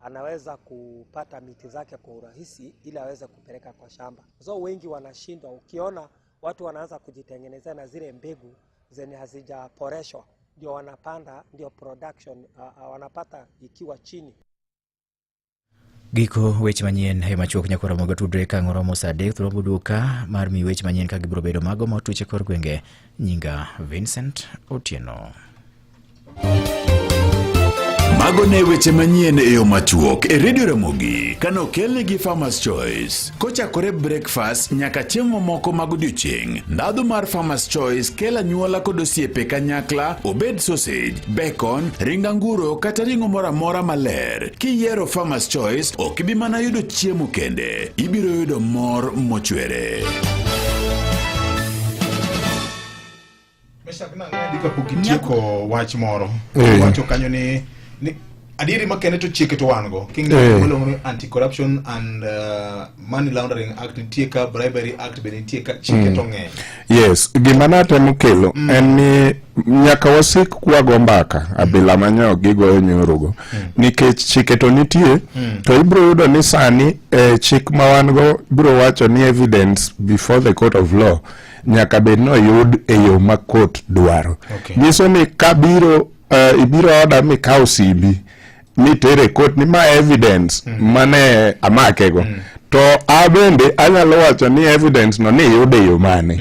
anaweza kupata miti zake kwa urahisi ili aweze kupeleka kwa shamba. So wengi wanashindwa, ukiona watu wanaanza kujitengenezea na zile mbegu zenye hazijaporeshwa ndio wanapanda, ndio production wanapata ikiwa chini. Giko weche manyien e machuok nyakoro mogo tudre ka ng'oro saa 3 thuolo moduoka mar mi weche manyien ka gibiro bedo mago motuche kor gwenge. Nyinga Vincent Otieno. Mago ne weche manyien e yo machuok e Radio Ramogi kane okelni gi Farmers Choice. Kochakore breakfast nyaka chiemo mamoko mag odiochieng', ndhadhu mar Farmers Choice kelo anyuola kod osiepe kanyakla, obed sausage, bacon, ring anguro kata ring'o moro amora maler. Kiyiero Farmers Choice, ok ibi mana yudo chiemo kende, ibiro yudo mor mochwere. Meshak nang'adi kapok itieko wach moro Eh. wacho kanyo ni, ni adieri makende to chike to wan go king'iyo Eh. gima iluongo ni anti corruption and money laundering act nitie ka bribery act be nitie ka chike to ng'eny yes gima natemo kelo en ni nyaka wasik kwago mbaka abila manyo gigoyo nyorogo nikech chike to nitie to ibiro yudo ni sani eh, chik ma wan go biro wacho ni evidence before the court of law nyaka bed ni oyud e yo ma court dwaro. Okay. Nyiso ni kabiro ibiro oda mikawo simbi mitere court ni ma evidence mane amakego to a bende anyalo wacho ni evidence no ni iyude e yo mane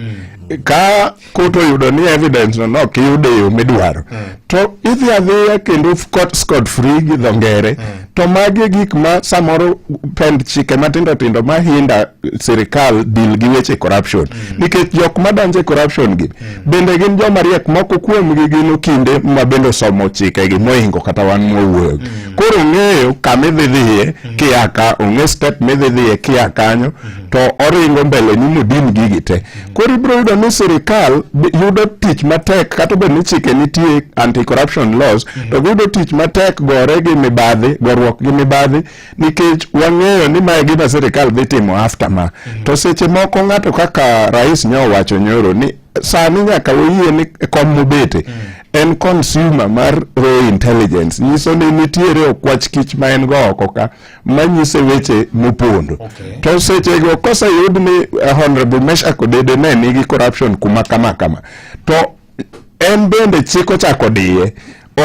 ka court oyudo ni evidence no nok iyude e yo midwaro to idhi adhiya kendo court scot free gi dho ngere to magi e gik ma samoro pend chike matindo tindo ma hinda sirikal deal gi weche corruption nikech jok madonjo e corruption gi bende gin joma riek moko kuomgi gin okinde ma bende osomo chike gi mohingo kata wan mwawuoyo koro ong'eyo kama idhi dhiye kia ka ong'e step midhi dhiye kia kanyo to oringo mbele ni modin gigi te koro ibiro yudo ni sirikal yudo tich matek kata obedo ni chike nitie anti corruption laws to giyudo tich matek gore gi mibadhi goruok gi mibadhi nikech wang'eyo ni mae gima sirikal dhi timo after ma to seche moko ng'ato kaka rais nyo owacho nyoro ni sani nyaka wayie ni kom mobete en consumer mar raw intelligence nyiso ni nitiere okwach kich ma en go oko ka manyise weche mopondo Okay. to sechego koseyud ni honorable Meshack Odede ne nigi corruption kuma kama kama to en bende chik ochako diye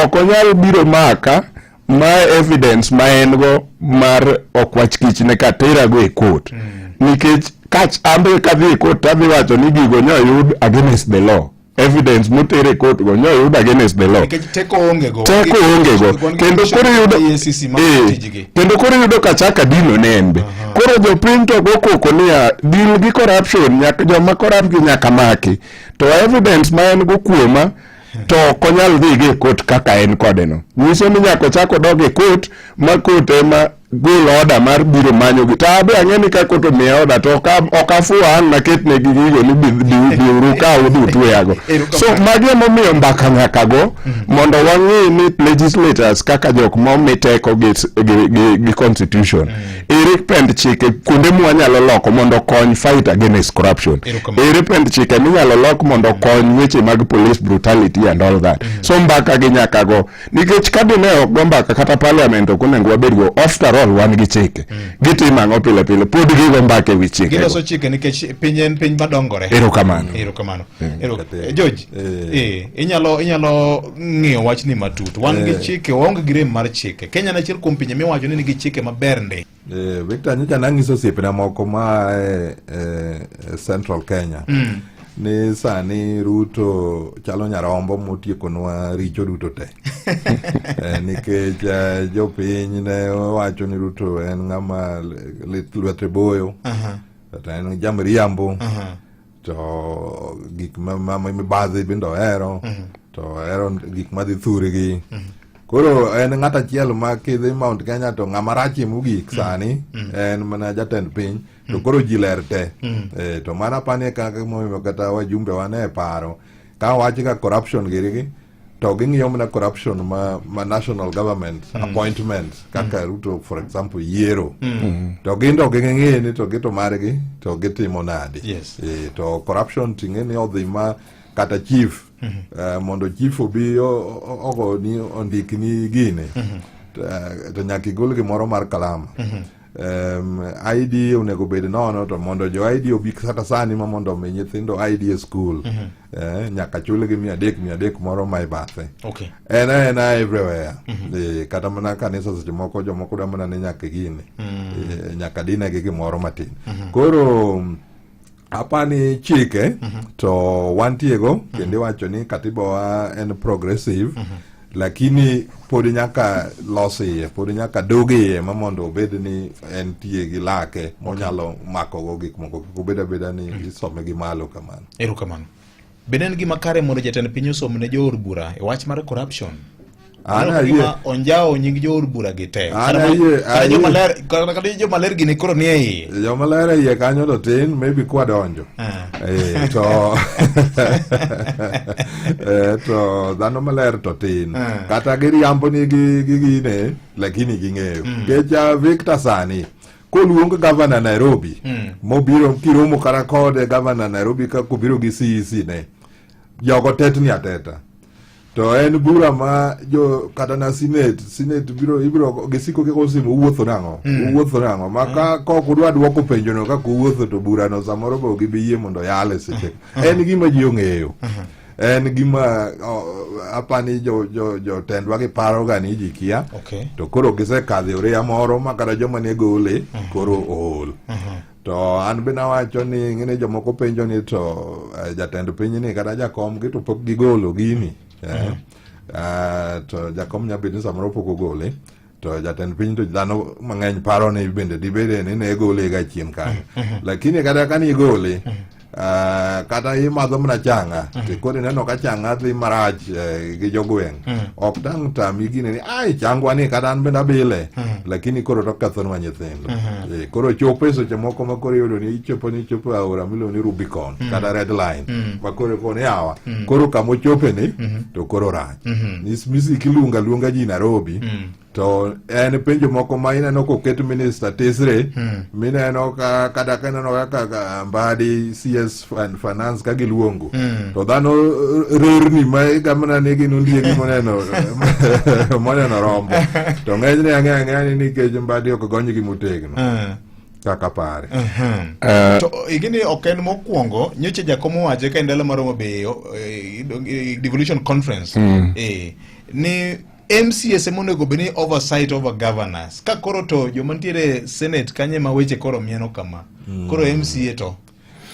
ok onyal biro maka ma evidence ma en go mar okwach kich ne ka terago e court nikech kach ambe kadhi e court tadhi wacho ni gigo nyo oyud against the law evidence moter e court go nyo oyud against the law nikech teko onge go teko onge go kendo koro iyudo EACC ma Eh, tijgi kendo koro iyudo ka chaka dino ne en be koro jopiny to go koko niya deal gi corruption nyaka joma corrupt gi nyaka maki to evidence ma en go kuoma to ok onyal dhi gi e court kaka en kode no nyiso ni nyaka ochak odog e court ma court ema gol order mar biro manyogi to abe ang'e ni ka court omiya order to ok ok afuwa ang' naketnegi gigo ni biuru ka udhi utweyago so magi emomiyo mbaka nyaka go mondo wang'e ni legislators kaka jok ma omi teko gi, gi, gi, gi constitution ere pend chike kuonde mwanyalo loko mondo okony fight against corruption ere pend chike minyalo lok mondo okony weche mag police brutality and all that so mbaka gi nyaka go nikech ka dine ok go mbaka kata parliament ok onego wabed go after sirikal wan gi chike gitimo ang'o pile pile pod gigo mbaka e wi chike Giloso chike nikech piny en piny madongore. Erokamano. Erokamano. George, inyalo inyalo ng'iyo wachni matut. Wan gi chike, waonge gi rem mar chike. Kenya en achiel kuom pinje miwacho ni nigi chike maber ndi. Victor, nyocha nanyiso osiepena moko ma e Central Kenya ni sani Ruto chalo nyarombo motiekonwa richo duto te. Nikech jopiny ne wacho ni Ruto en ng'ama lwete boyo, to en jamriambo, to gik ma mibadhi bende ohero, to ohero gik madhi thurgi. Koro en ng'at achiel ma kidhi Mount Kenya to ng'ama rachie mogik sani en mana jatend piny to koro ji ler te. To mano apani kaka momiyo kata wajumbe wa ne paro ka wach ka corruption girigi to ging'iyo mana corruption ma national government appointment kaka Ruto for example yiero to gin to ging'e ni to gito margi to gitimo nadi. To corruption ting'e ni odhi ma kata chief mondo chief obi ogoni ondikni gine to nyaka igol gimoro mar kalama. ID onego bed nono to mondo jo ID obi kata sani ma mondo omi nyithindo ID e school nyaka chulgi 300 300 moro ma e bathe. En aena everywhere. Kata mana kanisa seche moko jomoko dwa mana ni nyaka gine nyaka dinegi gimoro matin. Koro apani chike to wantiego kendo iwacho ni katiba wa en progressive, lakini pod nyaka los iye, pod nyaka dog iye ma mondo obed ni entie gi lake monyalo makogo gik moko, kik obed abeda ni isome gi malo kamano. Erokamano. Bende en gima kare mondo jatend piny osom ne jood bura e wach mar corruption? An Aneno ayie. gima onjawo nying jood bura gi te. An Kata ayie, kata ayie. joma ler, kata joma ler gini koro nie iye. Joma ler e iye kanyo to tin, maybe kwadonjo. To dhano maler to tin. Kata giriambo ni gi gine, lakini ging'eyo. Nikech Victor sani koluong gavana Nairobi mobiro kiromo kata kode gavana Nairobi ka kobiro gi CEC ne jogo tetni ateta to en bura ma jo kata na senate biro ibiro gisiko kiko simo uwuotho nang'o uwuotho nang'o ma ka kok udwa duoko penjo no kaka uwuotho to bura no samoro be ok gibi yie mondo yale seche en gima ji ong'eyo en gima apani jo jo jotendwa gi paro ga ni ji kia to koro gisekadho e oreya moro ma kata joma ne gole koro ool to an be nawacho ni ng'ene jomoko penjo ni to jatend piny ni kata jakom gi to pok gigolo gini to jakom nya bet ni samoro pok ogole to jatend piny to dhano mang'eny paro ni bende dibede ni ne gole ga chien kanyo lakini kata ka nigole kata imadho mana chang'a to koro ineno ka chang'a dhi marach gi jogweng' ok tang' tami gine ni ai changwa ni kata an bende abile lakini koro to kethonwa nyithindo. Koro chopo e seche moko ma koro iyudo ni ichopo ni ichopo e aora miluongo ni Rubicon kata Red Line ma koro koni yawa koro kamochope ni to koro rach misiki iluongo aluonga ji Nairobi to en penjo moko ma ineno koket minister tesre mineno ka kata ka ineno kaka ka Mbadi CS finance ka giluongo to dhano rerni ma igamna ni gin ondiegi moneno rombo to ng'enyne ang'e ang'eya ni nikech Mbadi ok gonygi motegno kaka pare. To igini ok en mokwongo nyocha jakom owache ka en dala mar Homa Bay devolution conference ni MCAs ema onego bed ni oversight over governors ka koro to joma nitiere senate kanye ma weche koro mieno kama koro MCA to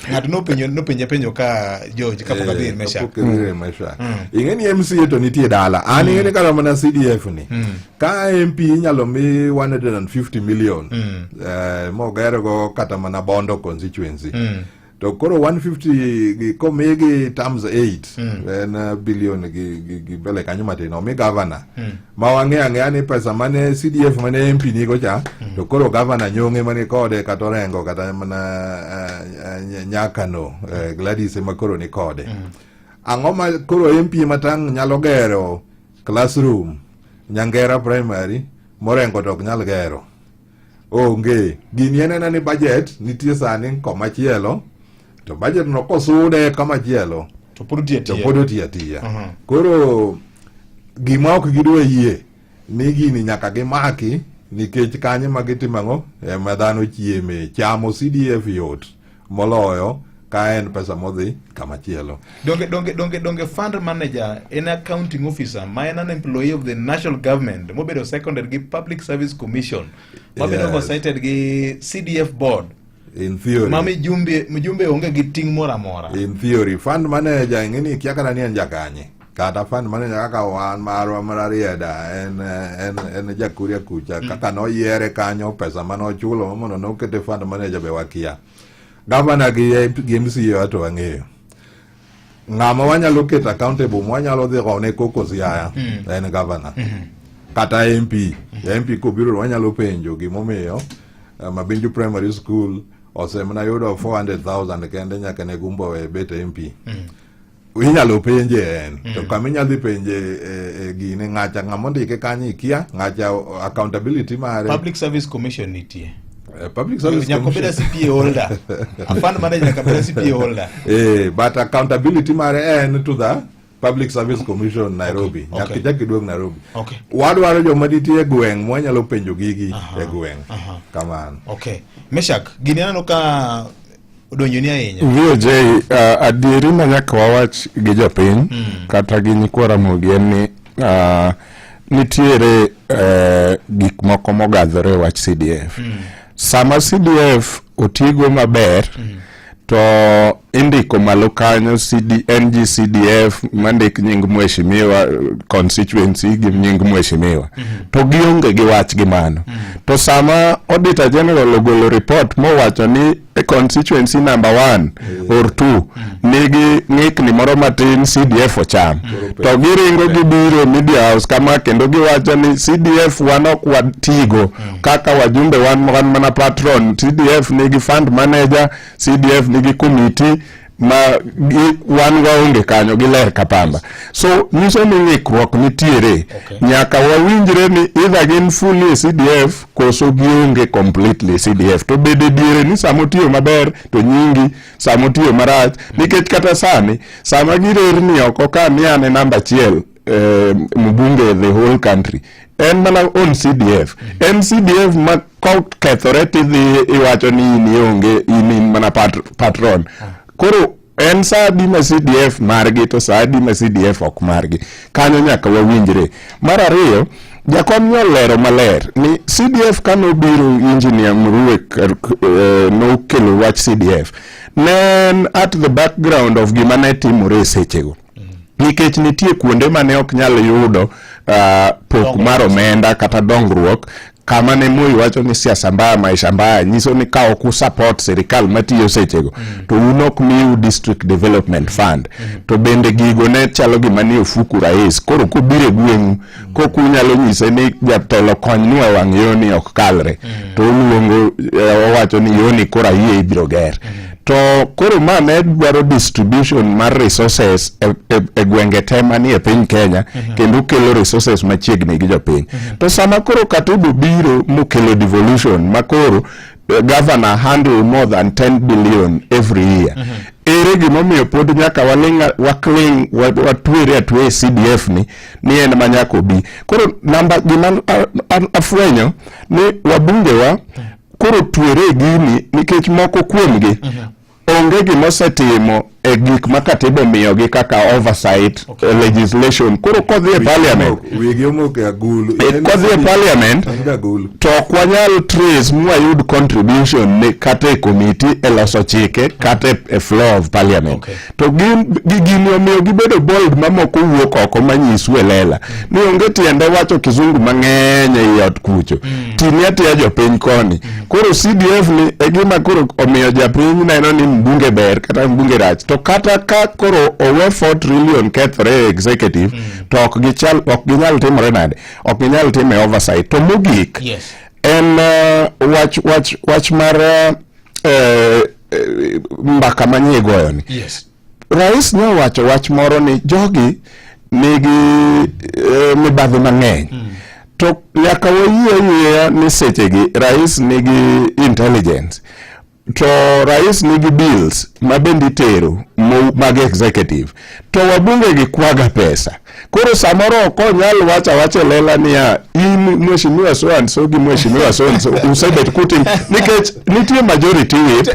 ng'ato nopenje penjo ka George kapok adhi ir Meshak. Kapok idhi ir Meshak. Ing'e ni MCA to nitie dala an ing'e ni kata mana CDF ni ka MP inyalo mi 150 million mogergo kata mana Bondo constituency to koro 150 gi komigi times 8 en billion gi mbele kanyo matin omi governor ma wang'eyo ang'eya ni pesa mane CDF mane MP nigo cha to koro governor nyong'e mani kode kata Orengo kata mana Nyakano Gladys ema koro ni kode ang'o ma koro MP matang' nyalo gero classroom Nyangera primary Morengo to ok nyal gero onge gini en ena ni budget nitie sani komachielo to budget no kosude kamachielo to pod otiyo to atiya. pod otiyo atiya koro gima ok gidwa yie ni gini nyaka gimaki. Nikech kanyo ma gitimo ang'o? Ema dhano chieme. Chamo CDF yot moloyo ka en pesa modhi kama chielo. Donge donge donge donge fund manager en accounting officer ma en an employee of the national government mobedo seconded gi Public Service Commission mabedo Yes. oversighted gi CDF board. In theory. Ma mijumbe mijumbe onge gi ting' moro amora. In theory, fund manager ing'e ni kia kata ni en jakanye. Kata fund manager kaka wan marwa mar Rarieda en en en jakuria kucha kaka noyiere kanyo pesa mane ochulo mondo nokete fund manager be wakia. Gavana gi gi MCA to wang'eyo. Ng'ama wanyalo keto accountable mwanyalo dhi gone koko Siaya en gavana. Kata MP. MP kobiro wanyalo penjo gimomiyo Mabinju Primary School osemna yudo 400,000 kende nyaka ne Gumbo we bet MP. Inyalo penje en. To kama inyalo dhi penje e, e, gine ng'acha ng'ama ondike kanyo ikia ng'acha accountability mare. Public Service Commission nitie. Public Service Nyaka obed a Commission. CPA holder. A fund manager nyaka bed a CPA holder. But accountability mare en to the Public Service Commission Nairobi. Nyaka ichak iduog Nairobi. Wadwaro joma nitie e gweng' mwanyalo penjo gigi e gweng'. Kamano. Okay. Meshak, gini aneno ka odonjoni ahinya. VOJ, adieri ma nyaka wawach gi jopiny kata gi nyikwa Ramogi en ni nitiere gik moko mogadhore e wach CDF. Sama CDF otigo maber to indiko malo kanyo CD, NGCDF mandik nying mheshimiwa constituency gi nying mheshimiwa to gionge gi wach gi mano. To sama Auditor General ogolo report mowacho ni e constituency number 1 or 2 nigi ng'ikni moro matin CDF ocham, to giringo gibiro media house kama kendo giwacho ni CDF wan ok watigo kaka wajumbe, wan wan mana patron. CDF nigi fund manager, CDF nigi committee ma wan waonge kanyo, giler ka pamba. So nyiso ni ng'ikruok nitiere. Nyaka wawinjre ni either gin fully e CDF koso gionge completely CDF. To bede diere ni sama otiyo maber to nyingi, sama otiyo marach, nikech kata sani sama girerni oko ka ni an e namba achiel mbunge the whole country, en mana on CDF. En CDF ma kokethore tidhi iwacho ni in ionge, in in mana patron. Koro en sa adi ma CDF margi to sa adi ma CDF ok margi? Kanyo nyaka wawinjre. Mar ariyo, jakom nyolero maler ni CDF kanobiro, engineer Mrue nokelo wach CDF, ne en at the background of gima ne timore e sechego, nikech nitie kuonde mane ok nyal yudo pok mar omenda kata dongruok kama ne Moi wacho ni siasa mbaya maisha mbaya, nyiso ni ka ok usupport sirikal matiyo sechego to un ok miu district development fund. To bende gigo ne chalo gima ni ofuku rais koro kobiro e gweng'u kok unyalo nyise ni jatelo konynu e wang' yoni ok kalre, to oluongo owacho ni yoni koro ayie ibiro ger. To koro ma ne dwaro distribution mar resources e gwenge te manie piny Kenya kendo kelo resources machiegni gi jopiny. To sama koro katiba biro mokelo devolution ma koro governor handle more than 10 billion every year, ere gimomiyo pod nyaka waling' wakling watwere atweya e CDF ni en ma nyaka obi? Koro namba gima afwenyo ni wabungewa koro twere e gini nikech moko kuomgi onge gimosetimo e gik ma katiba omiyogi kaka oversight legislation. Koro kodhi e parliament, wigi omoko e agulu. Kodhi e parliament En ga agulu. To ok wanyal trace mwayud contribution ne kata e committee e loso chike kata e floor of parliament. To gin gini omiyo gibedo bold mamoko wuok oko manyisu e lela ni onge tiende wacho kizungu mang'eny ei ot kucho, tini atiya jopiny koni. Koro CDF ni e gima koro omiyo japiny neno ni mbunge ber kata mbunge rach. To kata ka koro owe 4 trillion kethore e executive to ok gichal, ok ginyal timore nade, ok ginyal time oversight. To mogik en wach mar mbaka manyie goyo ni rais ne owacho wach moro ni jogi nigi mibadhi mang'eny. To nyaka wayie ayieya ni sechegi rais nigi intelligence. To rais nigi bills ma bende itero mag executive to wabunge gi kwaga pesa. Koro samoro ok onyal wacho awacha e lela niya in mheshimiwa so and so gi mheshimiwa so and so usebet kutim nikech nitie majority whip.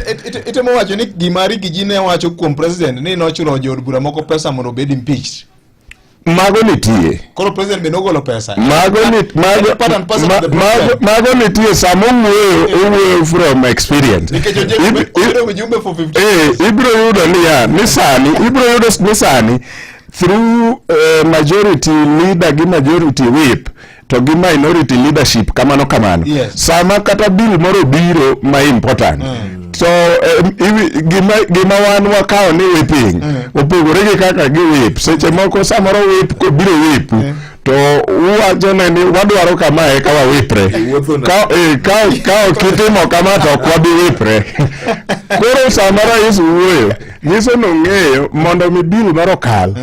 Itemo wacho ni gima Riggy G ne wacho kuom president ni nochulo jood bura moko pesa mondo obed impeached. Mago nitie. Koro president be nogolo pesa. Mago ni mago Part and parcel of the mago president. mago nitie sama owuoyo owuoyo from experience. Nikech obedo mjumbe for 15 Eh, ibiro yudo niya ni sani ibiro yudo ni sani through majority leader gi majority whip to gi minority leadership kamano kamano. Yes. Sama kata bill moro biro ma important. So gima wan wakawo ni whipping opogore gi kaka gi whip. Seche moko samoro whip kobiro whip to uwachone ni wadwaro kamae eka wawipre. Ka ok itimo kama to ok wabi wipre. Koro sama rais wuoyo nyiso ni ong'eyo mondo mi bill moro okal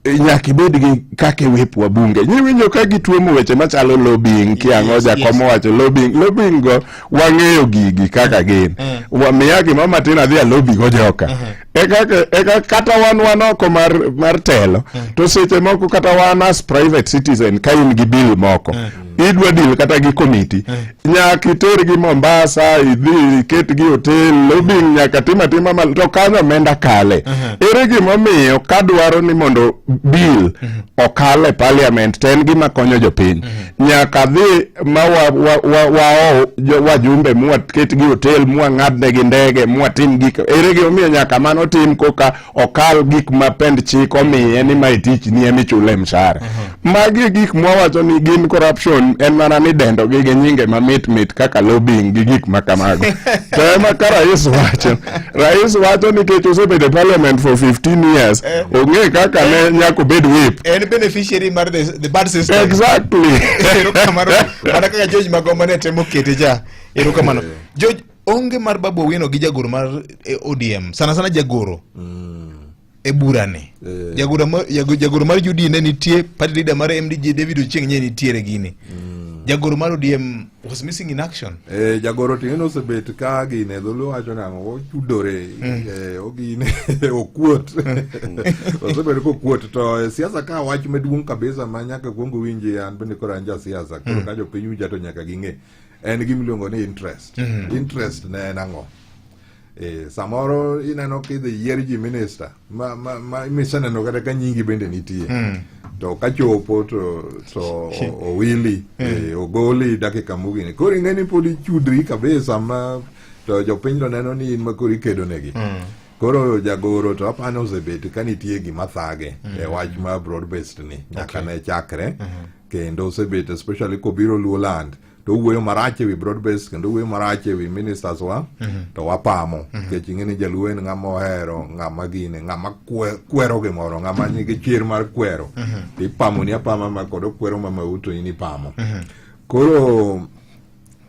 nyaka ibed gi kaka iwip wabunge. Nyiwinjo ka gituomo weche machalo lobbying kiang'o jakom owacho lobbying, lobbying go wang'eyo gigi kaka gin. Wamiya gima matin adhi alobi go joka. Eka kata wan oko mar telo to seche moko kata wan as private citizen ka in gi bill moko idwa deal kata gi committee nyaka itergi Mombasa idhi iketgi hotel lobbying nyaka tim atima to kanyo omenda kale. Ere gimomiyo kadwaro ni mondo bill okal e parliament to en gima konyo jopiny nyaka dhi ma wao wajumbe mwaketgi hotel mwang'adnegi ndege mwatim gik ere gimomiyo nyaka mano tim koka okal gik ma pend chik omiye ni mae tich ni emichule mshahara. Magi gik mwawacho ni gin corruption en mana ni dendo gi gi nyinge mamit mit kaka lobbying gi gik ma kamago. To ema ka rais wacho, rais wacho nikech osebedo e parliament for 15 years ong'e kaka ne nyaka obed whip. En beneficiary mar the bad system. Exactly. Erokamano. Mana kaka George Magomba ne temo kete cha. Erokamano. George, onge mar Babu Owino gi jagoro mar ODM, sana sana jagoro e burani. Jagoro mar UDA ne nitie, party leader mar MDG David Ochieng ne nitiere gini. Jagoro mar ODM was missing in action. Jagoro ting'e nosebet ka gine dholuo wacho nang'o ochudore, ogine okuot. Osebedo kokuot to e siasa ka wach maduong' kabisa ma nyaka kuong winji an bende koro an ja siasa koro ka jopiny winja to nyaka ging'e en gima iluongo ni interest. Interest ne en ang'o? Samoro ineno kidhi yier ji minister ma miseneno kata ka nyingi bende nitie. To kachopo to owili, ogoli dakika mogini. Koro ing'e ni pod ichudri kabisa ma to jopiny to neno ni in ma koro ikedo negi. Koro jagoro to apani osebet ka nitie gima thage e wach ma broad based ni nyaka ne chakre. Kendo osebet especially kobiro Luoland to owuoyo marach ewi broad based kendo owuoyo marach ewi ministers wa to wapamo. Nikech ing'e ni jaluo en ng'ama ohero ng'ama gine ng'ama kwero gimoro ng'ama nigi chir mar kwero. To ipamo ni apama ma kod okwero mamau to in ipamo. Koro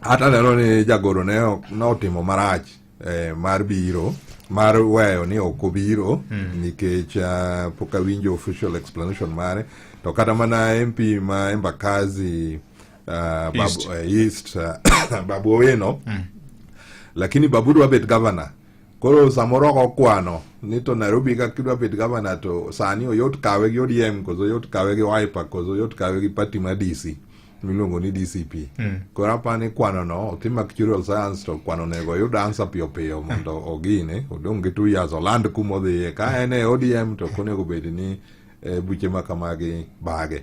hata neno ni jagoro ne notimo marach mar biro mar weyo ni ok obiro nikech pok awinjo official explanation mare to kata mana MP ma Embakasi East. East Babu Owino. Lakini Babu dwa bet governor. Koro samoro ok okwano ni to Nairobi ka kidwa bet governor to sani oyot kawe gi ODM koso oyot kawe gi Wiper koso oyot kawe gi party ma DC miluongo ni DCP. Koro apani kwano no otim actuarial science to kwano onego oyud answer piyo piyo mondo ogine odong' gi 2 years oland kuma odhiye. Ka en e ODM to ok onego bed ni buche ma kamagi bage.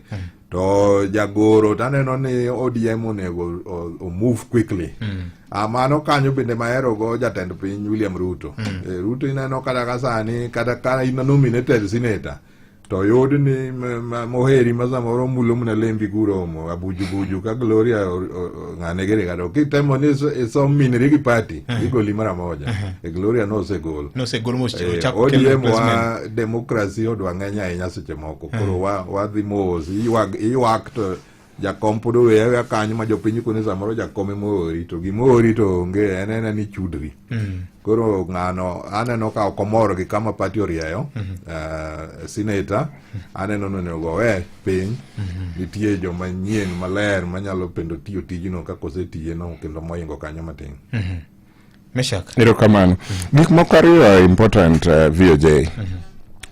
To jagoro to aneno ni ODM onego o move quickly. Mano kanyo bende mahero go jatend piny William Ruto. Ruto ineno kata ka sani kata ka in nominated senator to yud ni moheri ma samoro mulo mana lembi kuromo abujubuju ka Gloria ng'ane gere kata kitemo ni isom minri gi party igoli mara moja. Gloria nosegol. Nosegol ochak ODM kelo wa replacement. demokrasi odwa ng'eny ahinya seche moko. Koro wadhi mos, iywak to jakom pod oweyo aweya kanyo ma jopiny koni samoro jakom ema oori to gima oori to onge en ena ni chudri. Koro ng'ano aneno ka ok omor gi kama party orieyo, senator aneno ni onego owe piny. Nitie joma nyien maler manyalo pendo tiyo tijno kaka osetiyeno kendo moingo kanyo matin. Meshak. Erokamano. Gik moko ariyo are important VOJ.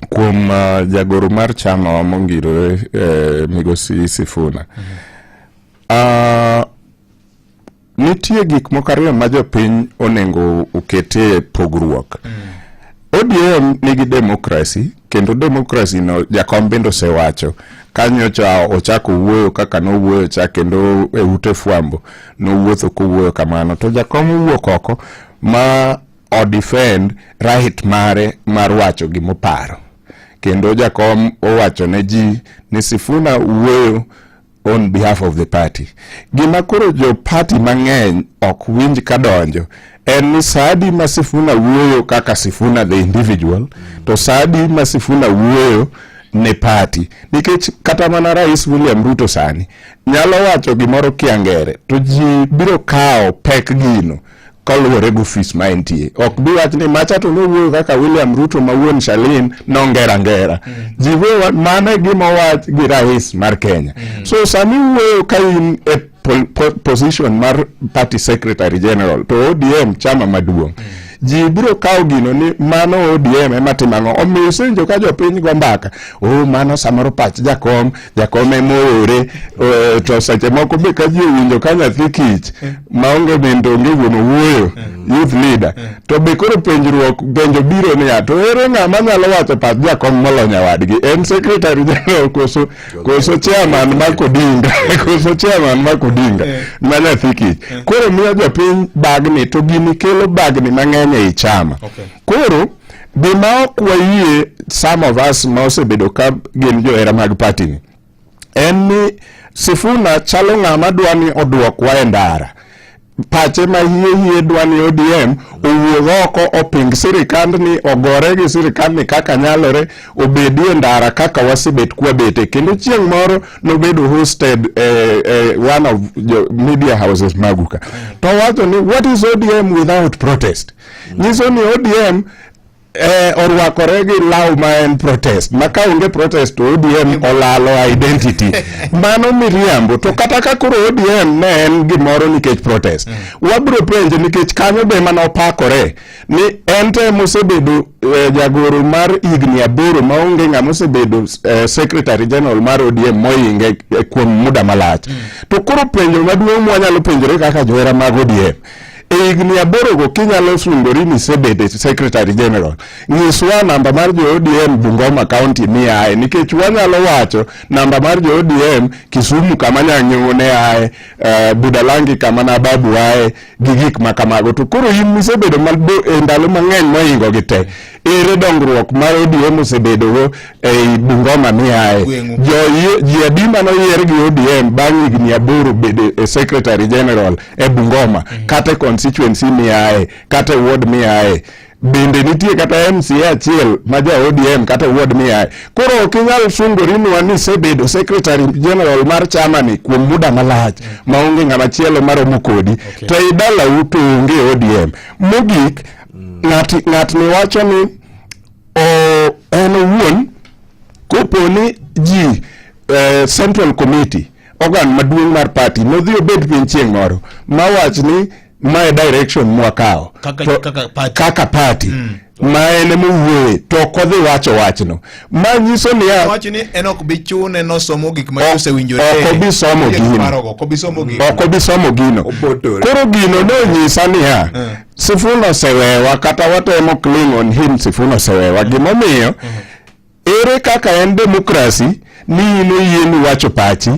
Kuom jagoro mar chama wa mongirore migosi Sifuna. Nitie gik moko ariyo ma jopiny onego oketie pogruok. ODM nigi demokrasi kendo demokrasi no jakom bende osewacho kanyocha ochako wuoyo kaka nowuoyo cha kendo e ute fwambo nowuotho kowuoyo kamano to jakom owuok oko ma o defend right mare mar wacho gimoparo kendo jakom owacho ne ji ni Sifuna wuoyo on behalf of the party. Gima koro jo party mang'eny ok winj ka donjo en ni sa adi ma Sifuna wuoyo kaka Sifuna the individual to sa adi ma Sifuna wuoyo ne party nikech kata mana Rais William Ruto sani nyalo wacho gimoro kiangere to ji biro kawo pek gino koluwore gi ofis ma entie. Ok bi wach ni macha to nowuoyo kaka William Ruto ma wuon Shalin nongera ngera. Ji wuoyo mano e gima owach gi rais mar Kenya. So sami wuoyo ka in e position mar party secretary general to ODM chama maduong'. Ji biro kawo gino ni mano ODM ema timo ang'o. Omiyo isenjo ka jopiny go mbaka. Oh, mano samoro pach jakom, jakom ema oore. To seche moko be ka ji owinjo ka nyathi kich maonge min to onge wuon owuoyo, youth leader. To be koro penjruok penjo biro niya, to ere ng'ama nyalo wacho pach jakom molo nyawadgi? En secretary general koso chairman Mark Odinga koso chairman Mark Odinga ma nyathi kich. Koro miyo jopiny bagni to gini kelo bagni mang'eny ei chama. Koro gima ok wayie some of us ma osebedo ka gin johera mag party ni en ni Sifuna chalo ng'ama dwa ni oduokwa e ndara. Pache ma hie hie dwa ni ODM owuog oko oping sirikandni ogore gi sirikandni kaka nyalore obedi e ndara kaka wasebet kwabete kendo chieng' moro nobedo hosted one of media houses magu ka to wacho ni what is ODM without protest nyiso ni ODM orwakore gi law ma en protest ma ka onge protest to ODM olalo identity mano miriambo to kata ka koro ODM ne en gimoro nikech protest wabiro penje nikech kanyo be mana opakore ni en te mosebedo jagoro mar higni 8 maonge ng'ama osebedo secretary general mar ODM mohinge kuom muda malach to koro penjo maduong' mwanyalo penjore kaka johera mag ODM e higni 8 go kinyalo sungori ni isebedo secretary general nyiswa namba mar jo ODM Bungoma County miaye nikech wanyalo wacho namba mar jo ODM Kisumu kama Nyang'o ne aye Budalangi kama Nababu aye gi gik ma kamago to koro in misebedo e ndalo mang'eny mohingo gi te ere dongruok mar ODM osebedogo ei Bungoma miaye ji adi manoyier gi ODM bang' higni 8 bedo e secretary general e Bungoma kata e constituency miaye kata e ward miaye bende nitie kata MCA achiel ma ja ODM kata ward miaye koro ok inyal sungori nwa ni isebedo secretary general mar chama ni kuom muda malach maonge ng'ama chielo maromo kodi to e dalau to onge ODM mogik ng'atni wacho ni en owuon kopo ni ji Central Committee organ maduong' mar party nodhi obed piny chieng' moro mawach ni mae direction mwakawo kaka party ma en ema owuoye to ok odhi wacho wachno ma nyiso niya wacho ni en ok bi chune nosomo gik ma osewinjore ok obi somo gino ok obi somo gino koro gino ne onyisa niya Sifuna osewewa kata watemo cling on him Sifuna osewewa gimomiyo ere kaka en demokrasi ni in oyieni wacho pachi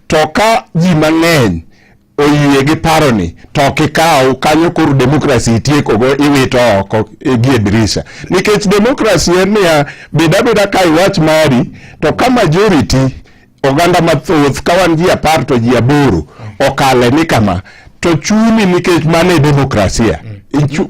to ka ji mang'eny oyie gi paroni to ok ikaw kanyo koro demokrasi itiekogo iwito oko gi e dirisha nikech demokrasi en niya bed abeda ka iwach mari to ka majority oganda mathoth ka wan ji 10 to ji 8 okale ni kama to chuni nikech mano e demokrasia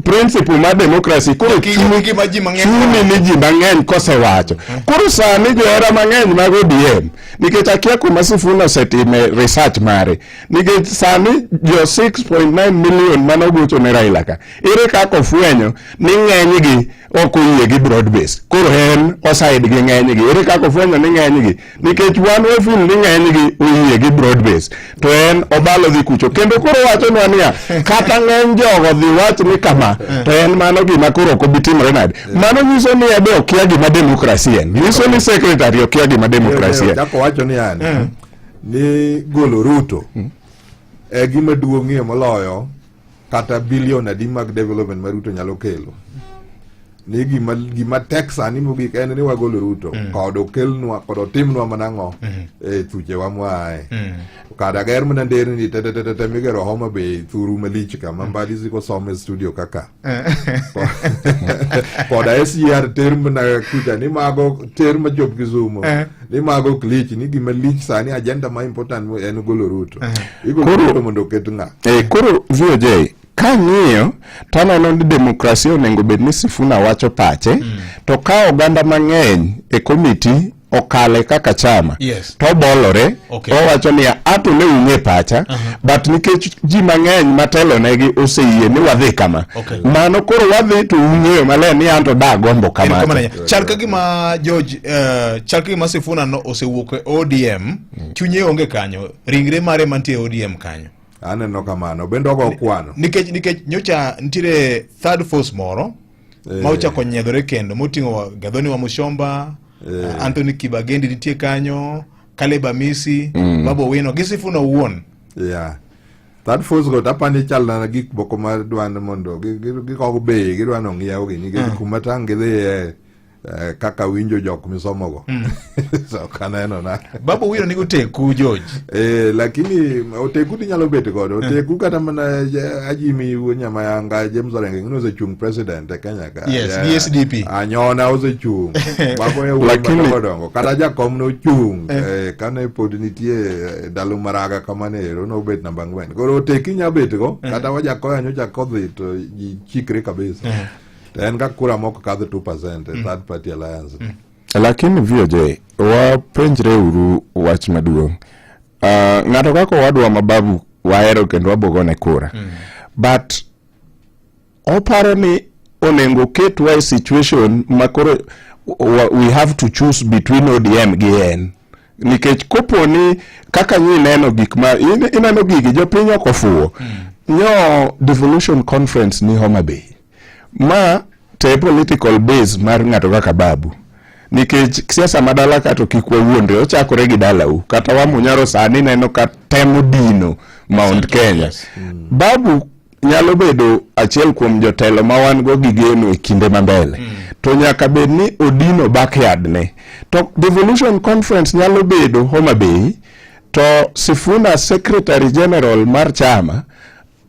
principle mar demokrasi koro chuni ni ji mang'eny kosewacho koro sani johera mang'eny mag ODM nikech akia kuma Sifuna osetime research mare nikech sani jo 6.9 million manogocho ne Raila ka ere kaka ofwenyo ni ng'enygi ok oyie gi broad base koro en osaid gi ng'enygi ere kaka ofwenyo ni ng'enygi nikech wan wafeel ni ng'enygi oyie gi broad base to en obalo dhi kucho kendo koro wachonwa niya kata ng'eny jogo dhi wach ni ni kama to en mano gima koro ok obi timore nade mano nyiso ni ebe okia gima demokrasi en nyiso ni secretary okia gima demokrasi en Chako wacho ni yani ni golo Ruto e gima duong'ie moloyo kata bilion adi mag development ma Ruto nyalo kelo. Ni gima gima tek sani mogik en ni wagolo Ruto kod okelnwa kod otimnwa mana ang'o e thuchewa mwaaye. Kada ger mana nderni te te te te te migero Homa Bay thuru malich kama Mbadi siko somo e studio kaka. Koda SGR ter mana kucha ni mago ter machop Kisumu. Ni mago ok lich ni gima lich sani agenda ma important en golo Ruto. Igolo Ruto mondo oket ng'a? Eh, koro VOJ kang'iyo to aneno ni demokrasia onego bed ni Sifuna wacho pache to ka oganda mang'eny e komiti okale kaka chama Yes. to obolore Okay. owacho niya ato ne ung'e pacha but nikech ji mang'eny matelonegi oseyie ni wadhi kama Okay. mano koro wadhi to ung'eyo maler ni anto dagombo Erokamano kamacha ahinya. Chal ka gima George chal ka gima Sifuna no osewuok e ODM, chunye onge kanyo, ringre mare mantie e ODM kanyo. Aneno kamano bende ogo kwano. Nikech nikech nyocha nitiere third force moro ma ochako nyiedhore kendo moting'o Gathoni wa Mushomba, Anthony Kibagendi nitie kanyo, Caleb Amisi, Babu Owino gi Sifuna owuon. Yeah. Third force go tapani chal na gik moko ma dwan mondo gikogo bei gidwa ni ong'iewgi nikech kuma tang' gidhiye kaka winjo jok misomogo so ok aneno na Babu Owino nigi oteku George. Eh, lakini oteku tinyalo bet godo oteku kata mana Ajimi wuod Nyamayanga James Orengo ing'e ni osechung' president e Kenya ka Yes, gi SDP. Anyona osechung' mago e wuoyi Lakini- madongo dongo kata jakom nochung' kane pod nitie ndalo maraga kamano ero nobet namba ang'wen koro oteku inya bet go kata Wajakoya nyocha kodhi to ji chikre kabisa to en ka kura mok kadh 2% e third party alliance Lakini VOJ wapenjre uru wach maduong'. Ng'ato kaka owadwa ma Babu wahero kendo wabogone kura. But oparo ni onego oketwa e situation ma koro we have to choose between ODM gi en. Nikech kopo ni kaka nyi neno gik ma ineno gigi jopiny ok ofuwo. Nyo devolution conference ni Homa Bay. Ma te political base mar ng'ato kaka Babu. Nikech siasa ma dala ka to kik wawuondre, ochakore gi dalau. Kata Wamunyoro sani neno ka temo dino Mount Kenya. Babu nyalo bedo achiel kuom jotelo ma wan go gi geno e kinde ma mbele. To nyaka bed ni odino backyard ne. To devolution conference nyalo bedo Homa Bay, to Sifuna secretary general mar chama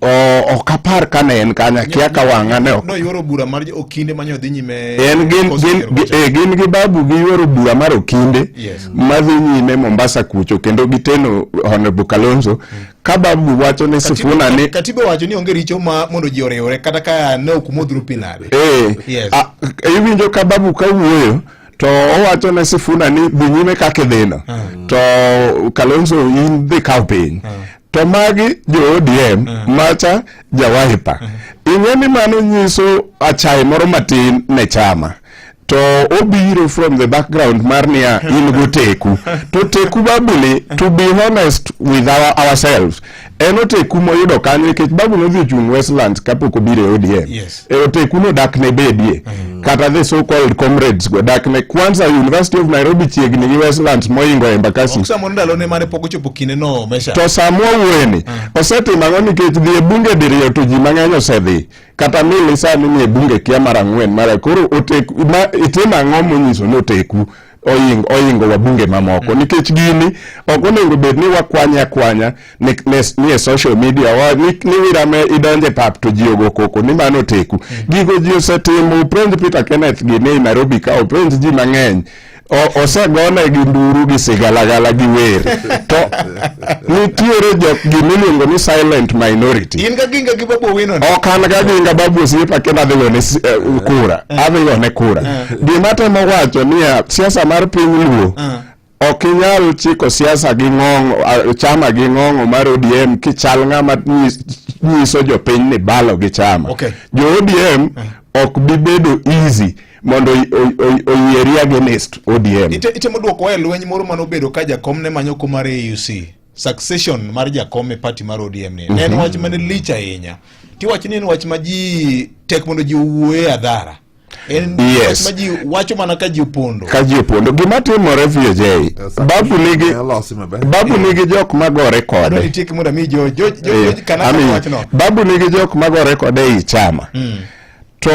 ok apar ka ne en kanyo, akia ka wang'a ne ok Noyuoro bura mar okinde mane odhi nyime en gin, Coast gin, Kero kocha. gin gi Babu giyuoro bura mar okinde Yes. madhi nyime Mombasa kucho kendo giteno Honorable Kalonzo ka Babu wacho ne Sifuna ni Katiba wacho ni onge richo ma mondo ji oriwre kata ka ne ok umodhru pi nade. Yes. Iwinjo ka Babu ka wuoyo to owacho ne Sifuna ni dhi nyime kaka idhino to Kalonzo in dhi kaw piny to magi jo ODM macha ja Wiper ing'e ni mano nyiso achaye moro matin ne chama to obiro from the background mar niya in goteku to teku Babu ni to be honest with ourselves en oteku moyudo kanyo nikech Babu nodhi ochung' Westlands kapok obiro e ODM. Yes. E oteku no dak ne bedie kata the so called comrades go dak ne kwanza University of Nairobi chiegni gi Westlands moingo Embakasi. Ok samoro ndalone mane pok ochopo kinde no mesha. To samwa wuoyeni osetimo ang'o nikech dhi e bunge diriyo to ji mang'eny osedhi kata mili sani ni e bunge kia mar ang'wen mar koro oteku ma itimo ang'o monyiso ni oteku oyingo wabunge mamoko nikech gini ok onego bed ni wakwanye akwanya ni e social media wa, ni wirame idonje pap to ji ogo koko ni mano oteku gigo ji osetimo upenj Peter Kenneth gi ni Nairobi ka upenj ji mang'eny osegone gi nduru gi sigalagala gi wer to nitiere jok gimiluongo ni silent minority. In ga ginga gi Babu Owino ni? Ok an ga ginga Babu osiepa kendo adhi gone kura adhi gone kura. Gima temo wacho niya siasa mar piny Luo ok inyal chiko siasa gi ng'ong'o chama gi ng'ong'o mar ODM kichal ng'ama nyiso jopiny ni balo gi chama. Jo ODM ok bi bedo easy mondo oyieri against ODM. Itemo duoko e lweny moro mane obedo ka jakom ne manyo kom mar AUC. succession mar jakom e party mar ODM ni ne en wach mane lich ahinya tiwacho ni en wach ma ji tek mondo ji owuoye e hadhara en Yes. wach ma ji wacho mana ka ji opondo ka ji opondo gima timore VJ babu nigi babu nigi jok magore Adwa kode ni tiek mondo ami jo jo jo Eh, kana ami, wachno babu nigi jok magore kode ei chama to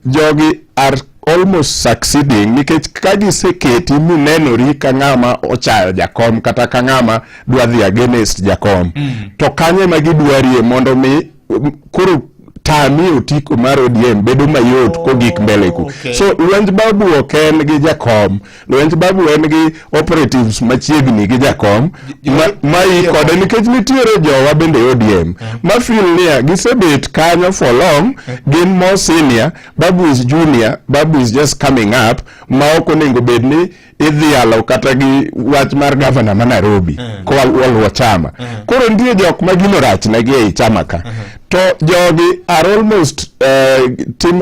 jogi are almost succeeding nikech ka giseketi minenori ka ng'ama ochayo jakom kata ka ng'ama dwa dhi against jakom to kanyo ema gidwarie mondo mi koro tami otiko mar ODM bedo mayot kogik mbele ku okay. so lwenj babu ok en gi jakom lwenj babu en gi operatives machiegni gi jakom ma, ma i kode nikech nitiere jowa bende ODM ma feel niya gisebet kanyo for long gin more senior babu is junior babu is just coming up ma ok onego bed ni idhialo kata gi wach mar gavana ma Nairobi koa waluwo chama koro nitie jok ma gino rach negi ei chama ka to jogi are almost tim,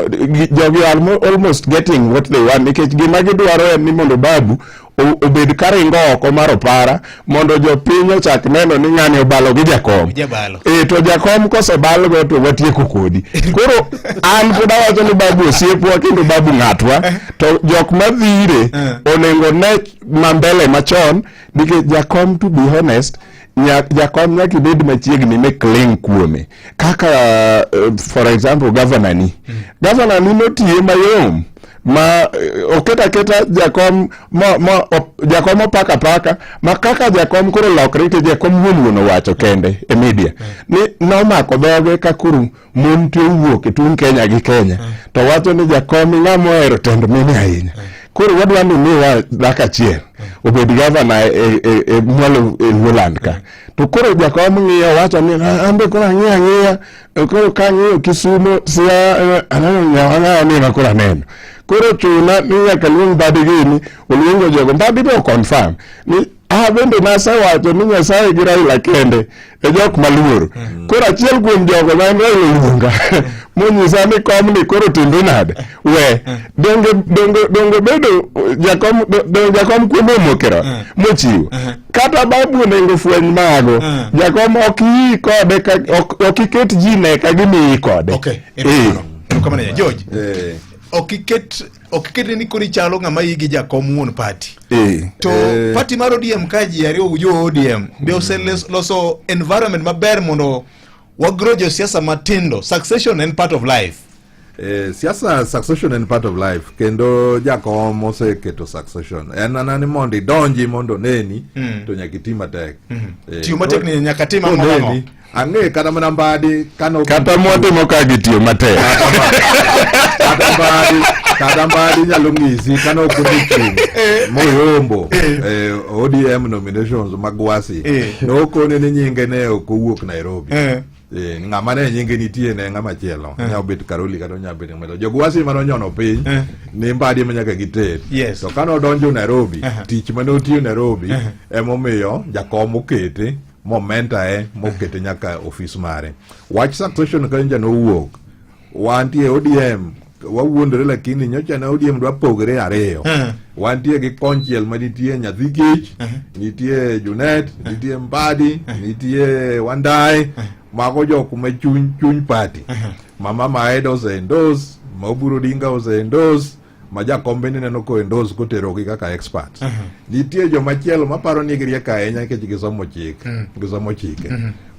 jogi are almost getting what they want nikech gima gidwaro en ni mondo babu obed karingo oko mar opara mondo jopiny ochak neno ni ng'ani obalo gi jakom Jabalo. e to jakom kosebalgo to watieko kodi koro an pod awacho ni babu osiepwa kendo babu ng'atwa to jok madhire onego ne mambele machon nikech jakom to be honest jakom nyaka ibed machiegni mi cling kuome kaka for example governor ni governor ni notiye mayom ma oket aketa jakom ma, ma op, jakom opaka paka ma kaka jakom koro lokre to jakom wuon wuon owacho kende e media ni nomako dhoge ka koro mon te owuok e tung' Kenya gi Kenya to wacho ni jakom ng'ama ohero tend mine ahinya koro wadwa ni miwa dhako achiel obed gavana e, e, e mwalo e Luoland ka to koro jakom ng'iyo wacho ni "Ah, an be koro ang'iyo ang'iya koro ka ang'iyo Kisumo Siaya aneno nyawa ng'awa ni ema koro aneno koro chuna ni nyaka luong Mbadi gini oluongo jogo Mbadi be oconfirm ni a bende nasewacho ni Nyasaye gi Raila kende e jok maluoro koro achiel kuom jogo ma en Raila oluonga monyisa ni komni koro timri nade we donge donge donge bedo jakom donge jakom kuombe omokero mochiwo kata babu onego fweny mago jakom ok iyi kode ok iket ji ne ka gimiyi kode Okay, erokamano. Erokamano ahinya. George, ok iket ok iket ni koro ichalo ng'ama igi jakom wuon party. To party mar ODM ka ji ariyo jo ODM be oseloso environment maber mondo wagrow josiasa matindo. Succession en part of life. Siasa succession en part of life kendo jakom oseketo succession en mana ni mondo idonji mondo oneni to nyaka iti matek. Tiyo matek ni nyaka tim ang'o nang'o? Koneni, ang'e kata mana Mbadi kano kata mwatimo ka gitiyo matek kata Mbadi kata Mbadi nyalo ng'isi kane ok odhi chung' moyombo ODM nominations mag Gwasi nokone ni nyinge ne ok owuok Nairobi ng'ama ne nyinge nitie ne ng'ama chielo nyalo bet Karoli kata onyalo bet ng'ama jogwasi mane onyono piny ni Mbadi ema nyaka giter to kane odonjo Nairobi tich mane otiyo Nairobi emomiyo jakom okete momentae mokete nyaka ofis mare wach succession ka nowuok wantie ODM wawuondore lakini nyocha ne ODM dwa pogre ariyo wantie gi konchiel ma nitie nyathi kich nitie Junet nitie Mbadi nitie Wandayi mago jok ma chuny chuny party ma Mama Aida ose endorse ma Oburu Odinga ose endorse ma jakom bende neno ko endorse koterogi kaka experts nitie jomachielo maparo ni giriek ahinya nikech gisomo chik gisomo chike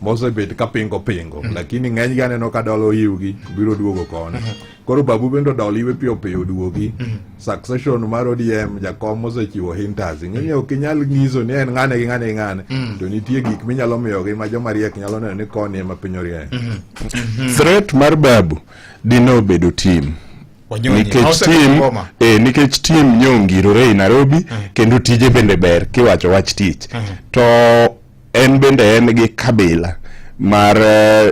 mosebet ka pingo pingo lakini ng'enygi aneno ka dolo iwgi biro duogo koni koro babu bende odol iwe piyo piyo oduogi succession mar ODM jakom osechiwo hinters ing'e ni ok inyal nyiso ni en ng'ane gi ng'ane gi ng'ane to nitie gik minyalo miyogi ma joma riek nyalo neno ni koni ema piny orieyo threat mar babu dine obedo team Wanyonyi. nikech team nikech team nyongirore ei Nairobi kendo tije bende ber kiwacho wach tich to en bende en gi kabila mar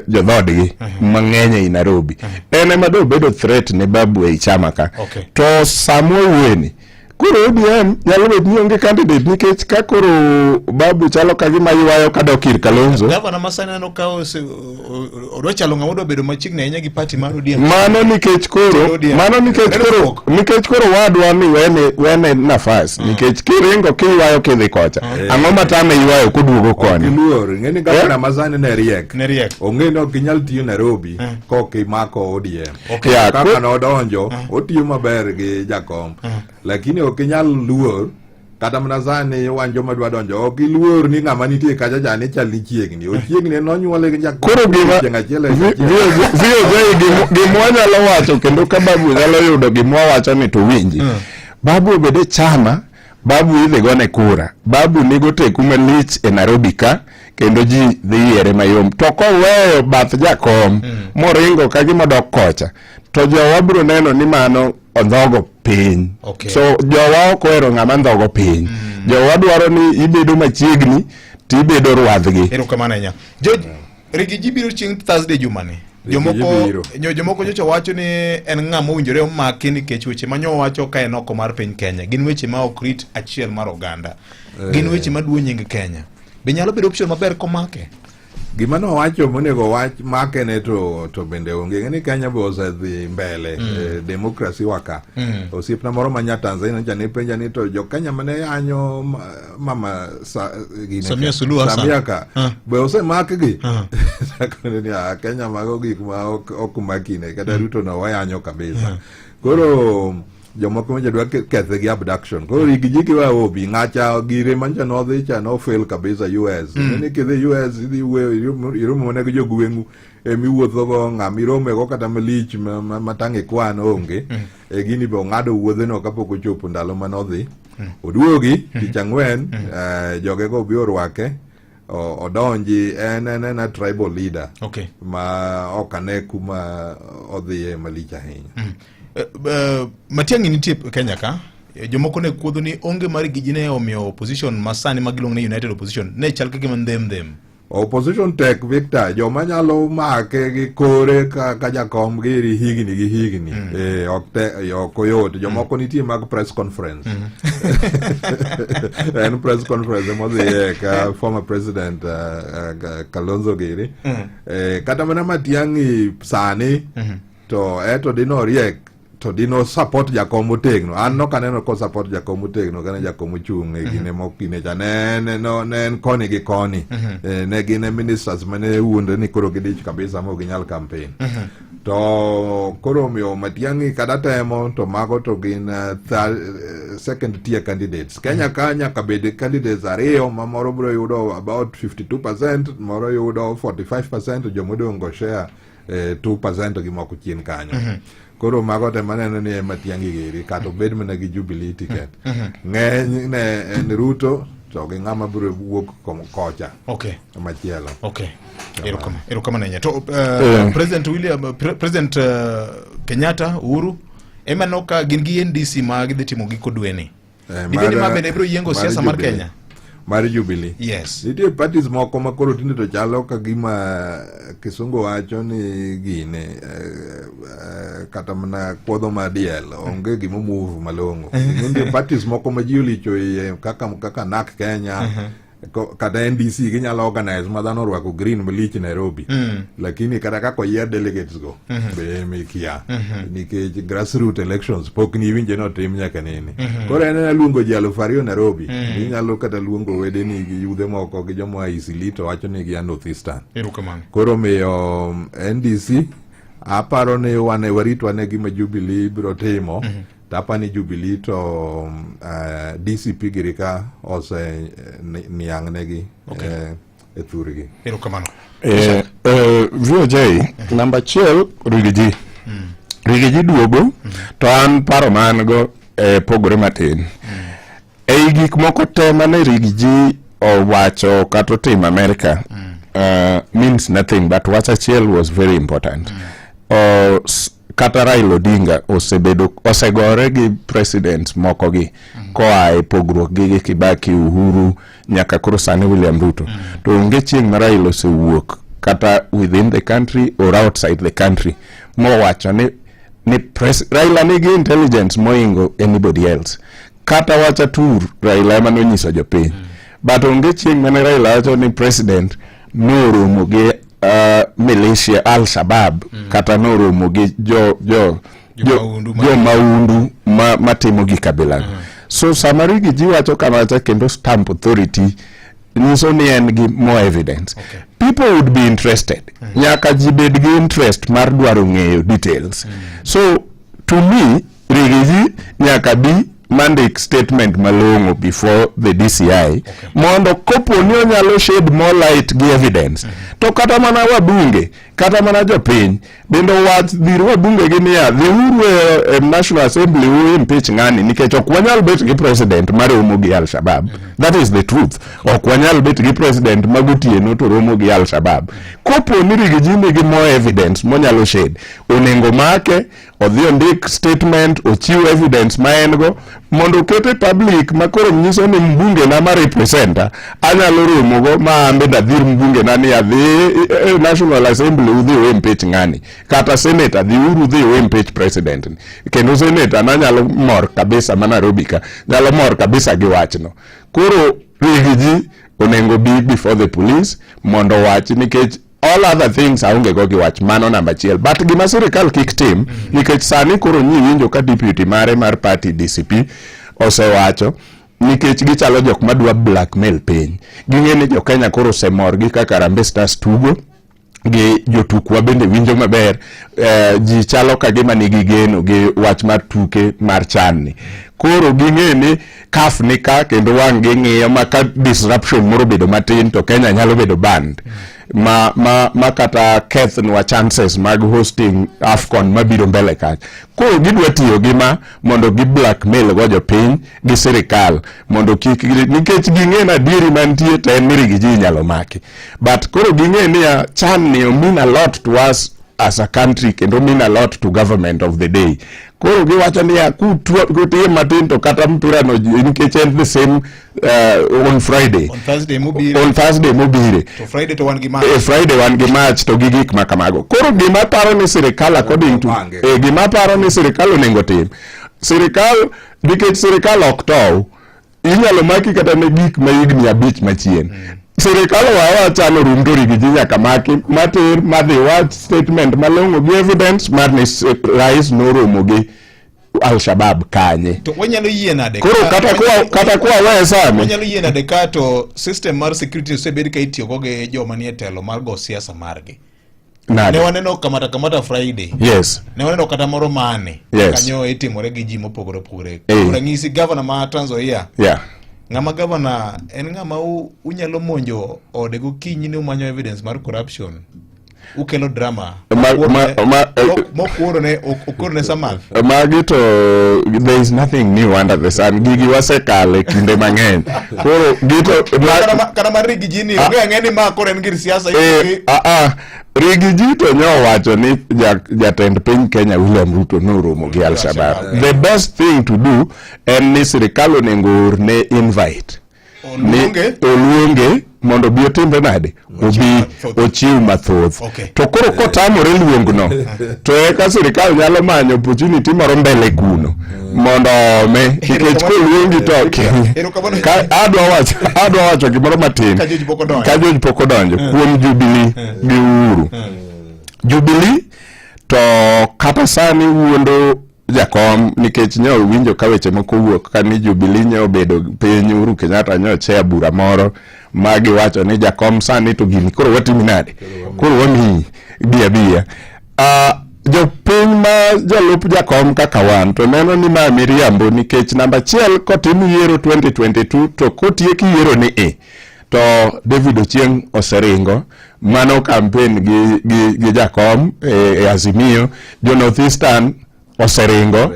jodhodgi mang'eny ei Nairobi en ema do bedo threat ne babu ei chama ka to samwa wueni Koro ODM nyalo bet ni onge candidate nikech ka koro Babu chalo ka gima ywayo kadok ir Kalonzo. Gavana ma sani aneno ka odwa chalo ng'ama odwa bedo machiegni ahinya gi party mar ODM. Mano nikech koro mano nikech koro nikech koro wadwa ni wene wene nafas mm. nikech kiringo kiywayo kidhi kocha. Mm. Ang'o matame ywayo koduogo koni? Ok iluor, ing'e ni gavana ma sani ne riek. Ne riek. Ong'e ni ok inyal tiyo Nairobi mm. kok imako ODM. Okay. Yeah, kaka nodonjo otiyo maber gi jakom lakini ok inyal luor kata mana sani wan joma dwa donjo ok iluor ni ng'ama nitie kacha cha ni chal ni chiegni ochiegni en nonyuole gi jakom Koro gima chieng' achiel e achiel. VOJ gima wanyalo wacho kendo ka babu nyalo yudo gima wawacho ni to winji. Babu obed e chama, babu idhi gone kura. Babu nigo teku malich e Nairobi ka kendo ji dhi yiere mayom. To koweyo bath jakom moringo ka gima odok kocha to jowa biro neno ni mano ondhogo piny. Okay. So jowa ok ohero ng'ama ndhogo piny. Jowa dwaro ni ibedo machiegni to ibedo rwadhgi. Erokamano ahinya. George, Rigi ji biro chieng' Thursday jumani. Jomoko jomoko nyocha wacho ni en ng'ama owinjore omaki nikech weche ma nyowacho ka en oko mar piny Kenya gin weche ma ok rit achiel mar oganda. Gin weche ma duo nying Kenya. Be nyalo bedo option maber komake? Gima nowacho monego wach make ne to to bende onge. Ng'e ni Kenya be osedhi mbele e demokrasi wa ka. Osiepna moro ma nya Tanzania nyocha ne penja ni to jo Kenya mane yanyo mama sa, gine Samia ka- Suluhu Hassan. Samia ka be osemakgi Akone ni "Ah, Kenya mago gik ma ok ok makine kata Ruto no wayanyo kabisa koro jomoko ma dwa kethe gi abduction koro rig ji kiwa obi ng'acha gire mancha nodhi cha no fail kabisa US ni kidhi US idhi wuoyo iromo mana gi jogweng'u emiwuothogo ng'ama iromego kata malich matang' ikwan onge e gini be ong'ado wuodheno kapok ochopo ndalo mane odhi oduogi tich ang'wen jogego obi orwake odonji en en en a tribal leader Okay. ma ok ane kuma odhiye malich ahinya Matiang'i nitie Kenya ka jomoko ne kuodho ni onge mar giji ne omiyo opposition ma sani ma giluongo ni United Opposition ne chal ka gima ndhem ndhem. Opposition tek Victor, joma nyalo make gi kore ka, ka jakom giri higni gi higni ok te, ok oyot. Jomoko nitie mag press conference. En press conference emodhiye ka former president Kalonzo giri. Kata mana Matiang'i sani to eto dino riek to dino support jakom motegno an nok aneno ko support jakom motegno kane jakom ochung' e gine mok gine cha ne ne no, ne en koni gi koni ne gin e ministers mane wuondre ni koro gidich kabisa ma ok ginyal campaign to koro omiyo Matiang'i kata temo to mago to gin second tier candidates Kenya ka nyaka bed candidates ariyo ma moro biro yudo about 52% moro yudo 45% jomodong' go share 2% gi moko chien kanyo koro mago te maneno ni ema Matiang'i giri kata obed mana gi Jubilee ticket ng'eny ne en Ruto to gi ng'ama biro wuok kocha Okay. machielo Okay. Erokamano erokamano ahinya. To President William President Kenyatta Uhuru ema no ka gin gi NDC ma gidhi timo giko dwe ni. Dibed ni ma bende biro yiengo siasa mar Jubilee. Kenya? Mar Jubilee. Yes. Nitie parties moko ma koro tinde to chalo ka gima kisungu wacho ni gine kata mana kuodho mar diel onge gima move malong'o. Nitie parties moko ma ji olicho iye kaka kaka NARC Kenya kata NDC ginyalo organize ma dhano orwako green malich Nairobi lakini kata kaka oyier delegates go be mikia nikech grassroot elections pok niwinje notim nyaka nene koro en ena luongo ji 2000 Nairobi inyalo kata luongo wedeni gi yudhe moko gi joma oa Eastleigh to wacho ni gia North Eastern Erokamano. koro miyo NDC aparo ni wane warit wane gima Jubilee biro timo to apa ni Jubilee to DCP giri ka ose niang' negi e thurgi. Erokamano. VOJ namba achiel Rigiji. Rigiji duogo to an paro ma an go pogore matin. Ei gik moko te mane Rigiji owacho kata otimo America means nothing but wach achiel was very important. Kata Raila Odinga osebedo osegore gi presidents moko gi koa e pogruok gi gi Kibaki, Uhuru nyaka koro sani William Ruto. To onge chieng' ma Raila osewuok kata within the country or outside the country mowacho ni Raila nigi intelligence moingo anybody else. Kata wach Atur, Raila ema nonyiso jopiny. But onge chieng' mane Raila wacho ni president noromo gi militia Al Shabab kata noromo gi jo jo jo jo maundu ma matimo gik kabila. So sama Riggy G wacho kamacha kendo stamp authority nyiso ni en gi more evidence. People would be interested. Nyaka ji bed gi interest mar dwaro ng'eyo details. So to me, Riggy G nyaka bi mandik statement malong'o before the DCI mondo kopo ni onyalo shed more light gi evidence to kata mana wabunge kata mana jopiny bende owach dhir wabunge gi niya dhiuru e, e National Assembly u impeach ng'ani nikech ok wanyal bet gi president maromo gi Al Shabab that is the truth ok wanyal bet gi president ma gotieno to romo gi Al Shabab kopo ni Riggy G nigi more evidence monyalo shed onego make odhi ondik statement ochiw evidence ma en go mondo okete public ma koro nyiso ni mbunge na ma representa anyalo romo go ma an bende adhir mbunge na ni adhi e National Assembly udhi u impeach ng'ani kata senator dhi uru udhi u impeach president ni kendo senator na nyalo mor kabisa ma Nairobi ka nyalo mor kabisa gi wachno koro Riggy G onego bi before the police mondo owach nikech all other things aonge go gi wach mano namba achiel but gima sirikal kik tim nikech sani koro nyi winjo ka deputy mare mar party DCP osewacho nikech gichalo jok madwa blackmail piny ging'e ni jo Kenya koro osemor gi kaka Harambee Stars tugo gi jotukwa bende winjo maber ji chalo ka gima nigi geno gi wach mar tuke mar CHAN ni koro ging'e ni CAF ni ka kendo wang' gi ng'iyo ma ka disruption moro bedo matin to Kenya nyalo bedo banned ma kata kethnwa chances mag hosting AFCON mabiro mbele kacha koro gidwa tiyo gi ma mondo gi blackmail go jopiny gi sirikal mondo kik nikech ging'e ni adieri mantie to en ni Riggy G inyalo maki but koro ging'e niya CHAN ni mean a lot to us as a country kendo mean a lot to government of the day koro giwacho niya kutiem matin to kata mpira no nikech en the same on Friday On Thursday mobiro. On Thursday mobire To Friday to wan gi match. E Friday wan gi match to gi gik ma kamago koro gima paro ni sirikal according to gima paro ni sirikal onego tim sirikal nikech sirikal ok tow inyalo maki kata ne gik ma higni 5 machien sirikal owawa chano rum to Riggy G nyaka maki mater madhi wach statement malong'o gi evidence mar ni rais noromo gi Al-Shabab kanye To wanyalo yie nade? Koro kata kwa weye sani Wanyalo yie nade ka to system mar security osebed ka itiyogo gi joma nie telo mar go siasa margi. Nade? Ne waneno kamata kamata Friday. Ne waneno kata moro mane. Kanyo itimore gi ji mopogore opogore. Kuom ranyisi governor ma Trans Nzoia. Ng'ama governor en ng'ama unyalo monjo ode gokinyi ni umanyo evidence mar corruption. Ukelo drama. Mokuoro ne okoro ne Samuel. Magi to there is nothing new under the sun. Gigi wasekale kinde mang'eny. Koro gito kata mar Riggy G ni onge ang'e ni ma koro en gir siasa. Riggy G to nyowacho ni jatend piny Kenya William Ruto noromo gi Al-Shabaab. The best thing to do en ni sirikal onego orne invite. Oluonge mondo obi otimre nade obi ochiw mathoth to koro kotamore luongno to eka sirikal nyalo manyo opportunity moro mbele kuno mondo ome nikech koluongi to adwa wacho gimoro matin ka George pok odonjo kuom Jubilee gi Uhuru Jubilee to kata sani wuondo jakom nikech nyo winjo ka weche moko wuok ka ni Jubilee nyo obedo piny Uhuru Kenyatta nyo chair bura moro ma giwacho ni jakom sani to gini koro watimi nade koro wamiyi biya biya jopiny ma jolup jakom kaka wan to neno ni ma miriambo nikech namba achiel kotim yiero 2022 to kotiek yiero ni e to David Ochieng oseringo mano campaign gi jakom e Azimio jo North Eastern oseringo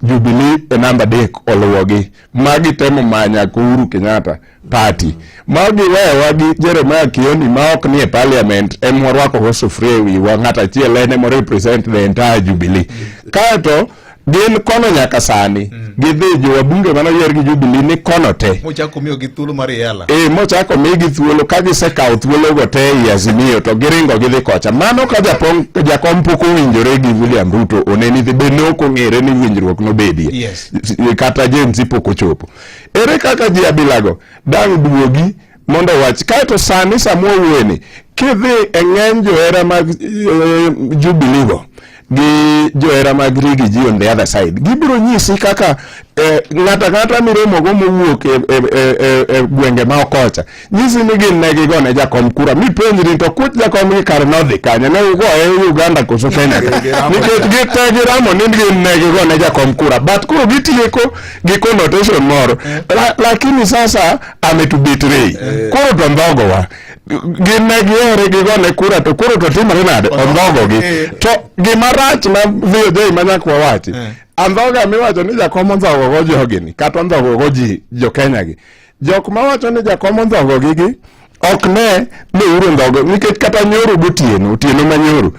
Jubilee e namba 3 oluwogi magi temo manya ko Uhuru Kenyatta party magi wewa gi Jeremiah Kioni ma ok ni e parliament em warwako go sufuria e wiwa ng'at achiel en ema represent the entire Jubilee kaeto Gin kono nyaka sani gidhi jowabunge mane oyier gi Jubilee ni kono te. Mochako miyogi thuolo mar yala. E, mochako migi thuolo ka gisekawo thuologo te ei Azimio to giringo gidhi kocha. Mano ka japong, jakom pok owinjore gi William Ruto oneni dhi be ne ok ong'ere ni winjruok nobedie. Yes. Kata Gen Z pok ochopo. Ere kaka ji abilago dang' duogi mondo owach kaeto sani sama wawuoyeni kidhi e ng'eny johera mag Jubilee go gi johera mag Rigi G on the other side gibiro nyisi kaka eh, ng'ato ang'ata miromogo mowuok e, e, e, e, e gwenge ma okocha nyisi ni gin ne gigone jakom kura mipenjri to kuch jakom gi kare nodhi kanye ne ugoye Uganda koso Kenya ka nikech gite giramo ni gin ne gigone jakom kura but koro gitieko gi connotation moro La, lakini sasa ametubetray koro to ndhogowa gin ne gihere gigone kura to koro to timore nade ondhogogi to gima rach ma VOJ ma nyaka wawachi andhoga miwacho ni jakom ondhogogo jogini kata ondhogogo ji jo Kenya gi jok mawacho ni jakom ondhogogi gi ok ne ni Uhuru ondhogo nikech kata nyoro gotieno otieno ma nyoro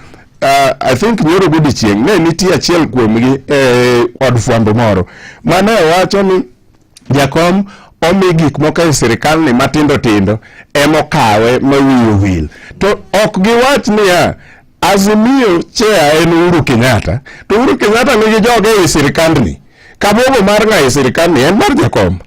I think nyoro godiechieng' ne nitie achiel kuomgi e od fwambo moro mane owacho ni jakom omi gik moko e sirikal ni matindo tindo emokawe ma wiye owil to ok giwach niya Azimio chair en Uhuru Kenyatta to Uhuru Kenyatta nigi joge ei sirikandni Kabogo mar ng'a e sirikandni en mar jakom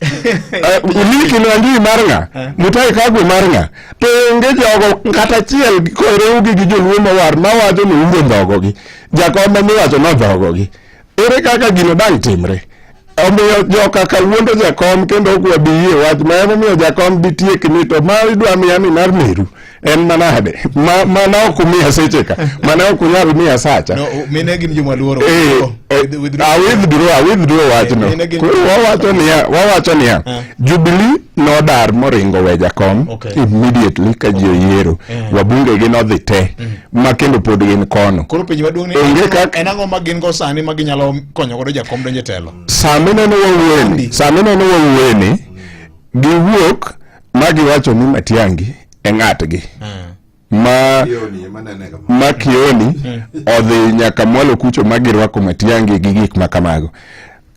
Lee Kinyanjui mar ng'a Mutahi Kagwe mar ng'a to onge jogo kata achiel koriwgi gi joluo mowar mawacho ni Uhuru ondhogogi jakom emiwacho ni ondhogogi ere kaka gino dang' timre omiyo joka kawuondo jakom kendo ok wabi yie wach ma emomiyo jakom ditiek ni to ma idwa miya ni mar meru en manade ma mana ok umiya seche ka mana ok unyal miya sacha No, mine gin joma luoro. Eh, a withdraw wachno. Mine gin- Koro wawacho niya Jubilee nodar moringo we jakom immediately ka ji oyiero wabunge gi nodhi te ma kendo pod gin kono. Koro penjo maduong' ni Onge kaka en ang'o ma gin go sani ma ginyalo konyo godo jakom donjo e telo? Sama ineno wawuoyeni giwuok ma giwacho ni Matiang'i e ng'atgi ma Kioni odhi nyaka mwalo kucho ma girwako Matiang'i gi gik ma kamago.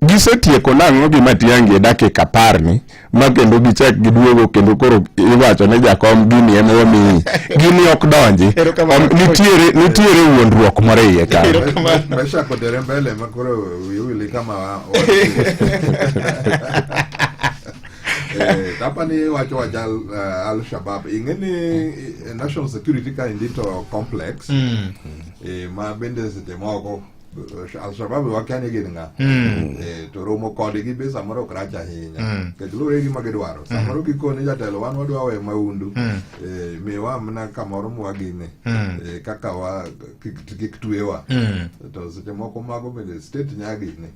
Gisetieko nang'o gi Matiang'i e dakika 10 ni ma kendo gichak giduogo kendo koro iwacho ne jakom gini ema wamiyi gini ok donji. Nitiere wuondruok moro e iye kanyo. Maisha kodere mbele ma koro wiyi owil kama tapa ni wacho wach Al Shabab ing'e ni national security ka indi to complex ma bende seche moko Al Shabab wakia ni gin ng'a. To romo kodgi be samoro ok rach ahinya. Nikech luwore gi gima gidwaro. Samoro gikoni jatelo wan wadwa weyo mahundu. Miwa mana kamoro mwagine. Kaka wa kik twewa. To seche moko mago bende state nya gine.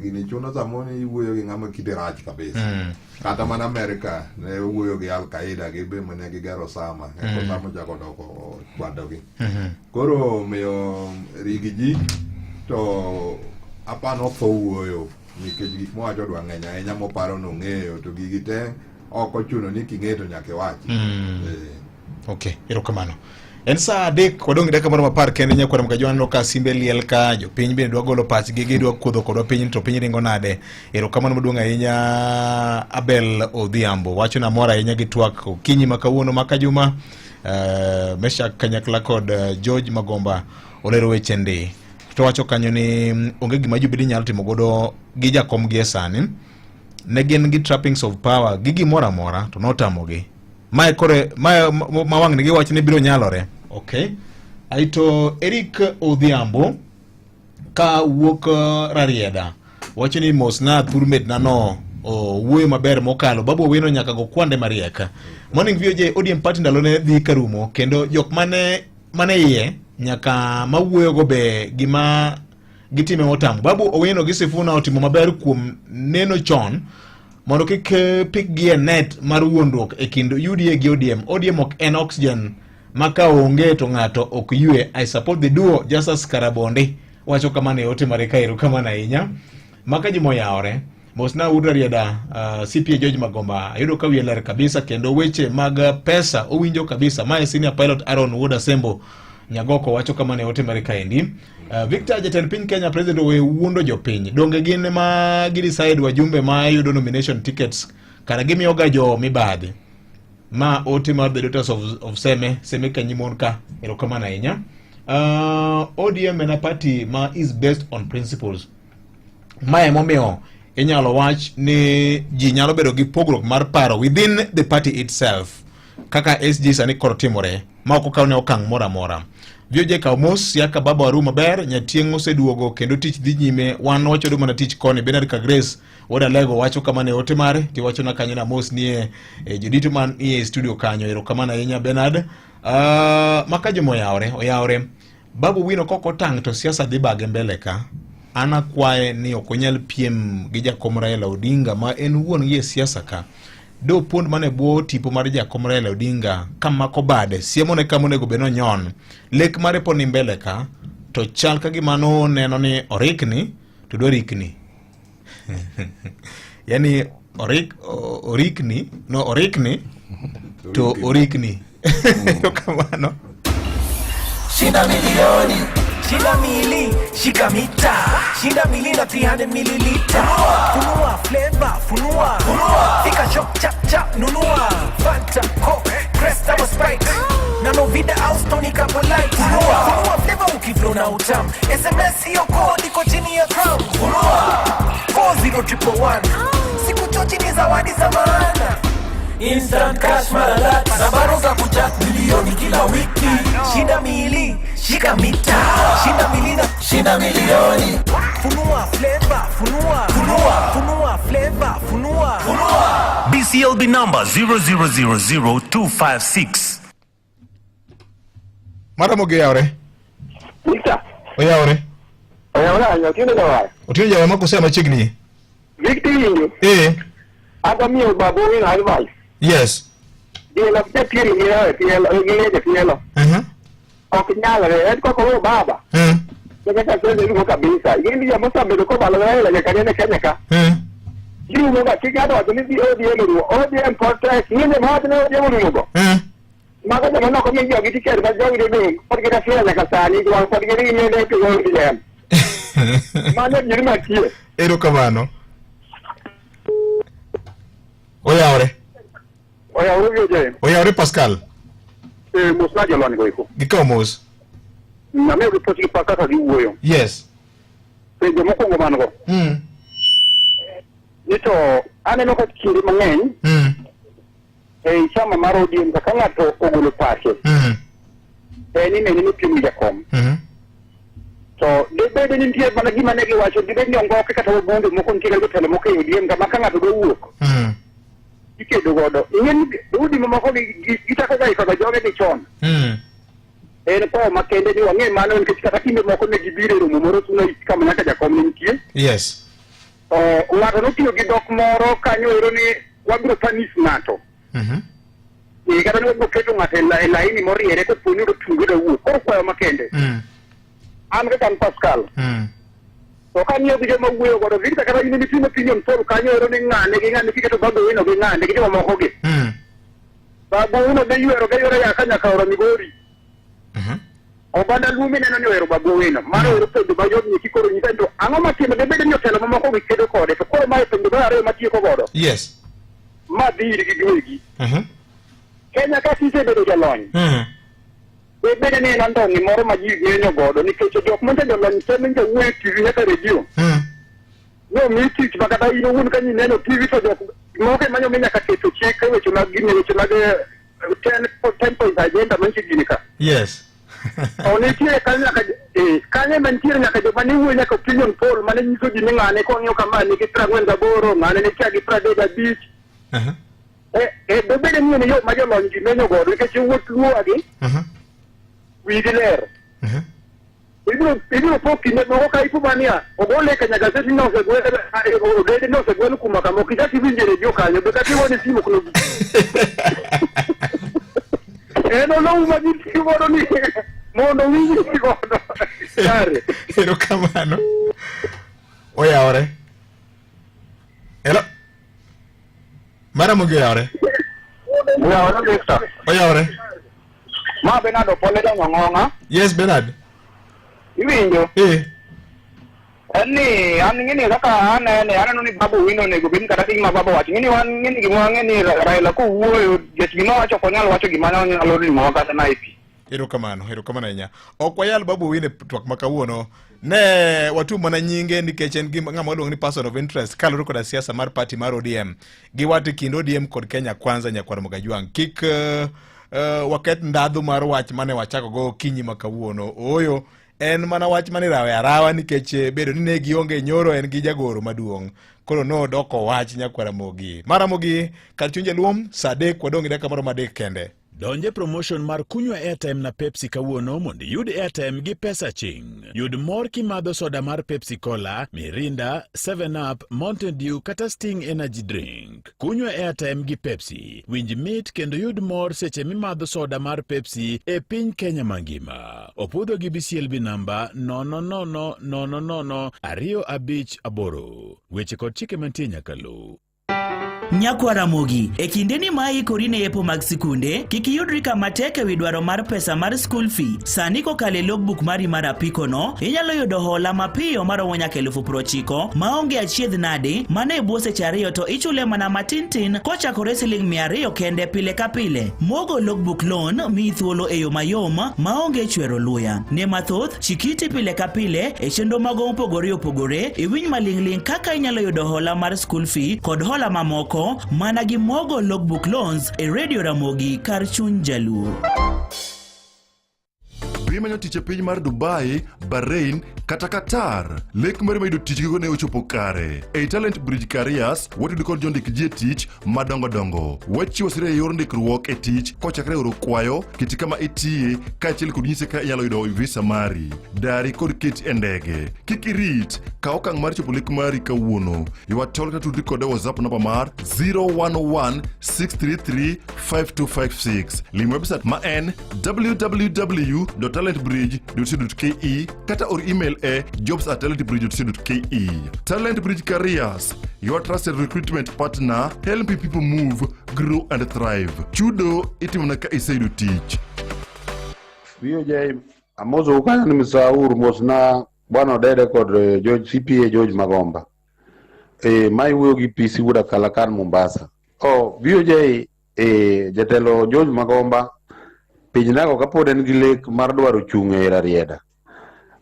Gini chuno samoro iwuoyo gi ng'ama kite rach kabisa. Kata mana Amerika ne wuoyo gi Al Qaeda gi be mane gigero Osama. Eka Osama ochako doko chwadogi. Koro omiyo Rigi ji to apano otho wuoyo nikech gik mowacho dwa ng'eny ahinya moparo nong'eyo to gigi te ok ochuno ni king'eyo to nyaka iwachi. Okay, erokamano. En saa 3 wadong' gi dakika moro 10 kende nyakwar Mkajwa aneno ka simbe liel ka jopiny bende dwa golo pachgi gidwa kuodho kodwa piny to piny ringo nade. Erokamano maduong' ahinya Abel Odhiambo wacho ni amor ahinya gi twak okinyi ma kawuono ma kajuma. Meshak kanyakla kod George Magomba olero weche ndi. To wacho kanyo ni onge gima Jubilee nyalo timo godo gi jakom gi e sani. Ne gin gi trappings of power gi gimoro amora to notamogi. Mae kore mae ma wang'ni giwacho ni biro nyalore. Okay. Aito Eric Odhiambo ka wuok Rarieda wacho ni mosna thur medna no owuoyo maber mokalo. Babu Owino nyaka go kwande mariek. Morning VOJ, ODM party ndalo ne dhi karumo kendo jok mane iye nyaka mawuoyo go be gima gitime otamo. Babu Owino gi Sifuna otimo maber kuom neno chon mondo kik pikgi e net mar wuondruok e kind UDA gi ODM. ODM ok en oxygen ma ka onge to ng'ato ok ywe. I support the duo Justus Karabondi wacho kamano e ote mare ka erokamano ahinya. Maka ji moyawore mosna wuod Rarieda, CPA George Magomba ayudo ka wiye ler kabisa kendo weche mag pesa owinjo kabisa. Mae senior pilot Aaron Wuod Asembo Nyagoko wacho kama ne ote mare kaendi. Victor, jatend piny Kenya president owe wuondo jopiny. Donge gin ma gidecide wajumbe ma yudo nomination tickets kara gimiyoga jo mibadhi. Ma ote mar the daughters of Seme, Seme Kanyimon ka. Erokamano ahinya. ODM en a party ma is based on principles. Ma emomiyo inyalo wach ni ji nyalo bedo gi pogruok mar paro within the party itself kaka SG sani koro timore ma ok okawne okang' moro amora. VOJ kaw mos yaka baba waru maber nyatieng' oseduogo kendo tich dhi nyime wan wachodo mana tich koni Bernard Kagrace wuod Alego wacho kama ne ote mare tiwachona kanyo na mos nie e, jodito man nie studio kanyo erokamano ahinya Bernard. Maka jomo oyawre oyawre Babu Wino kok otang' to siasa dhi bage mbele ka. An akwaye ni ok onyal piem gi jakom Raila Odinga ma en wuon gi e siasa ka. Do pond mana e bwo tipo mar jakom Raila Odinga kamako bade siemone kama onego bed nonyon. Lek mare pod ni mbele ka to chal ka gima noneno ni orikni to dwa rikni. Yani orik, orikni no orikni to orikni. Kamano. Shinda milioni, shinda mili, shika mita, shinda mili na 300 mililita. Funua flavor, funua, funua. Fika shop chap chap nunua. Fanta, Coke, Crest ama Sprite. Na Novida au Stony Cup Light. Funua, funua flavor ukiflow na utam. SMS hiyo code iko chini ya crown. Funua 40111. Siku chochi ni zawadi za maana. Instant cash mara lati na baro za kuchat milioni kila wiki. Shinda mili, shika mita, shinda mili na shinda milioni. Funua flavor, funua, funua, funua flavor, funua, funua. BCLB number 0000256. Maramogi oyawre. Victor. Oyawre. Oyawre ahinya, Otieno Jawaya. Otieno Jawaya mako sea machiegni. Victor Injo. Eh. Adwa miyo Babu Owino advice. Yes. Diel ok jatieri gi e tielo, gi e tielo. Ok nyalre, en kok oweyo baba. Nyaka ka sese rumo kabisa. Ing'e ni joma osebedo kobalo Raila nyaka nene Kenya ka. Girumo ga kik ng'ato wacho ni dhi ODM orumo. ODM pod tek. Ing'e joma wacho ni ODM orumo go. Mago joma nok omi jogi tiket ma jogi dodong'. Pod gin asira nyaka sani. Wang' pod gin gi mende e piny ODM. Mano e gima mantie. Erokamano. Oyawre. Oyawre VJ. Oyawre Pascal. Eh, mos na jolony go eko. Gikawo mos. Namiyo gi puoch gi pak kaka giwuoyo. Yes. Penjo mokwongo man go. Ni to aneno ka kinde mang'eny ei chama mar ODM ka ng'ato ogolo pache en inene ni piem gi jakom. To dibed ni nitie mana gima ne giwacho, dibed ni ongoke kata wabunge moko nitie kata jotelo moko e ODM ka ma ka ng'ato dwa wuok ikedo godo. Ing'e ni dhoudi mamoko gichako ga iko ga joge gi chon. En kwayo makende ni wang'e mano nikech kata kinde moko ne gibiro e romo moro Suna East kama nyaka jakom ne nitie. Yes. To ng'ato notiyo gi dhok moro kanyo ero ni wabiro panis ng'ato. Eh, kata ni wabiro keto ng'ato e e laini moriere kopo ni otungo da wuok. Koro kwayo makende. An kaka an Pascal. To ka ng'iyo gi joma wuoyo godo, Victor kata in mitimo opinion poll kanyo ero ni ng'ane gi ng'ane kiketo Babu Owino gi ng'ane gi joma moko gi. Babu Owino be ywero ga ywero ya ka nyaka oro Migori. Oganda Luo mineno ni ohero Babu Owino. Mano ero penjo ma yot ni koro nyisa to ang'o matimo dibed ni jotelo mamoko gi kedo kode to koro mae penjo mar ariyo matieko godo. Yes. Ma dhi irgi giwegi. Kenya ka kisebedo jalony. Dibed ni en andong'i moro ma ji ng'enyo godo nikech jok mantie jolony te minja wuoyo e TV nyaka redio. Nomi tich ma kata in owuon ka nineno TV to jok moko ema nyomi nyaka keto chik e weche mag gini weche mag 10 point agenda mantie gini ka. Yes. To nitie kanyo nyaka kanyo ema nitiere nyaka joma ne wuoyo nyaka opinion poll mane nyiso ji ni ng'ane kong'iyo kama nigi 48, ng'ane nikia gi 35. Eh, dobed ni en yo ma jolony gi menyo godo nikech wuoth luogi wigi ler. Ibiro po kinde moko ka ipo mania ogole ka nyaka gazeti no osegwel odede no osegwel kuma kama ok ichak iwinjo e redio kanyo be kata iwone simu ok nobi. En olowu ma ji tiyo godo ni mondo winjgi godo. Kare. Erokamano. Oyawore. Hello. Maramogi oyawore. Oyawore Victor. Oyawore. Ma Bernard Opole Janyong'ong'a. Yes, Bernard. Iwinjo? Eh. En ni an ng'eni kaka anene aneno ni Babu Owino onego bed ni kata gima Baba wacho. Ng'eni wan ng'eni gima wang'e ni Raila kowuoyo jach gima owacho ok onyal wacho gima nyalo limowa kata na e pi. Erokamano, erokamano ahinya. Ok wayal Babu Owino e twak ma kawuono. Ne watum mana nyinge nikech en gima ng'ama waluongo ni person of interest kaluwore koda siasa mar party mar ODM. Gi wat e kind ODM kod Kenya Kwanza nyakwar Mogajwang'. Kik uh, uh, waketh ndhadhu mar wach mane wachako go okinyi ma kawuono. Ooyo, en mana wach mane irawe arawa nikech eh, bedo ni ne gionge nyoro en gi jagoro maduong' koro nodoko wach nyakwar Ramogi. Mar Ramogi kar chuny jaluo saa adek wadong' gi dakika moro adek kende. Donj e promotion mar kunywa airtime na Pepsi kawuono mondo iyud airtime gi pesa ching. Yud mor kimadho soda mar Pepsi Cola, Mirinda, 7up, Mountain Dew kata Sting Energy Drink. Kunywa airtime gi Pepsi. Winj mit kendo yud mor seche mimadho soda mar Pepsi e piny Kenya mangima. Opudho gi BCLB namba 000 00 258. Weche kod chike mantie nyaka luw. Nyakwa Ramogi, e kindeni ma ikori ne yepo mag sikunde, kik iyudri kama tek e wi dwaro mar pesa mar school fee. Sani kokalo e logbook mari mar apiko no, inyalo yudo hola mapiyo maromo nyaka 90,000 maonge achiedh nadi, mano e bwo seche ariyo to ichule mana matin tin kochakore siling 200 kende pile ka pile. Mogo logbook loan miyi thuolo e yo mayom maonge chwero luya. Ne mathoth, chikiti pile ka pile e chenro mago mopogore opogore, iwinj maling'ling' kaka inyalo yudo hola mar school fee kod hola mamoko mana gi Mogo Logbook Loans e Radio Ramogi kar chuny Jaluo. Be imanyo tich e piny mar Dubai, Bahrain kata Qatar? Lek mari mar yudo tich gikone ochopo kare. Ei Talent Bridge Careers, watudo kod jondik ji e tich madongo dongo. Wachiwo sire e yor ndikruok e tich kochakre oro kwayo, kiti kama itiye, kaachiel kod nyise kaka inyalo yudo visa mari, dari kod keti e ndege. Kik irit, kaw okang' mar chopo lek mari kawuono. Ywa tol kata tudri kode WhatsApp namba mar 011 633 5256. Lim website ma en www.talentbridge.co.ke kata or email e jobs@talentbridge.co.ke. Talent Bridge Careers, your trusted recruitment partner, helping people move, grow and thrive. Chudo itimona ka iseyudo tich. VOJ amosou kanyo ni misauru mosna bwana Odede kod eh, George CPA George Magomba. Eh, ma iwuoyo gi PC Wuod Akala kan Mombasa. Oh, VOJ eh, jatelo George Magomba pinynago kapod en gi lek mar dwaro chung' e Rarieda.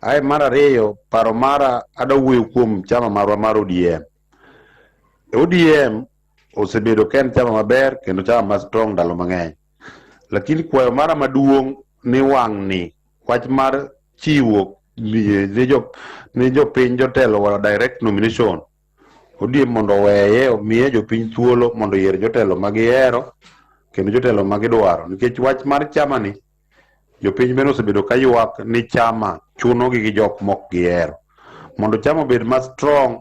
Ae mar ariyo, paro mara adwa wuoyo kuom chama marwa mar ODM. ODM osebedo ka en chama maber kendo chama ma strong ndalo mang'eny. Lakini kwayo mara maduong' ni wang'ni wach mar chiwo ne jo ne jopiny jotelo wa direct nomination ODM mondo oweye omiye jopiny thuolo mondo oyier jotelo ma gihero kendo jotelo ma gidwaro nikech wach mar chama ni jopiny bende osebedo ka ywak ni chama chunogi gi jok mok gihero mondo chama obed ma strong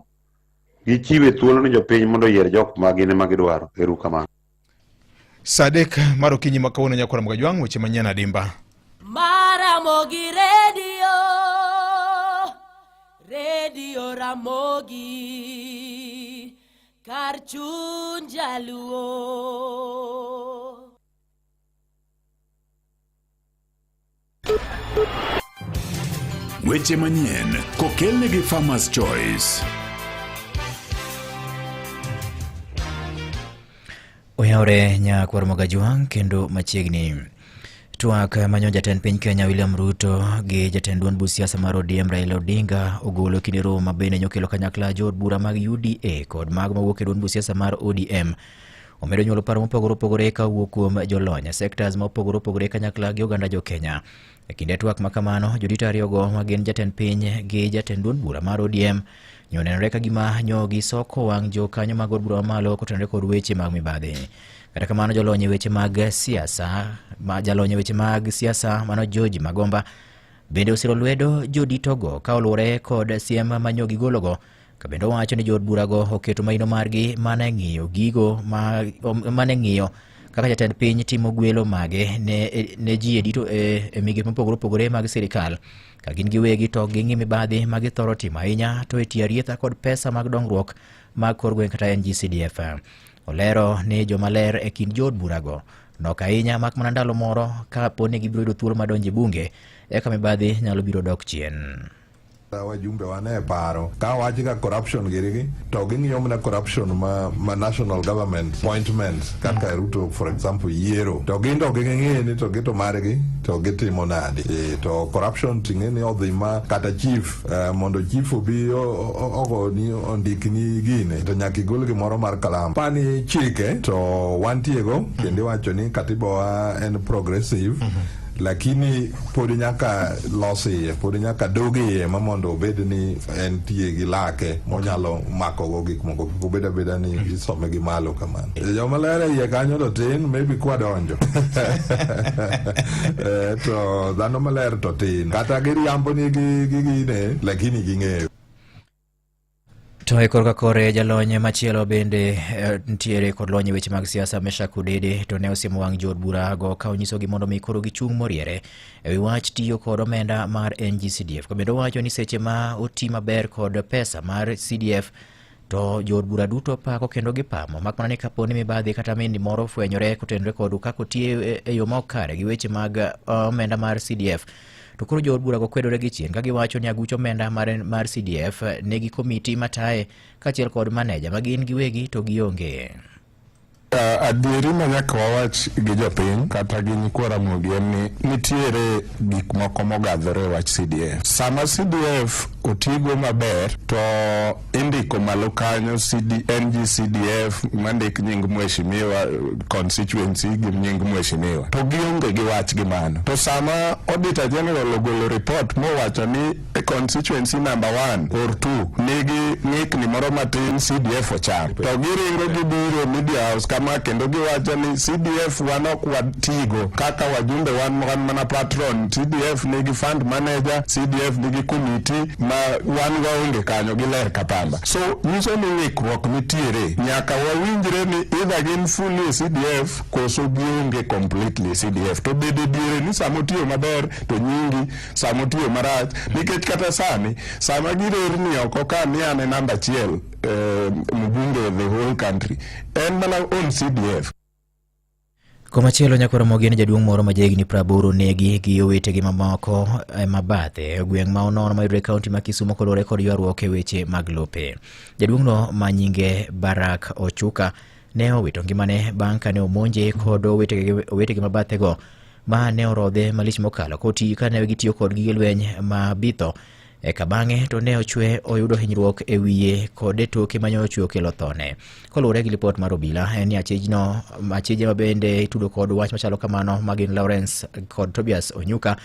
gichiwe thuolo ni jopiny mondo oyier jok ma gin ema gidwaro erokamano Saa adek mar okinyi ma kawuono nyakwar Mgajwang' weche manyien adimba. Maramogi Radio, Radio Ramogi, kar chuny Jaluo. Weche manyien kokelne gi Farmers Choice. Oyawre nyakwar Mogajwang' kendo machiegni. Twak manyo jatend piny Kenya William Ruto gi jatend duond buch siasa mar ODM Raila Odinga ogolo kinde romo ma bende nyokelo kanyakla jood bura mag UDA kod mago mawuok e duond buch siasa mar ODM. Omedo nyuolo paro mopogore opogore ka owuok kuom jolony e sectors ma opogore opogore kanyakla gi oganda jo Kenya. E kinde twak ma kamano, jodito ariyogo ma gin jatend piny gi jatend duond bura mar ODM nyo nenore ka gima nyo gisoko wang' jokanyo mag od bura mamalo kotenore kod weche mag mibadhi. Kata kamano jolony e weche mag siasa, ma jalony e weche mag siasa mano George Magomba bende osiro lwedo joditogo ka oluwore kod siem ma nyo gigologo ka bende owacho ni jood burago oketo maino margi mana e ng'iyo gigo ma mana e ng'iyo kaka jatend piny timo gwelo mage ne, ne ji e dito e, e migepe mopogore opogore mag sirikal ka gin giwegi to ok ging'i mibadhi ma githoro timo ahinya to e tiyo arietha kod pesa mag dongruok mag kor gweng' kata NGCDF. Olero ni jomaler e kind jood burago nok ahinya mak mana ndalo moro ka po ni gibiro yudo thuolo mar donjo e bunge eka mibadhi nyalo biro dok chien. Wajumbe wane e paro ka wach ka corruption girigi to ging'iyo mana corruption ma, ma national government appointment kaka Ruto for example yiero to gin to ging'e ni to gito margi to gitimo nade e, to corruption ting'e ni odhi ma kata chief eh, mondo chief obi ogoni ondikni gine to nyaka igol gimoro mar kalam pani chike to wantiego kendo iwacho ni katiba wa en progressive lakini pod nyaka los iye pod nyaka dog iye ma mondo obed ni entie gi lake monyalo makogo gik moko kik obed abeda ni isome gi malo kamano joma ler e iye kanyo to tin maybe kwadonjo Eh, to dhano maler to tin kata giriambo ni gi gi gine lakini ging'eyo To e korka kore jalony machielo bende eh, nitiere kod lony e weche mag siasa Meshack Odede to ne osiemo wang' jood bura go ka onyisogi mondo mi koro gichung' moriere e wi wach tiyo kod omenda mar NGCDF. Ka bende owacho ni seche ma oti maber kod pesa mar CDF to jood bura duto pako kendo gipamo mak mana ni kapo ni mibadhi kata mindi moro ofwenyore kotenore kod kaka otiyo e e yo ma ok kare gi weche mag eh, omenda mar CDF To koro jood burago kwedore gi chien ka giwacho ni aguch omenda mar, mar CDF nigi komiti mataye kaachiel kod maneja ma gin giwegi to gionge. Adieri ma nyaka wawach gi jopiny kata gi nyikwa Ramogi en ni nitiere gik moko mogadhore e wach CDF. Sama CDF otigo maber to indiko malo kanyo CD, NGCDF mandik nying mheshimiwa constituency gi nying mheshimiwa to gionge gi wach gi mano. To sama Auditor General ogolo report mowacho ni e constituency number 1 or 2 nigi ng'ikni moro matin CDF ocham to giringo gibiro media house kama kendo giwacho ni CDF wan ok watigo kaka wajumbe wan wan mana patron CDF nigi fund manager CDF nigi committee ma wan waonge kanyo giler ka pamba so nyiso ni ng'ikruok nitiere nyaka wawinjre ni either gin fully e CDF koso gionge completely e CDF to bede diere ni sama otiyo maber to nyingi sama otiyo marach nikech kata sani sama girerni oko ka ni an e namba achiel eh, mbunge the whole country en mana on CDF Komachielo nyakwar Ramogi en jaduong' moro ma jahigni 80 negi gi owetegi mamoko e mabathe e gweng' ma Onono mayudore e kaunti ma Kisumo koluwore kod ywaruok e weche mag lope. Jaduong'no ma nyinge Barak Ochuka ne owito ngimane bang' kane omonje kod owetegi owetegi mabathego ma ne orodhe malich mokalo koti kane gitiyo kod gige lweny ma bitho Eka bang'e to ne ochwe oyudo hinyruok e wiye kod e toke ma nyocha ochwe okelo thone. Koluwore gi lipot mar obila, en ni achijno achije ma bende itudo kod wach machalo kamano ma gin Lawrence kod Tobias Onyuka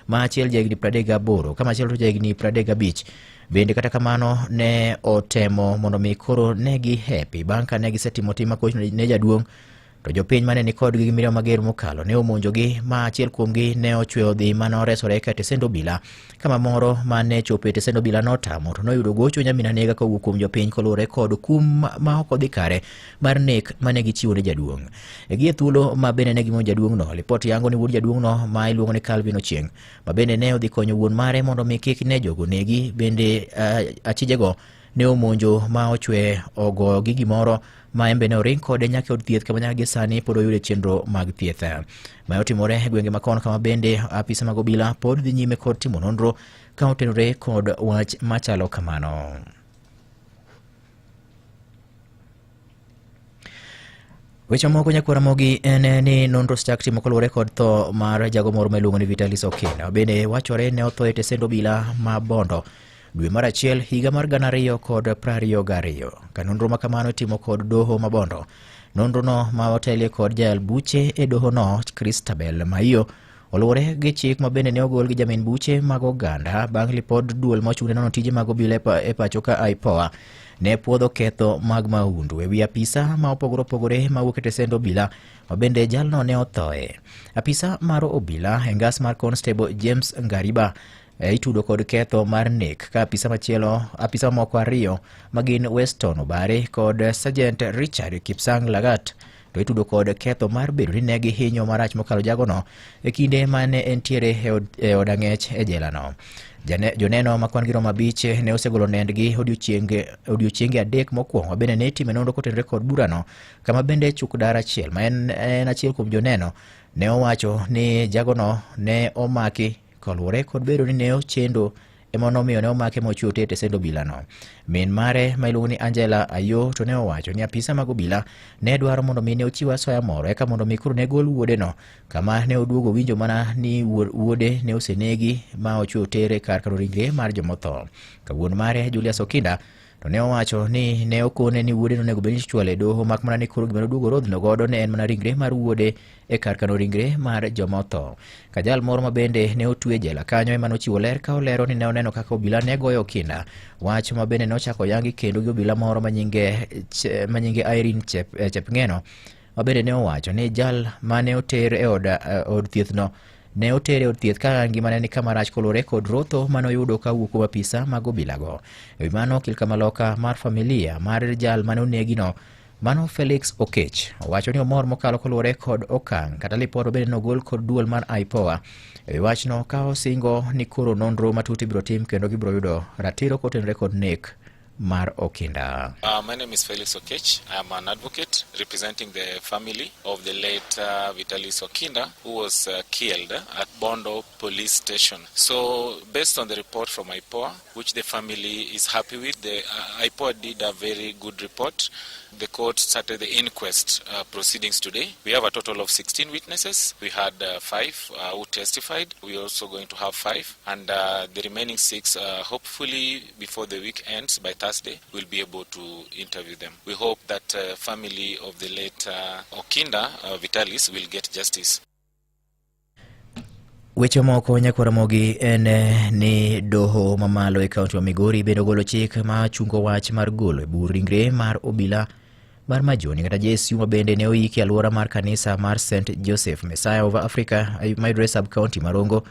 ma achiel jahigni 38 ka machielo to jahigni 35 bende kata kamano ne otemo mondo mi koro ne gihepi bang' ka ne gisetimo tim makoch ne jaduong' To jopiny mane ni kodgi gi mirima mager mokalo ne omonjogi ma achiel kuomgi ne ochweyo dhi mane oresore ka tesend obila kama moro mane chopo e tesend obila notamo to noyudo gocho nyamina nega kowuok kuom jopiny koluwore kod kum ma ok odhi kare mar nek mane gichiwo ne jaduong'. E gie thuolo ma bende ne gimonjo jaduong'no, lipot yango ni wuod jaduong'no ma iluongo ni Calvin Ochieng' ma bende ne odhi konyo wuon mare mondo mi kik ne jogo negi bende uh, achijego ne omonjo ma ochwe ogo gi gimoro ma en be ne oring kode nyaka e od thieth kama nyaka gi sani pod oyude chenro mag thieth. Mae otimore e gwenge makon kama bende apisa mag obila pod dhi nyime kod timo nonro ka otenore kod wach machalo kamano. Weche moko nyakwara mogi en ni nonro osechak timo kaluwore kod tho mar jago moro ma iluongo ni Vitalis Okeno. Bende wachore ne otho e tesend obila ma Bondo dwe mar achiel higa mar 2022 ka nonro ma kamano itimo kod doho ma Bondo. Nonrono ma otelie kod jayal buche e dohono Christabel Maiyo oluwore gi chik ma bende ne ogol gi jamin buche mag oganda bang' lipod duol ma ochung' ne nono tije mag obila e pacho ka IPOA ne puodho ketho mag mahundu e wi apisa ma opogore opogore ma wuok e tesend obila ma bende jalno ne othoe. Apisa mar obila e ngas mar Constable James Ngariba e, itudo kod ketho mar nek ka apisa machielo apisa mamoko ariyo ma gin Weston Obare kod Sergeant Richard Kipsang Lagat to itudo kod ketho mar bedo ni ne gihinyo marach mokalo jagono e kinde mane entiere e od, e od ang'ech e jelano. Jane, joneno ma kwan gi romo abich ne osegolo nendgi odiochienge odiochienge adek mokwongo bende ne itime nonro kotenore kod burano kama bende chukdar achiel ma en, en achiel kuom joneno ne owacho ni jagono ne omaki koluwore kod bedo ni ne ochendo ema nomiyo ne omake mochwe oter e send obilano. Min mare ma iluongo ni Angela Ayo to ne owacho ni apisa mag obila ne dwaro mondo mi ne ochiw asoya moro eka mondo mi koro ne gol wuodeno kama ne oduogo winjo mana ni wuode ne osenegi ma ochwe otere kar kano ringre mar jomotho. Ka wuon mare Julius Okinda to ne owacho ni ne okone ni wuode nonego bed ni ichwalo e doho mak mana ni koro gima noduogo rodhno godo ne en mana ringre mar wuode e kar kano ringre mar joma otho. Kajal moro ma bende ne otwe e jela kanyo ema nochiwo ler ka olero ni ne oneno kaka obila ne goyo Okinda, wach ma bende ne ochako oyangi kendo gi obila moro ma nyinge ma nyinge Irene Chep, eh, Chepng'eno ma bende ne owacho ni jal mane oter e od, eh, od thiethno ne otere e od thieth ka ngimane ni kama rach koluwore kod rotho mane oyudo ka wuok kuom apisa mag obilago. E wi mano, okil kamaloka mar familia mar jal mane onegino Mano Felix Okech owacho ni omor mokalo koluwore kod okang' kata lipot mabende nogol kod duol mar IPOA e wi wachno ka osingo ni koro nonro matut ibiro tim kendo gibiro yudo ratiro kotenore kod nek mar Okinda. My name is Felix Okech. I am an advocate representing the family of the late Vitalis Okinda, who was killed at Bondo Police Station. So, based on the report from IPOA, which the family is happy with, the IPOA did a very good report. The court started the inquest proceedings today. We have a total of 16 witnesses. We had five who testified. We are also going to have five, and the remaining six, hopefully before the week ends by Thursday, we'll be able to interview them. We hope that family of the late Okinda Vitalis will get justice. Weche moko nyakwar Ramogi en eh, ni doho mamalo e kaunti ma Migori bende ogolo chik ma chungo wach mar golo e bur ringre mar obila mar Majoni kata JSU ma bende ne oiki e alwora mar kanisa mar St Joseph Messiah of Africa eh, mayudore sub county ma Rongo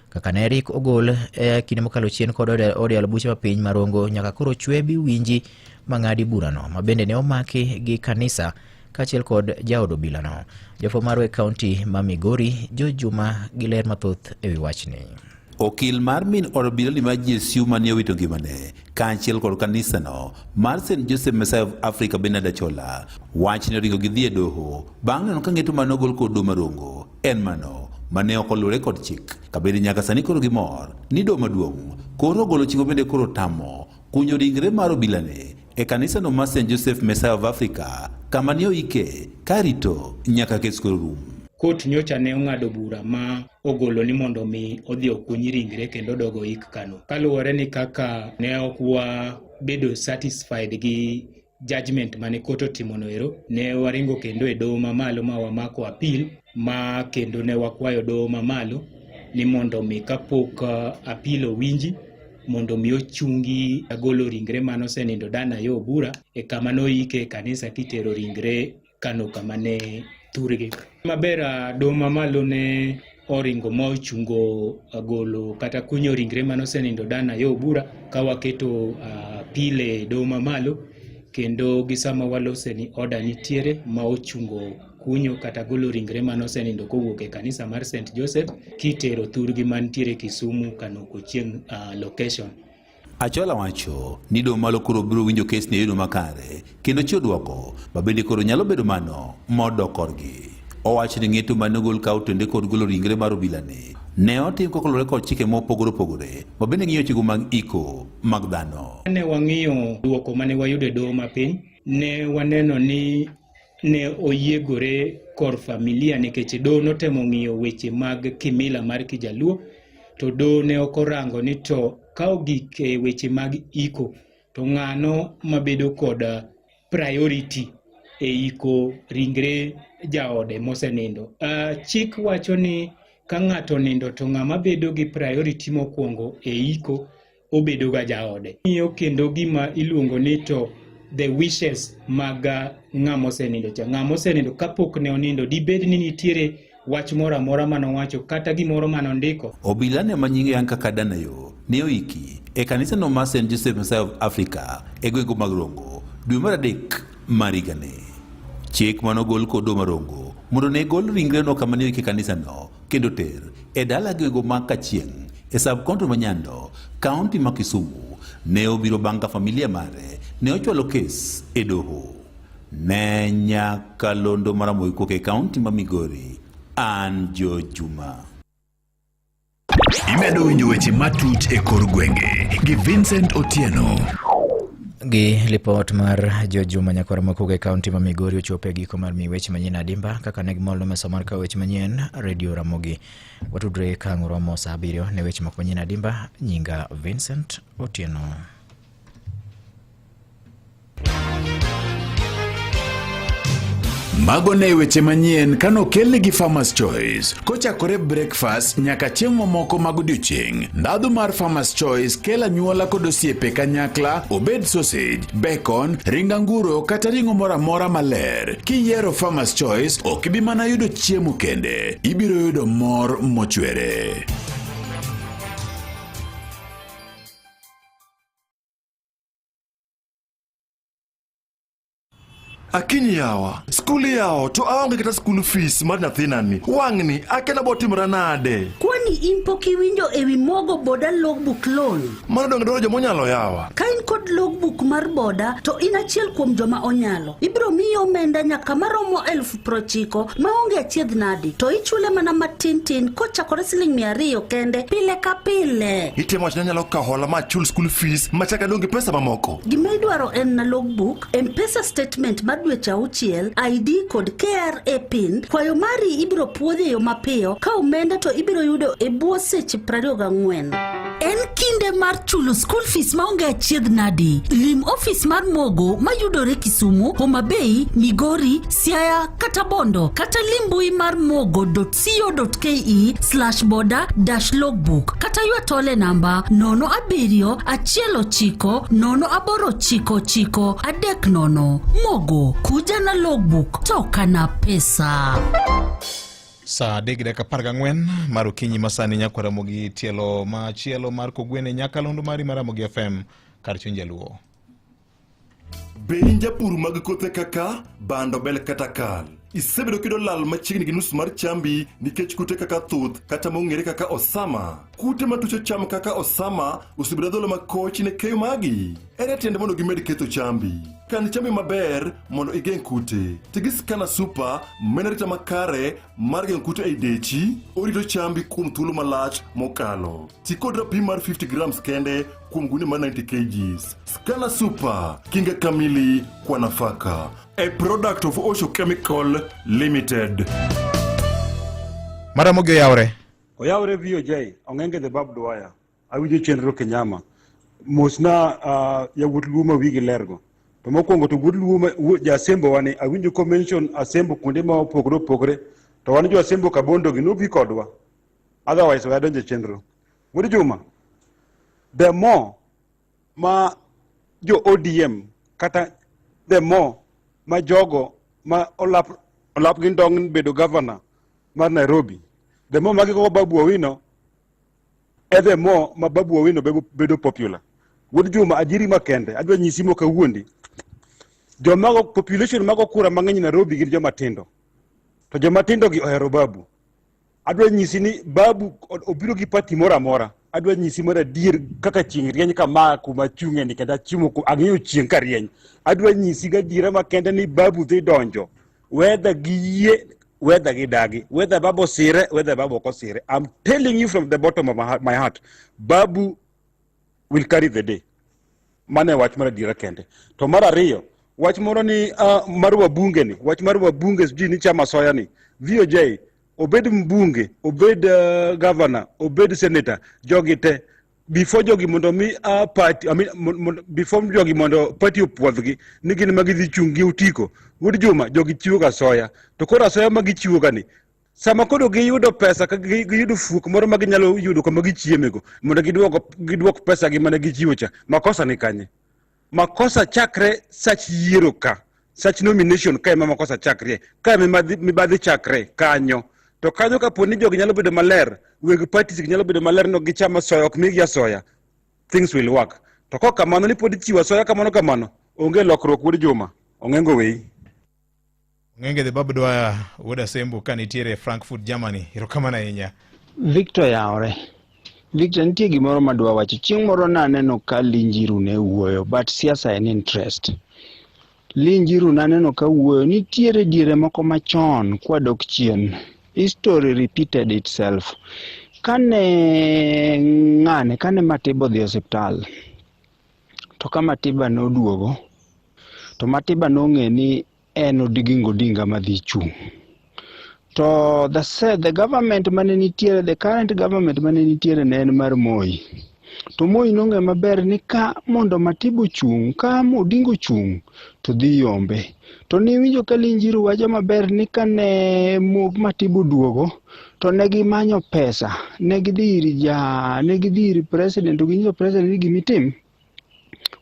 kaka ne rik ogol e kinde mokalo chien kod od od yalo buche ma piny ma Rongo nyaka koro chwe bi winji mang'adi burano ma bende ne omaki gi kanisa kaachiel kod jaod obilano. Jafwambo marwa e kaunti ma Migori, George Juma gi ler mathoth e wi wachni. Okil mar min od obilani mar GSU mane owito ngimane kaachiel kod kanisano mar St Joseph Messiah of Africa Bernard Achola wach ne oringo gidhi e doho bang' neno ka ng'eto mane ogol kod doho marongo en mano mane ok oluwore kod chik kabende nyaka sani koro gimor ni doho maduong' koro ogolo chik ma bende koro tamo kunyo ringre mar obilani e kanisano mar St Joseph Messiah of Africa kama ne oike karito nyaka kes koro rum. Kot nyocha ne ong'ado bura ma ogolo ni mondo mi odhi okuny ringre kendo odog oik Kano. Kaluwore ni kaka ne ok wabedo satisfied gi judgment mane kot otimono ero, ne waringo kendo e doho mamalo ma wamako appeal ma kendo ne wakwayo doho mamalo ni mondo mi kapok appeal owinji mondo mi ochungi golo ringre mane osenindo Dan Ayo Obura e kama noike e kanisa kitero ringre Kano kama ne thurgi. Maber doho mamalo ne oringo ma ochungo golo kata kunyo ringre mane osenindo Dan Ayo Obura ka waketo appeal e doho mamalo kendo gi sama walose ni order nitiere ma ochungo kunyo kata golo ringre mane osenindo kowuok e kanisa mar St Joseph kitero thurgi mantiere Kisumu Kanoko Chieng location. Achola wacho ni doho malo koro biro winjo kes ni e yono makare kendo chiwo dwoko ma bende koro nyalo bedo mano modok korgi. Owacho ni ng'eto mane ogol ka otende kod golo ringre mar obilani ne otim kokluwore kod chike mopogore opogore ma bende ng'iyo wechego mag iko mag dhano. Ne wang'iyo dwoko mane wayudo e doho mapiny, ne waneno ni ne oyiegore kor familia nikech doho notemo ng'iyo weche mag kimila mar Kijaluo to doho ne ok orango ni to ka ogik e weche mag iko to ng'ano mabedo kod priority e iko ringre jaode mosenindo. Chik wacho ni ka ng'ato onindo to ng'ama bedo gi priority mokwongo e iko obedo ga jaode. Ng'iyo kendo gima iluongo ni to the wishes mag ng'ama osenindo cha. Ng'ama osenindo kapok ne onindo dibed ni nitiere wach moro amora mane owacho kata gimoro mane ondiko. Obila ne ma nyinge yang kaka Danayo ne oiki e kanisano mar St Joseph Messiah of Africa e gwenge mag Rongo dwe mar adek mar higani. Chik mane ogol kod Doho Marongo mondo ne gol ringreno kama ne oike kanisano kendo ter e dala gwego ma Kachieng' e sub county ma Nyando, kaunti ma Kisumu ne obiro bang' ka familia mare ne ochwalo kes e doho. Ne nyakalondo mar Ramogi Kuok e kaunti ma Migori, an Joe Juma. Imedo winjo weche matut e kor gwenge gi Vincent Otieno. Gi lipot mar Jojuma Nyakwar Makuga e kaunti ma Migori ochopo e giko mar mi weche manyien adimba kaka ne gimol mesa mar kawo weche manyien Radio Ramogi. Watudre ka ang' oromo saa abiriyo ne weche moko manyien adimba. Nyinga Vincent Otieno. Mago ne weche manyien kanokelni gi Farmers Choice. Kochakore breakfast nyaka chiemo mamoko mag odiochieng', ndhadhu mar Farmers Choice kelo anyuola kod osiepe kanyakla, obed sausage, bacon, ring anguro kata ring'o moro amora maler. Kiyiero Farmers Choice, ok ibi mana yudo chiemo kende, ibiro yudo mor mochwere. Akinyi yawa, skul yawo to aonge kata school fees mar nyathinani. Wang'ni akia nabotimora nade? Kwani in pok iwinjo e wi Mogo Boda Logbook Loan? Mano donge dwaro joma onyalo yawa. Ka in kod logbook mar boda to in achiel kuom joma onyalo. Ibiro miyi omenda nyaka maromo 90,000 maonge achiedh nadi to ichule mana matin tin kochakore siling 200 kende pile ka pile. Itemo wacho ni anyalo kawo hola ma achul school fees machak adong' gi pesa mamoko. Gima idwaro en na logbook, M-Pesa statement mar dweche auchiel, ID kod KRA PIN. Kwayo mari ibiro puodhi e yo mapiyo ka omenda to ibiro yudo e bwo seche 24. En kinde mar chulo school fees maonge achiedh nadi. Lim ofis mar Mogo mayudore Kisumu, Homa Bay, Migori, Siaya kata Bondo kata lim mbui mar mogo.co.ke/boda-logbook kata ywa tol e namba 07 19 0899 30. Mogo, kuja na logbook, toka na pesa. Saa adek gi dakika 14 mar okinyi masani nyakwa Ramogi tielo machielo mar kogwene nyakalondo mari mar Ramogi FM kar chuny jaluo. Be in japur mag kothe kaka bando, bel kata kal? Isebedo kiyudo lal machiegni gi nus mar chambi nikech kute kaka thuth kata mong'ere kaka osama. Kute matucho cham kaka osama osebedo adhola makoch ne keyo magi. Ere tiende mondo gimed ketho chambi? Kan chambi maber mondo igeng' kute. Ti gi Scanner Super ma en arita makare mar geng'o kute ei dechi. Orito chambi kuom thuolo malach mokalo. Ti kod rapim mar 50 grams kende kuom gunia mar 90 kgs. Scanner Super, kinga kamili kwa nafaka. A product of Osho Chemical Limited. Maramogi oyawre. Oyawre VOJ, Ong'enge the Barbed Wire. Awinjo chenro Kenyama. Mosna yawuot Luo ma wigi lergo. To mokwongo to wuod Luo ma ja Asembo wani awinjo ko mention Asembo kuonde ma opogore opogore. To wan jo Asembo Kabondo gi nobi kodwa. Otherwise we adonjo e chenro. Wuod Juma, the more ma jo ODM kata the more ma jogo ma olap olap gi ndong' bedo governor mar Nairobi, the more ma gigogo Babu Owino e the more ma Babu Owino bedo popular. Wuod Juma, ajiri makende, adwa nyisi mok awuondi. Joma go population mago kura mang'eny Nairobi gin joma tindo. To joma tindo gi ohero Babu. Adwa nyisi ni Babu obiro gi party moro amora. Adwa nyisi mar adier kaka chieng' rieny kama kuma achung'e ni kendo achimo ang'iyo chieng' ka rieny. Adwa nyisi gadiera makende ni Babu dhi donjo. Whether giyie, whether gidagi, whether Babu osire, whether Babu ok osire. I'm telling you from the bottom of my heart, Babu will carry the day. Mano e wach mar adiera kende. To mar ariyo, wach moro ni mar wabunge ni, wach mar wabunge sijui ni chama soya ni, VOJ, obed mbunge, obed governor, obed senator, jogi te, before jogi mondo mi party, I mean, before jogi mondo party opuodhgi ni gin ma gidhi chung' gi otiko, Wuod Juma, jogi chiwo ga soya. To koro asoya ma gichiwo ga ni, sama koro giyudo pesa ka giyudo fuok moro ma ginyalo yudo kama gichiemego mondo giduok pesa gi mane gichiwo cha, makosa ni kanye? Makosa chakre sach yiero ka, sach nomination ka ema makosa chakre, ka ema mibadhi chakre kanyo. To kanyo kapo ni jogi nyalo bedo maler, weg parties gi nyalo bedo maler no gichamo asoya, ok migi asoya, things will work. To kok kamano ni pod ichiwo asoya kamano kamano, onge lokruok Wuod Juma, Ong'engo weyi. Ong'enge the Bab Dwaya wuod Asembo ka nitiere Frankfurt, Germany. Erokamano ahinya. Victor yawre. Victor nitie gimoro madwa wacho. Chieng' moro naneno ka Linjiru ne wuoyo, but siasa en interest. Linjiru naneno ka wuoyo, nitiere diere moko machon kwadok chien. History repeated itself. Kane ng'ane, kane Matiba odhi e osiptal, to ka Matiba noduogo, to Matiba nong'e ni en Oginga Odinga madhi chung'. To the, the government mane nitiere, the current government mane nitiere ne en mar Moi. To Moi nong'eyo maber ni ka mondo Matiba ochung', ka Odinga ochung', to dhi yombe. To niwinjo ka Linjiru wacho maber ni kane Matiba oduogo, to ne gimanyo pesa, ne gidhi ir ja, ne gidhi ir president, to ginyiso president ni gimitim,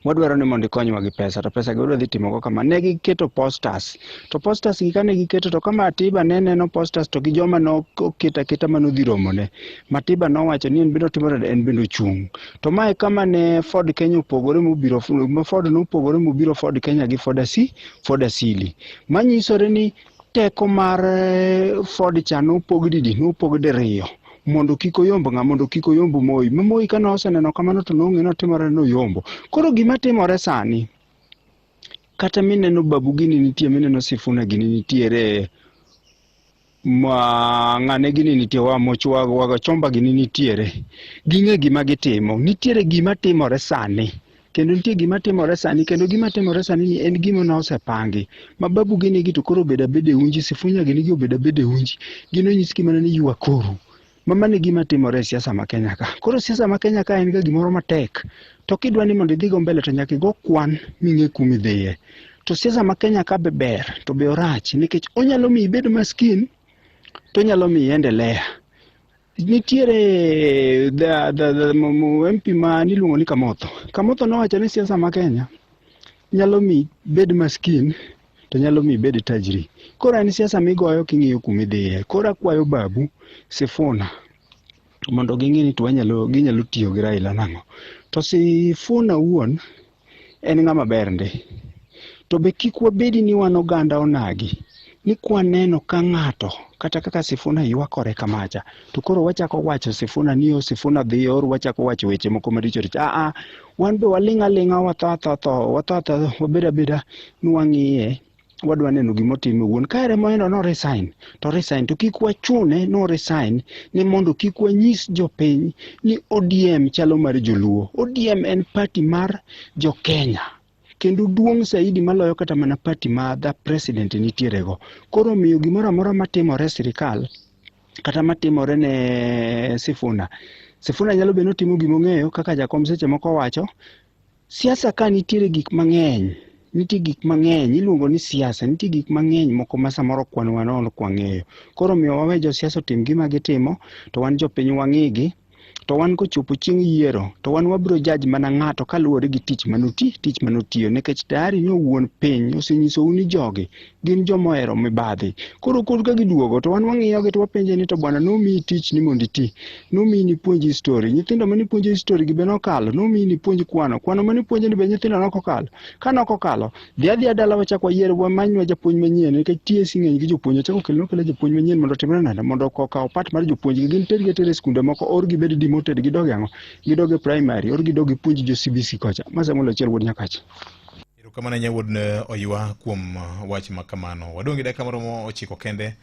wadwaro ni mondo ikonywa gi pesa to pesa gi wadwa dhi timogo kama ne giketo posters to posters gi kane giketo to ka Matiba ne neno posters to gi joma noketo aketa manodhi romone Matiba nowacho ni en bende otimo nade en bende ochung' to mae kama ne Ford Kenya opogore mobiro Ford nopogore mobiro Ford Kenya gi Ford Asi Ford Asili manyisore ni teko mar eh, Ford cha nopog didi nopog diriyo mondo kik oyomb ng'a mondo kik oyomb Moi ma Moi kane oseneno kamano to nong'e notimore noyombo koro gima timore sani kata mineno Babu gini nitie mineno Sifuna gini nitiere ma ng'ane gini nitie wa moch wa wagachomba gini nitiere ging'e gima gitimo nitiere gima timore sani kendo nitie gima timore sani kendo gima timore sani ni en gima nosepangi ma babu gini gi to koro obedo abeda e unji Sifunya gini gi obedo abeda e unji gin onyisgi mana ni ywak koru ma mano e gima timore e siasa ma Kenya ka koro siasa ma Kenya ka en ga gimoro matek to kidwa ni mondo idhigo mbele to nyaka igo kwan ming'e kuma idhiye to siasa ma Kenya ka be ber to be orach nikech onyalo miyi ibed maskin to onyalo miyi endelea nitiere the, the, the, MP ma niluongo ni Kamotho. Kamotho nowacho ni siasa ma Kenya nyalo mi bed maskin to nyalo mi bed tajiri. Koro en siasa migoyo king'iyo kuma idhiye. Koro akwayo Babu Sifuna mondo ging'e ni to wanyalo ginyalo tiyo gi Raila nang'o. To Sifuna wuon en ng'ama ber ndi. To be kik wabedi ni wan oganda onagi ni kwaneno ka ng'ato kata kaka Sifuna ywakore kamacha to koro wachako wacho Sifuna ni o Sifuna dhi or wachako wacho weche moko maricho richo. Aa, wan be waling' aling'a watho atho tho watho atho wabed abeda ni wang'iye wadwa neno gima otimo wuon ka ere moendo no resign to resign to kik wachune no resign ni mondo kik wanyis jopiny ni ODM chalo mar joluo. ODM en party mar jo-Kenya kendo duong' saidi maloyo kata mana party ma the president nitiere go. Koro omiyo gimoro amora matimore e sirikal kata matimore ne Sifuna, Sifuna nyalo bedo ni otimo gima ong'eyo kaka jakom seche moko wacho. Siasa ka nitiere gik mang'eny, nitie gik mang'eny iluongo ni siasa, nitie gik mang'eny moko ma samoro kwan wan ok wang'eyo. Koro omiyo wawe josiasa otim gima gitimo to wan jopiny wang'igi to wan kochopo chieng' yiero to wan wabiro judge mana ng'ato kaluwore gi tich manoti tich manotiyo nikech tayari ni owuon piny osenyisou ni jogi gin joma ohero mibadhi. Koro kor ka giduogo to wan wang'iyogi to wapenje ni to bwana nomiyi tich ni mondo iti, nomiyi ni ipuonj history, nyithindo mane ipuonjo history gi be nokalo, nomiyi ni ipuonj kwano, kwano mane ipuonjo ni be nyithindo nok okalo. Ka nok okalo, dhi adhiya dala wachak wayier wamanywa japuonj manyien nikech TSC ng'eny gi jopuonj wachak okelnwa akela japuonj manyien mondo otimre nade mondo okaw part mar jopuonj gi gin tergi atera e skunde moko or gibed demoted gidog e ang'o gidog e primary or gidog gipuonj jo CBC kocha. Ma Samuel Ochiel wuod Nyakacha. Erokamano ahinya wuod Oywa kuom wach ma kamano. Wadong' gi dakika maromo ochiko kende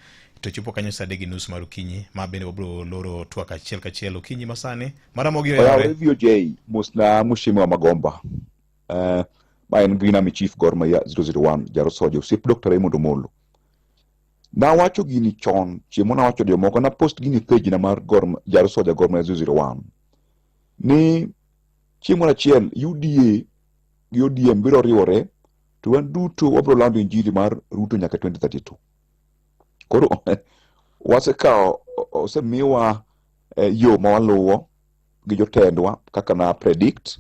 to chopo kanyo saa adek gi nus mar okinyi ma bende wabiro loro twak achiel kachiel okinyi masani. Maramogi oyawore. Oyawore VOJ mosna Mheshimiwa Magomba. Uh, ma en Green Army Chief Gor Mahia 001 Jarosoja osiep Dr. Raymond Omolo. Nawacho gini chon, chieng' moro nawacho jomoko, na post gini e page na mar Gor Jarosoja Gor Mahia 001 ni chieng' moro achiel UDA gi ODM biro riwore to wan duto wabiro lando injili mar Ruto nyaka 2032. Koro wasekawo osemiwa eh, yo ma waluwo gi jotendwa kaka na predict.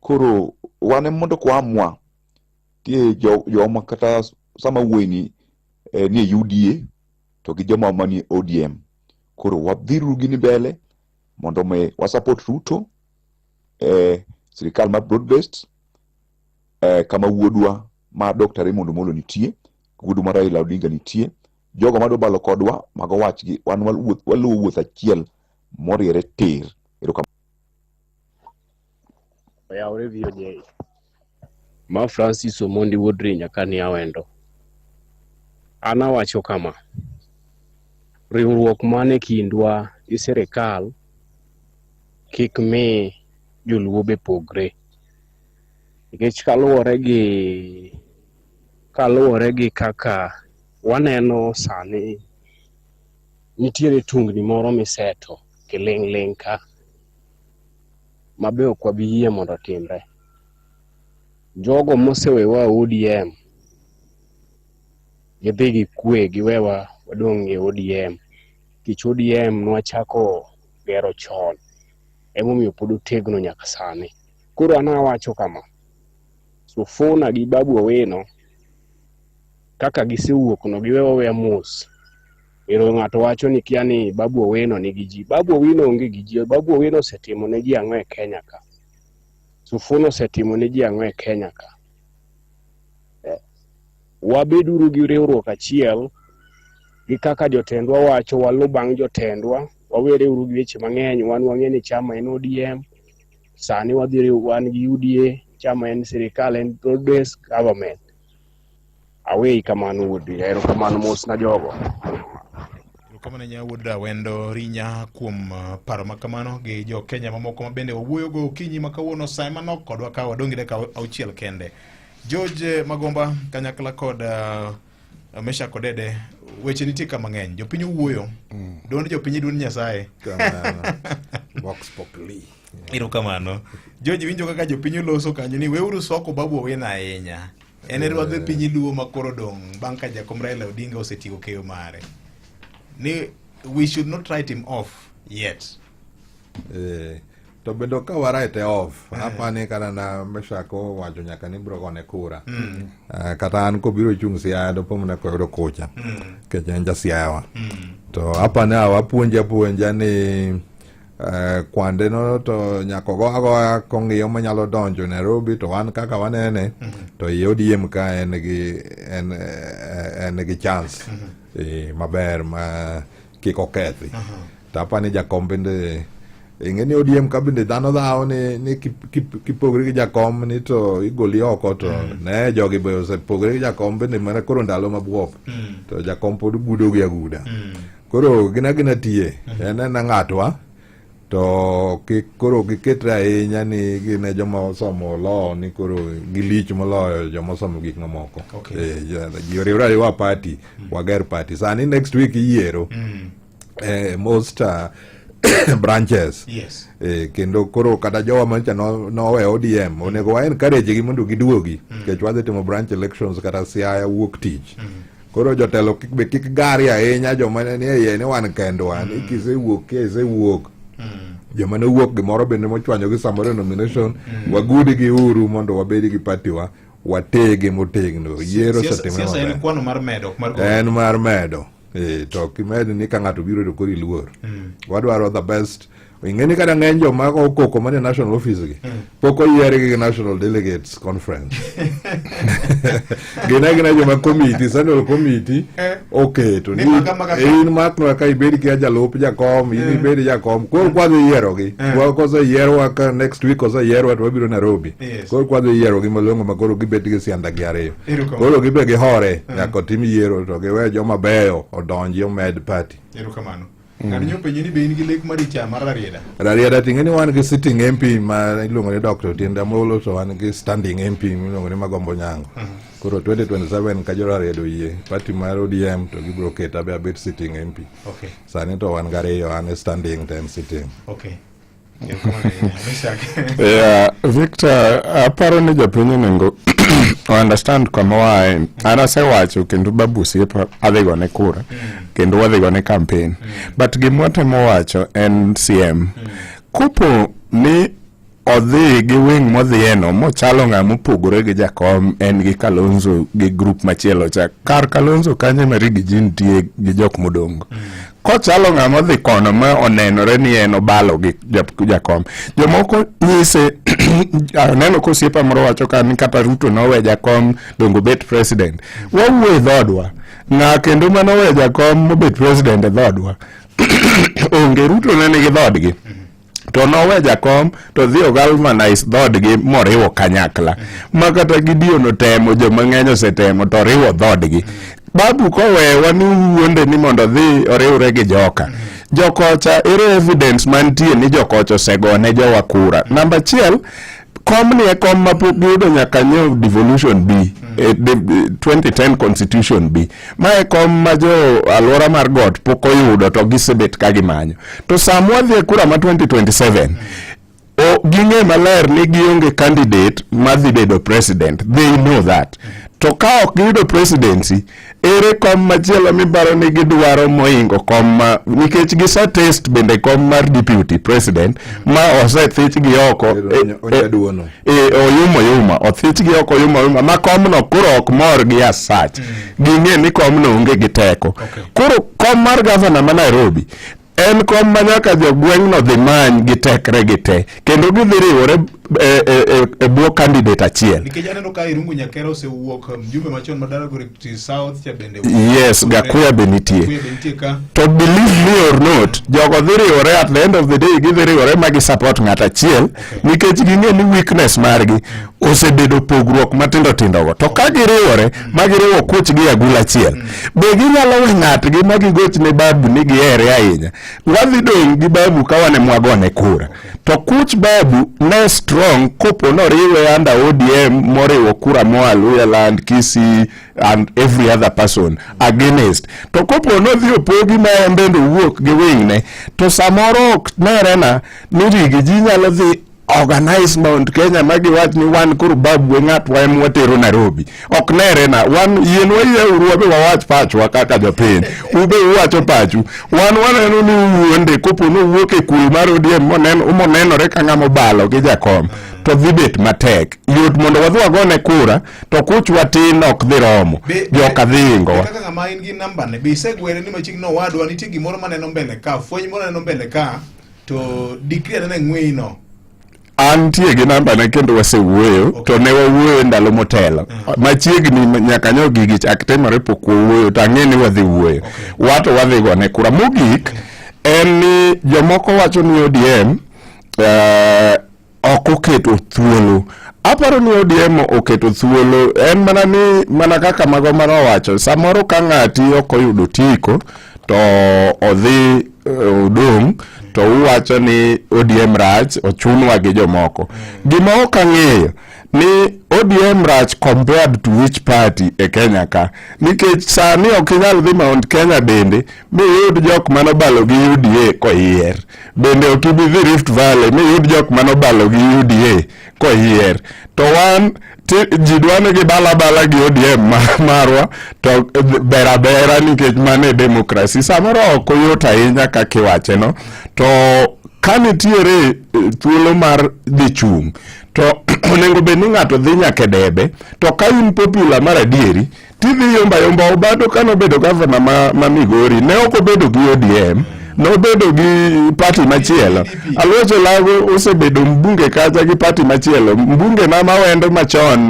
Koro wan ema mondo kwamwa tie jo, joma kata sama wuoyini eh, nie UDA to gi joma manie ODM. Koro wadhiru gini mbele mondo mi wasupport Ruto eh, sirikal mar broad based eh, kama wuodwa ma Dr. Raymond Omolo nitie. Wuod ma Raila Odinga nitie. Jogo madwa balo kodwa, mago wachgi, wan waluwo wuoth achiel moriere tir. Erokamano. Oyawre VOJ. Ma Francis Omondi wuod Rinya kani Awendo. An awacho kama. Riwruok man e kindwa gi sirikal kik mi joluo be pogre. Nikech kaluwore gi kaluwore gi kaka waneno sani nitiere tungni moro miseto kiling' ling' ka ma be ok wabi yie mondo otimre. Jogo mosewewa ODM gidhi gi kwe giwewa wadong' e ODM. Nikech ODM nwachako gero chon emomiyo pod otegno nyaka sani. Koro an awacho kama, Sifuna gi Babu Owino kaka gisewuok no giwewa aweya mos. Ero ng'ato wacho ni kia ni Babu Owino nigi ji. Babu Owino onge gi ji. Babu Owino osetimo ne ji ang'o e Kenya ka? Sifuna osetimo ne ji ang'o e Kenya ka? Wabeduru gi riwruok achiel gi kaka jotendwa wacho, walu bang' jotendwa, wawereuru gi weche mang'eny. Wan wang'e ni chama en ODM, sani wadhi riw wan gi UDA, chama en sirikal, en broad based government. Aweyi kamano wuod Rinya, erokamano mosna jogo. Erokamano ahinya wuod Awendo Rinya kuom paro ma kamano gi jo Kenya mamoko ma bende wawuoyogo okinyi ma kawuono sa ema nok kodwa ka wadong' gi dakika auchiel kende. George Magomba kanyakla kod Meshack Odede, weche nitie ka mang'eny. Jopiny owuoyo. Duond jopiny e duond Nyasaye. Kamano. Vox Populi. Erokamano. George winjo kaka jopiny oloso kanyo ni weuru soko Babu Owino ahinya. En e ruadh piny Luo ma koro dong' bang' ka jakom Raila Odinga osetieko keyo mare. Ni we should not write him off yet. To bende ka wa write off, apani kata na Meshack owacho nyaka ni biro gone kura. Kata an kobiro chung' Siaya dopomna koyudo kocha. Nikech en ja Siaya wa. To apani awapuonje apuonja ni kwande no to nyaka ogo agoya kong'iyo manyalo donjo Nairobi to wan kaka wanene to i ODM ka en gi en gi chance maber ma kik okethi. To apani jakom bende ing'e ni ODM ka bende dhano dhawo ni kipogri gi jakom ni to igoli oko to ne jogi be osepogre gi jakom bende mana koro ndalo mabuop to jakom pod gudo gi aguda. Koro gin agina tiye en ena ng'atwa to kik koro giketre ahinya ni gin e joma osomo law ni koro gilich moloyo joma osomo gik mamoko. Ji oriwre ariwa party, wager party. Sani next week iyiero most branches. Kendo koro kata jowa mancha nowe ODM onego wa encourage gi mondo giduogi nikech wadhi timo branch elections kata Siaya wuok tich. Koro jotelo kik be kik gari ahinya joma ne nie iye ni wan kendwa ni kisewuok kia isewuok. Joma ne owuok gimoro bende mochwanyogi samoro e nomination wagudi gi uru mondo wabed gi party wa watege motegno. Yiero osetimre Siasa en maber. kwano mar medo ok mar golo. En mar medo. To kimed ni ka ng'ato biro to koro iluor. Wadwaro the best. Ing'e ni kata ng'eny joma okoko manie national office gi pok oyiergi gi National Delegates Conference. Gin agina joma committee, central committee oketo Ni ni maka maka ka. in maknwa ka ibed kia jalup jakom, in ibed jakom. Koro kwadhi yierogi. Wa koseyierwa ka next week oseyierwa to wabiro Nairobi. Koro kwadhi yierogi malong'o ma koro gibet gi sianda gi ariyo. Erokamano. Koro gibe gihore nyaka otim yiero to giwe joma beyo odonji omed party. Erokamano. Ng'ato nyo penjo ni be in gi lek mar icha mar Rarieda? Rarieda ting'e ni wan gi sitting MP ma iluongo ni Dr. Otiende Amollo to wan gi standing MP miluongo ni Magombo Nyango. Koro 2027 ka jo Rarieda oyie party mar ODM to gibiro keta be abet sitting MP. Sani to wan gariyo an e standing to en sitting. Yeah, Victor, aparo ni jopiny onego understand kama waaye. An asewacho kendo Babu osiepa adhi gone kura kendo wadhi gone campaign. But gima watemo wacho en CM. Kopo ni odhi gi wing modhiyeno mochalo ng'ama opogore gi jakom en gi Kalonzo gi group machielo cha. Kar Kalonzo kanyo ema Riggy G nitie gi jok modong'. Kochalo ng'ama odhi kono ma onenore ni en obalo gi jakom. Jomoko nyise aneno ka osiepa moro wacho ka ni kata Ruto nowe jakom dongo obet president. Wawuo e dhodwa. Ng'a kendo manowe jakom mobet president e dhodwa? Onge. Ruto ne nigi dhodgi. To nowe jakom to dhi ogalvanize dhodgi moriwo kanyakla ma kata Gideon otemo, joma ng'eny osetemo to riwo dhodgi. Babu kowewa ni wuonde ni mondo odhi oriwre gi joka jokocha, ere evidence mantie ni jokocha osegone jowa kura? Namba achiel, komni e kom mapok giyudo nyaka nyo devolution b 2010 constitution b ma e kom ma jo alwora mar got pok oyudo to gisebet ka gimanyo. To sama wadhi e kura ma 2027, o ging'e maler ni gionge candidate madhi bedo president. They know that. To ka ok giyudo presidency, ere kom machielo miparo ni gidwaro moingo kom ma, nikech gise test bende kom mar deputy president ma osethich gi oko oyumo yuma, othich gi oko oyumo yuma ma komno koro ok mor gi as such. Ging'e ni komno onge gi teko. Koro kom mar gavana ma Nairobi en kom ma nyaka jogweng'no dhi many gi tekre gi te, kendo gidhi riwore e bwo candidate achiel. Nikech aneno ka Irungu Nyakera osewuok, mjumbe machon ma Dagoretti South cha bende. Yes, Gakuya be nitie. Gakuya be nitie ka. To believe me or not, jogo dhi riwore at the end of the day, gidhi riwore ma gi support ng'at achiel nikech ging'e ni weakness margi osebedo pogruok matindo tindo go. To ka giriwore ma giriwo kuch gi agula achiel, be ginyalo we ng'atgi ma gigoch ne Babu ni gihere ahinya? Wadhi dong' gi Babu ka wan ema wagone kura. To kuch Babu ne strong kopo noriwe under ODM moriwo kura moa Luhyaland, Kisii and every other person against. To kopo nodhi opogi ma en bende owuok gi wingne, to samoro ok nerena ni rigi ji nyalo dhi organize Mount Kenya ma giwach ni wan koro Babu e ng'atwa ema watero Nairobi. Ok nere na wan yien wayieuru wabe wawach pachwa kaka jopiny. Ube uwacho pachu. Wan waneno ni uwuonde kopo ni uwuok e kul mar ODM monenore ka ng'ama obalo gi jakom to dhi bet matek. Yot mondo wadhi wagone kura to kuchwa tin ok dhi romo. Joka dhi ingowa. Kaka ng'ama in gi namba ne be isegwere ni machiegni owadwa nitie gimoro maneno mbele ka, fweny moro aneno mbele ka, to dikri anena e ng'weyi no. Antie gi namba ne kendo wasewuoyo. To ne wawuoyo e ndalo motelo machiegni nyaka nyo gigi chak timore pok wawuoyo, to ang'e ni wadhi wuoyo. Wato wadhi gone kura. Mogik en ni jomoko wacho ni ODM ok oketo thuolo. Aparo ni ODM oketo thuolo, en mana ni mana kaka mago manowacho, samoro ka ng'ati ok oyudo otiko to odhi odong' to uwacho ni ODM rach, ochunwa gi jomoko. Gima ok ang'eyo ni ODM rach compared to which party e Kenya ka, nikech sani ok inyal dhi Mount Kenya bende miyud jok manobalo gi UDA koyier. Bende ok ibi dhi Rift Valley miyud jok manobalo gi UDA koyier. To wan ji dwa ni gibal abala gi ODM marwa to ber abera nikech mano e demokrasi. Samoro ok oyot ahinya kaka iwache no, to ka nitiere thuolo mar dhi chung' to onego bed ni ng'ato dhi nyaka e debe, to ka in popular mar adieri tidhi yomba yomba. Obado kane obedo gavana ma Migori ne ok obedo gi ODM, nobedo gi party machielo. Aluoch Olago osebedo mbunge kacha gi party machielo. Mbunge ma Mawendo machon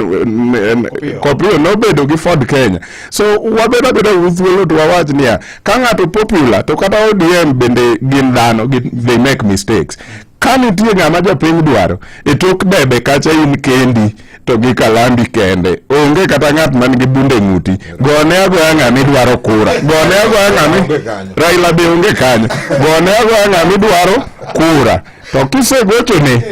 Kopio nobedo gi Ford Kenya. So wabedo abeda gi thuolo to wawach niya, ka ng'ato popular to kata ODM bende gin dhano, they make mistakes. Ka nitie ng'ama jopiny dwaro e tok debe kacha in kendi to gi kalambi kende, onge kata ng'at man gi bunde ng'uti, gone agoya ng'ama idwaro kura, gone agoya ng'ama Raila be onge kanyo, gone agoya ng'ama idwaro kura. To kisegochone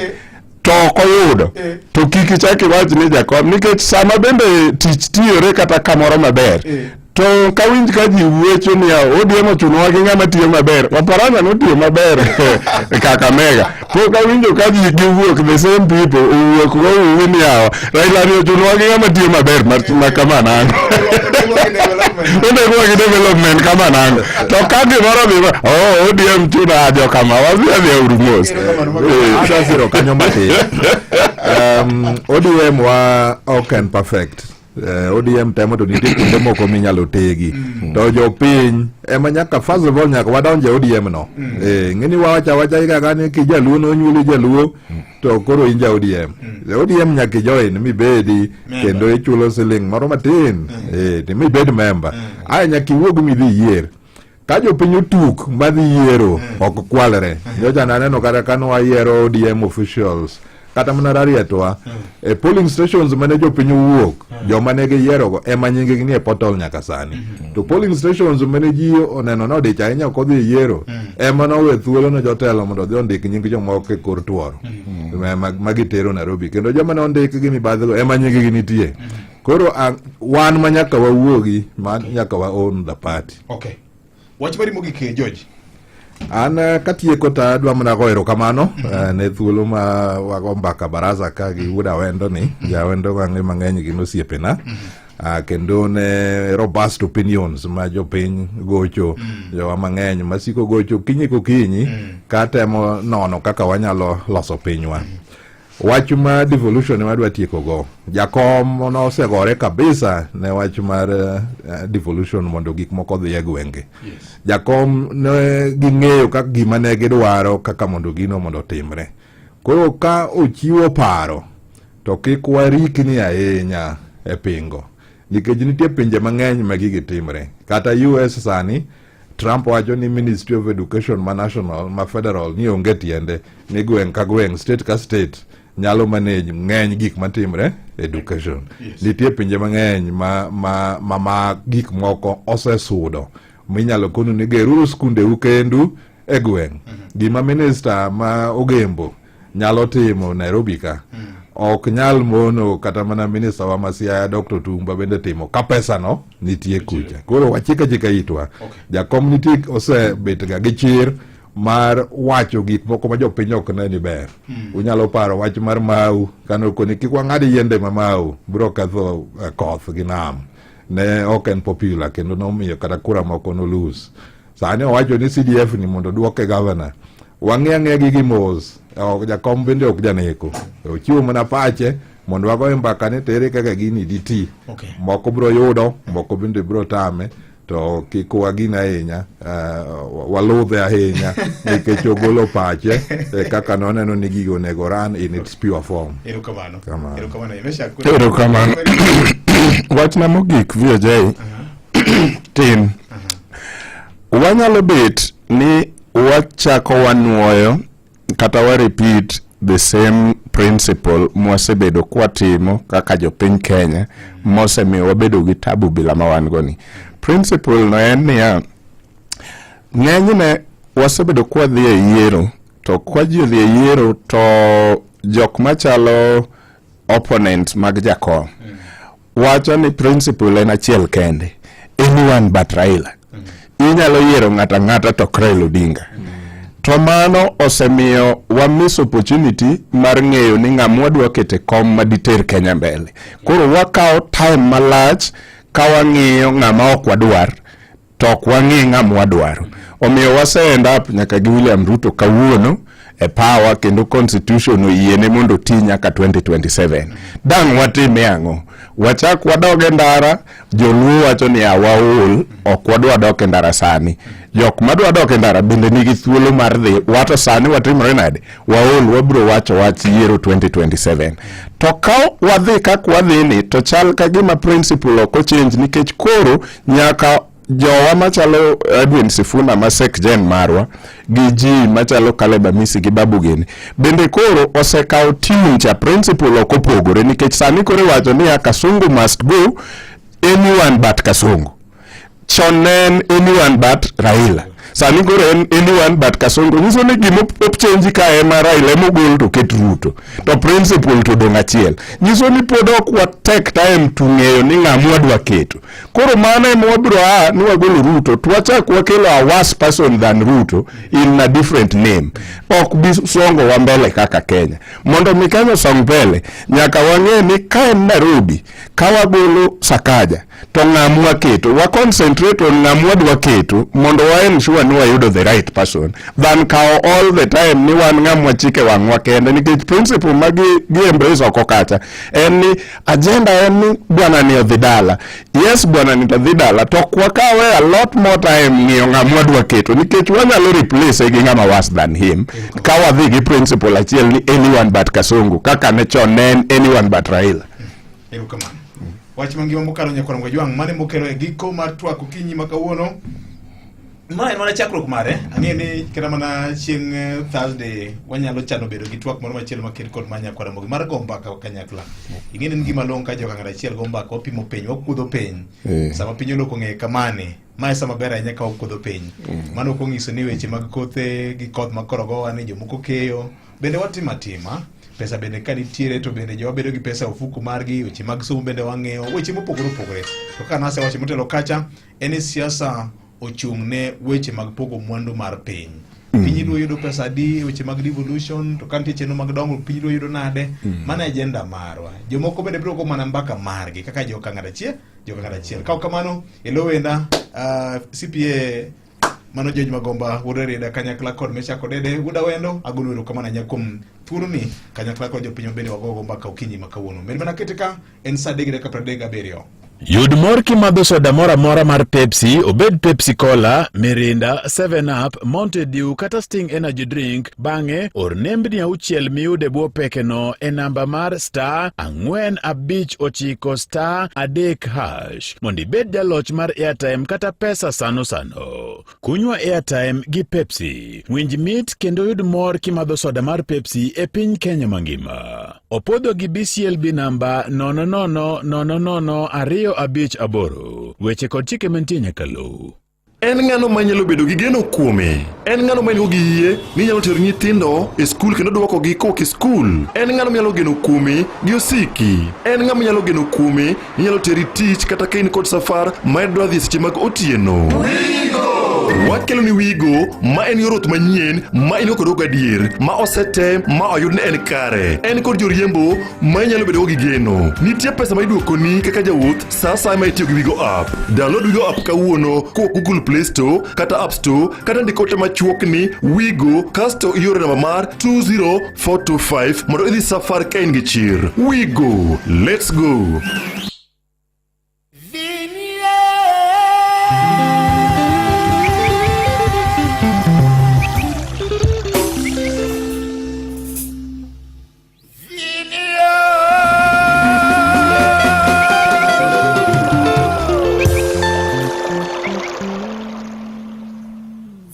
to ok oyudo, to kik ichak iwach ni jakom, nikech sama bende tich tiyore kata kamoro maber to kawinj ka ji wuocho niya ODM ochunowa gi ng'ama tiyo maber. Oparanya notiyo maber e Kakamega, pok awinjo ka ji giwuok, the same people owuok go wuwi niya Raila ni ochunowa gi ng'ama tiyo maber ma kama nang'o, onegowa gi development kama nang'o, to ka gimoro dhi ma oh ODM chuna jokama wadhi adhiya uru mos. Adwa siro kanyo matin. ODM wa ok en perfect. ODM temo to nitie kuonde moko minyalo tegi to jopiny ema nyaka first of all nyaka wadonj e ODM no. Ng'eni wawacho awacha kaka ni kijaluo nonyuoli jaluo to koro in ja ODM. ODM nyaka ijoin mibedi kendo ichulo siling moro matin to mibed member. Aya nyaka iwuog midhi iyier. Ka jopiny otuk madhi yiero ok kwalre. Nyocha naneno kata ka nwayiero ODM officials kata mana Rarietwa e polling stations mane jopiny owuok joma ne giyierogo ema nyingegi nie portal nyaka sani. To polling stations mane ji oneno ni odich ahinya ok odhi e yiero ema nowe thuolo ne jotelo mondo odhi ondik nying jomoko e kor tworo ma gitero Nairobi kendo joma ne ondik gi mibadhigo ema nyingegi nitie. Koro wan ma nyaka wawuogi ma nyaka wa own the party. Okay. Wach mari mogik George. An katieko to adwa mana go erokamano ne thuolo ma wago mbaka baraza ka gi wuod Awendo ni. Jawendo wang'e mang'eny gin osiepena. Kendo ne robust opinions ma jopiny gocho jowa mang'eny masiko gocho okinyi kokinyi ka temo nono kaka wanyalo loso pinywa. Wach ma devolution ema adwa tieko go. Jakom nosegore kabisa ne wach mar devolution mondo gik moko odhi e gwenge. Jakom ne ging'eyo kaka gima ne gidwaro kaka mondo gino mondo otimre. Koro ka ochiwo paro to kik warikni ahinya e pingo nikech nitie pinje mang'eny ma gigi timre. Kata US sani Trump wacho ni Ministry of Education ma national ma federal ni onge tiende ni gweng' ka gweng' state ka state nyalo manage ng'eny gik matimre education. Nitie pinje mang'eny ma gik moko osesudo minyalo konu ni geruru skundeu kendu e gweng'. Gima minister ma Ogembo nyalo timo Nairobi ka ok nyal mono kata mana minista wa ma Siaya Dr. Tumba bende timo ka pesa no nitie kucha. Koro wachik achika itwa. Jakom nitie osebet ga gi chir mar wacho gik moko ma jopiny ok ne ni ber. Unyalo paro wach mar Mau kane okoni kik wang'ad yiende ma Mau biro ketho koth gi nam. Ne ok en popular kendo nomiyo kata kura moko no lose. Sani owacho ni CDF ni mondo duoke governor. Wang'i ang'iya gigi mos. Jakom bende ok janeko. Ochiwo mana pache mondo wagoye mbaka ni tere kaka gini diti. Moko biro yudo, moko bende biro tame. To kik wagin ahinya, waludhe ahinya nikech ogolo pache kaka noneno ni gigo onego run in its pure form. Erokamano. Kamano. Erokamano. Meshack. Erokamano. Wachna mogik VOJ tin. Wanyalo bet ni wachako wanuoyo kata wa repeat the same principle mwasebedo kwatimo kaka jopiny Kenya mosemiyo wabedo gi tabu bila ma wan go ni. Principle no en niya, ng'enyne wasebedo kwadhi e yiero to kwa ji odhi e yiero to jok machalo opponents mag jakom wacho ni principle en achiel kende, anyone but Raila. Inyalo yiero ng'ato ang'ata to ok Raila Odinga. To mano osemiyo wa miss opportunity mar ng'eyo ni ng'ama wadwa keto e kom maditer Kenya mbele. Koro wakawo time malach ka wang'iyo ng'ama ok wadwar to ok wang'i ng'ama wadwaro. Omiyo wase end up nyaka gi William Ruto kawuono e power kendo constitution oyiene mondo oti nyaka 2027. Dang' watime ang'o? Wachak wadog e ndara, joluo wacho ni waol, ok wadwa dok e ndara sani. Jok madwa dok e ndara bende nigi thuolo mar dhi, wato sani watimore nade? Waol, wabiro wacho wach yiero 2027. To ka wadhi kaka wadhi ni, to chal ka gima principle ok ochange nikech koro nyaka jowa machalo Edwin Sifuna ma sek gen marwa gi ji machalo Caleb Amisi gi Babu gini bende koro osekawo tune cha principle ok opogore nikech sani koro iwacho niya Kasungu must go, anyone but Kasungu. Chon ne en anyone but Raila, sani koro en anyone but Kasongo. Nyiso ni gima ochange ka ema Raila emogol to ket Ruto, to principle to dong' achiel. Nyiso ni pod ok wa take time to ng'eyo ni ng'ama wadwa keto. Koro mano ema wabiro a ni wagolo Ruto to wachak wakelo a worse person than Ruto in a different name. Ok bi songo wa mbele kaka Kenya. Mondo mi Kenya osong mbele, nyaka wang'e ni ka en Nairobi, ka wagolo Sakaja to ng'ama waketo, wa concentrate on ng'ama wadwa keto mondo wa ensure ni ni wayudo the right person than kawo all the time ni wan ng'am wachike wang'wa kende nikech principle ma gi, gi embrace oko kacha en ni agenda en ni bwana ni odhi dala yes bwana ni to dhi dala to ok wakawe a lot more time ng'iyo ng'ama wadwa keto nikech wanyalo replace gi ng'ama worse than him ka wadhi gi principle achiel ni anyone but Kasongo kaka ne chon ne en anyone but Raila. Erokamano. Wach mangima mokalo nyakwar Ngwajwang' mane mokelo e giko mar twak okinyi ma kawuono. Ma en mana chakruok mare. Ang'eyo ni kata mana chieng' eh, Thursday wanyalo chano bedo gi twak moro machielo maket kod ma nyakwar Ramogi mar go mbaka kanyakla. Ing'e ni en gima long'o ka joka ng'ato achiel go mbaka wapimo piny, wakuodho piny. Eh. Sama piny oloko ng'eye kamani, ma e sama ber ahinya ka wakuodho piny. Mano ok onyiso ni weche mag kothe gi koth ma koro gowa ni jomoko keyo. Bende watimo atima pesa bende ka nitiere to bende jowa bedo gi pesa e ofuku margi weche mag somo bende wang'iyo weche mopogore opogore to kaka nasewacho motelo kacha en ni siasa ochung' ne weche mag pogo mwandu mar piny piny idwa yudo pesa adi e weche mag devolution to ka nitie chenro mag dongruok piny idwa yudo nade mano e agenda marwa jomoko bende biro go mana mbaka margi kaka joka ng'at achiel joka ng'at achiel ka ok kamano e lo wenda CPA mano George Magomba wuod Rarieda kanyakla kod Meshack Odede wuod Awendo agolo erokamano ahinya kuom thuoloni kanyakla kod jopiny bende wagogo mbaka okinyi ma kawuono med mana kete ka en saa 3:37. Yud mor kimadho soda moro amora mar Pepsi, obed Pepsi Cola, Mirinda, 7 Up, Mountain Dew kata Sting Energy Drink. Bang'e, or nembni auchiel miyudo e bwo pekeno e namba mar star 4 5 9 star 3 hash mondo ibed jaloch mar airtime kata pesa sano sano. Kunywa airtime gi Pepsi. Winj mit kendo yud mor kimadho soda mar Pepsi e piny Kenya mangima. Opodho gi BCLB namba 0000258. Weche kod chike mantie nyaka luw. En ng'ano ma nyalo bedo gi geno kuome? En ng'ano ma nigo gi yie ni nyalo tero nyithindo e skul kendo dwokogi kowuok e skul? En ng'ano manyalo geno kuome gi osiki? En ng'ama nyalo geno kuome ni nyalo teri tich kata ka in kod safar ma idwa dhi e seche mag otieno? Wakelo ni Wigo ma en yor wuoth manyien ma in go kod gadier ma osetem ma oyud ni en kare. En kod joriembo ma inyalo bedogo gi geno. Nitie pesa ma iduokoni kaka jawuoth sa asaya ma itiyo gi Wigo app. Download Wigo app kawuono kowuok Google Play Store kata App Store kata ndik ote machuok ni Wigo kasto ioro namba mar 20425 mondo idhi safar ka in gi chir. Wigo, let's go.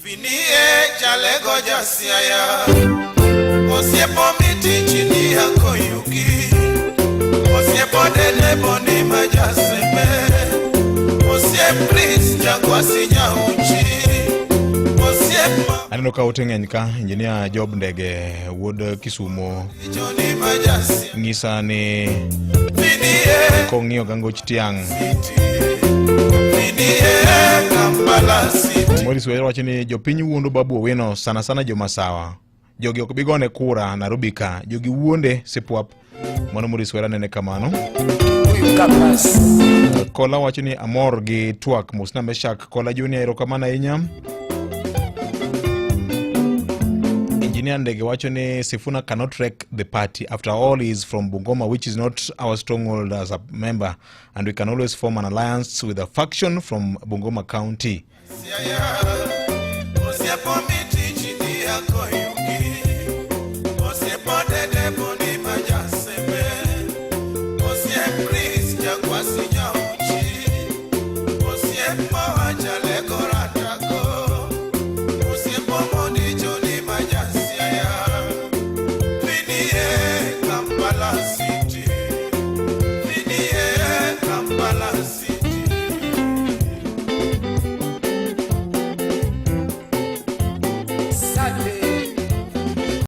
Vinie jalego jasiaya osiepo miti chini yako yugi osiepo dene boni majaseme osiep Chris jakwasi nyauchi osiep Aneno ka ote ng'eny ka injinia Job Ndege wuod Kisumo machoni majasi ng'isa ni Vinie kong'iyo gangoch tiang' Vinie Kampala City Morris Were wacho ni jopiny wuondo Babu Owino sana sana jomasawa jogi ok bi gone kura Nairobi ka jogi wuonde sipwap mano Morris Were anene kamano Kola wacho ni amor gi twak mosna Meshak Kola Junior erokamano ahinya Engineer Ndege wacho ni Sifuna cannot wreck the party after all he is from Bungoma which is not our stronghold as a member and we can always form an alliance with a faction from Bungoma County. Osiepo miti chini yako yugi osiepo dede boni majaseme osiep Chris jakwasi nyauchi osiep mowacha ratako osiepo mondi choni majasiaya Vinie Kampala City Vinie Kampala City Sate.